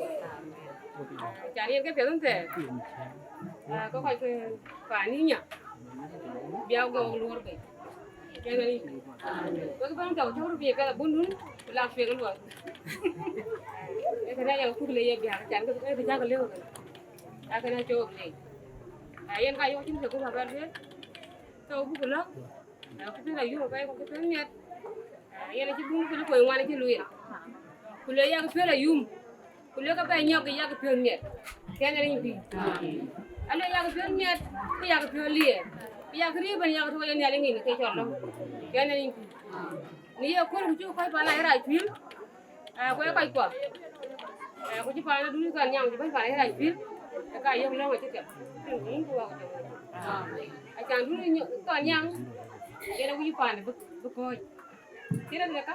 Can yen ke piɛth thɛɛr. Ee, ke kɔc ke pan nya, bï a gɔɔk luɔr bei. Kɛn rin. Wek bäny tɔ̈u cɔ̈k röt piny kɛth abundun, ku lak cuek luɔi. Ee kënë ayek kuk le ye biäk, can ke bï cak lëu kënë. Akënë acɔɔk le. Aa, yen ka yök cïn cök bä bɛ̈n lueel. Thou buk lɔ̈k. Aa, ku piɛth ayum apɛi ku piɛth miɛt. Aa, yen acï bun ku le koi ŋuan acï lueel. Ku le yak piɛth ayum. Ku lek abɛ nyɔk ke yak piɔ̈ɔ̈th miɛt, kɛn rin pïïr. Ale yak piɔ̈ɔ̈th miɛt, ku yak piɔ̈ɔ̈th liɛɛr, ku yak riëëu bɛ̈n yak tɔ̈u ye Nhialic ŋic ke cɔl lɔ̈ŋ, kɛn rin pïïr. Në ye kööl ku cï kɔc pan Ayerac pïïr, aa, ku ee kɔc kuɔ, aa, ku cï pan adun thɔn nyaŋ cï bɛ̈ny pan Ayerac pïïr, ke ka yök lɔ̈ŋ acï kɛm. Rin ku rin ku wak jɔŋ. Acan dun thɔn nyaŋ, yen awïc pan bï, bï kɔ̈ɔ̈c. Cï rɔt ke ka?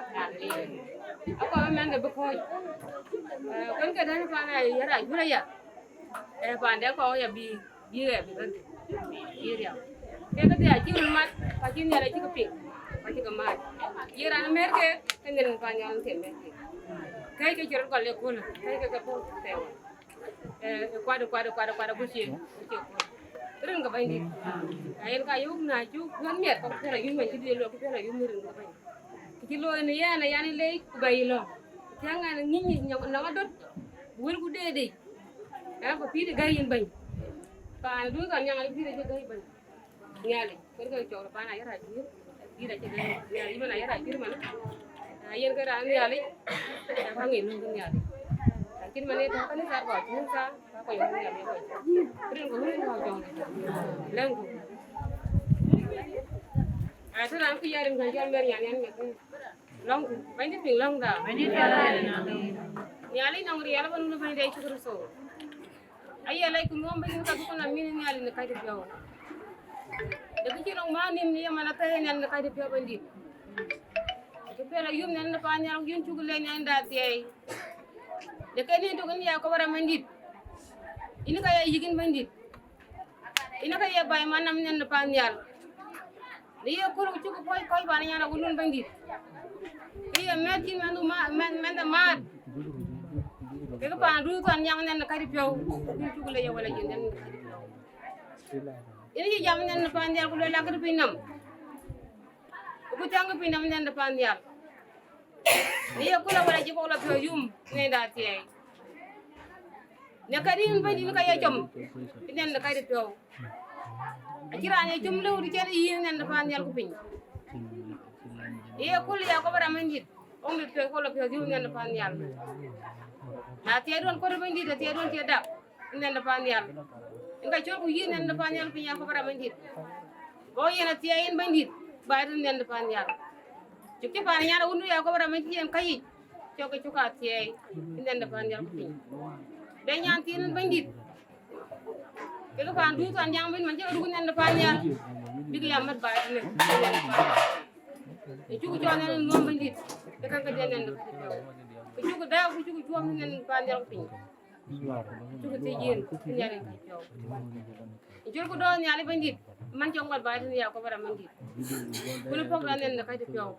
Akɔɔr mɛnhde bï kɔ̈ɔ̈c. Ee, kuën ke dɛ̈n pan Ayerac juël aya. Ee, panden kɔɔr ya bï, bï ɣɛɛr bï bɛ̈n thïn. Bï riau. Ke kedhie acïk röt mat, ku acï Nhialic acïk piŋ, ku acïk maat. Ye raan mɛ̈r ke, ke Nhialic pan nhial ke mɛ̈r ke. Kɛ̈c ke cï rɔt gɔl ëköölë, kɛ̈c ke ke puɔ̈u thɛɛr. Ee, kuat, kuat, kuat, kuat, agucie, agucie kuɔ̈t. Rin ke Bɛ̈nydït. Na yen ka yök na cuk piɔ̈ɔ̈th miɛt, ka ku piɛth ayum, man cï duëër luɔk, ku piɛth ayum rin ke Bɛ̈ny. Kë cï looi në yɛn, ayan ë leec, ku bɛ yï lɔ̈ŋ. Thiäŋ ɛn ŋic nɔm, nɔm adöt, wëlku deetic. Ɛn ku pïïr ë gäi yïn Bɛ̈ny. Paan dun kan nyaŋ, pïïr acï gäi Bɛ̈ny. Nhialic, kërkë cɔk rɔt pan Ayerac pïïr, pïïr acï gäi. Nhialic, man Ayerac pïïr man. Na yen ke raan Nhialic, ka ŋic löŋ ke Nhialic. Lakin man ë tɔ̈ kanitha kɔc, kanitha, ka kɔc wun Nhialic kɔc. Rin ku wun kɔc jɔŋ. Lɛ̈ŋku. Aa, të raan ku ya rin kan cɔl Mary nyan, nyan miɛt. Lɔ̈ŋku, Bɛ̈nydït piŋ lɔ̈ŋda. Bɛ̈nydït piŋ lɔ̈ŋda. Nhialic nɔŋ riɛl ëbɛ̈n wun Bɛ̈nyda Yecu Kërtho. Aye lɛc ku nuɔm Bɛ̈nydït ka bï ku nɔm yïn Nhialic në kacde piɔ̈u. Dë kë cï rɔŋ määth nïm në ye man athɛɛr Nhialic në kacde piɔ̈u Bɛ̈nydït. Acï piɛth ayum Nhialic në pan nhial, yïn cuk leec Nhialic da thiɛɛi. Dë ke nïn tök yïn Yakob aram Bɛ̈nydït. Yïn ka ya yïk yïn Bɛ̈nydït. Yïn ka ye baai man nɔm Nhialic në pan nhial. Në ye kööl ku cuk puɔ̈c kɔc pan nyan awun Bɛ̈nydït. Ke ye mɛ̈th cïn mɛnhdu ma-, mɛnh-, mɛnhde maat. Kekë paan dun thɔn nyaŋ Nhialic në kacde piɔ̈u. Yïn cuk leec ye wala yïn Nhialic në kacde piɔ̈u. Yïn cï jam Nhialic në pan nhial ku lueel akëde piny nɔm. Ku thiäŋkë piny nɔm Nhialic në pan nhial. Në ye kööl awala cï kɔk lɔ piɔ̈ɔ̈th yum Nhialic da thiɛɛi. Në ka rin Bɛ̈nydït ka ye com, yïn Nhialic në kacde piɔ̈u. Acïn raan ye com lëu të cïn yïn Nhialic në pan nhial ku piny. Në ye kööl Yakob aram Bɛ̈nydït, ɣɔn dït piɔ̈ɔ̈th kɔk lɔ piɔ̈ɔ̈th yum Nhialic në pan nhial. Na thiɛɛi duɔ̈n kööl Bɛ̈nydït, athiɛɛi duɔ̈n cï dak. Nhialic në pan nhial. Yen ka cɔl ku yïn Nhialic në pan nhial piny Yakob aram Bɛ̈nydït. Go yen athiɛɛi yïn Bɛ̈nydït, ba yïn Nhialic në pan nhial. Cuk cï pan nyan awun Yakob aram Bɛ̈nydït yen ka yic. Cɔk ke cuk athiɛɛi yïn Nhialic në pan nhial ku piny. Bɛ nyan thiin yïn Bɛ̈nydït. Kekë paan dun thɔn nyaŋ Bɛ̈ny man cï ke duk Nhialic në pan nhial. Bïk ya mät ba yïn Nhialic në pan nhial. Ë cuk cɔl Nhialic nuɔm Bɛ̈nydït. Ë ka ke diɛn Nhialic në pan nhial. Ku cuk dɛɛu ku cuk cuɔm Nhialic në pan nhial ku piny. Cuk thiëc yen, Nhialic kacde piɔ̈u. Yïn cɔl ku dɔ̈ɔ̈r Nhialic Bɛ̈nydït, man cɔk mat baai tënë Yakob aram Bɛ̈nydït. Kun pɔ̈k raan Nhialic në kacde piɔ̈u.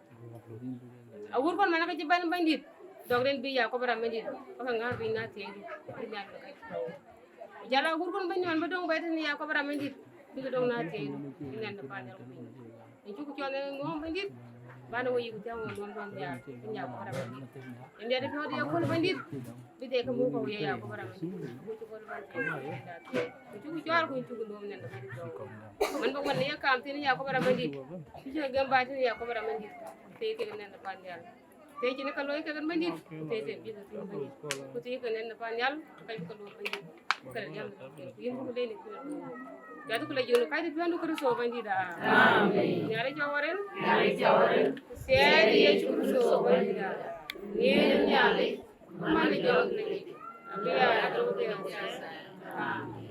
Awurkun man ka cï bɛ̈n Bɛ̈nydït, dɔ̈k rin bï Yakob aram Bɛ̈nydït, bä ke ŋäär bï na thiëëcdu, bï Nhialic në kacde piɔ̈u. Ku jɔl awurkun Bɛ̈nydït man bï döŋ baai tënë Yakob aram Bɛ̈nydït, bïk döŋ na thiëëcdu, bï Nhialic në pan nhial ku piny. Yïn cuk cɔl Nhialic nuɔm Bɛ̈nydït, bän we yïk thiäŋ we nuɔm duɔ̈n nhial, bï Yakob aram Bɛ̈nydït. Yïn miɛt piɔ̈u de ye kööl Bɛ̈nydït, bï Dek muk kɔ̈u ye Yakob Ramandït, ku cuk kɔ̈u bɛ̈n tënë Bɛ̈nydït. Ku cuk cɔɔl ku cuk nhom nɛn de Bɛ̈nydït. Man bä wën ye kaam thïn Yakob Ramandït, ku cï ke gɛm bä tënë Yakob Ramandït, thëëi kek nɛn de pan nhial. Thëëi cïn ka looi kek Bɛ̈nydït, ku thëëi thɛm bï ke thïn Bɛ̈nydït. Ku thëëi ke nɛn de pan nhial, ka bï ke looi Bɛ̈nydït. Ku kɛ̈l jam de Bɛ̈nydït, ku yïn buk lëi në kën Bɛ̈nydït. Jɔt ku la jiŋ në kacdït Bɛ̈nydït Kërtho Bɛ̈nydït. Amen. Nhialic cä wä ril, Nhialic cä wä ril. Ku thiɛɛi Yecu Kërtho Bɛ̈nydït. Ŋiɛc Nhialic, man de jɔŋ de Bɛ̈nydït. Abï ya rɔt ke Amen.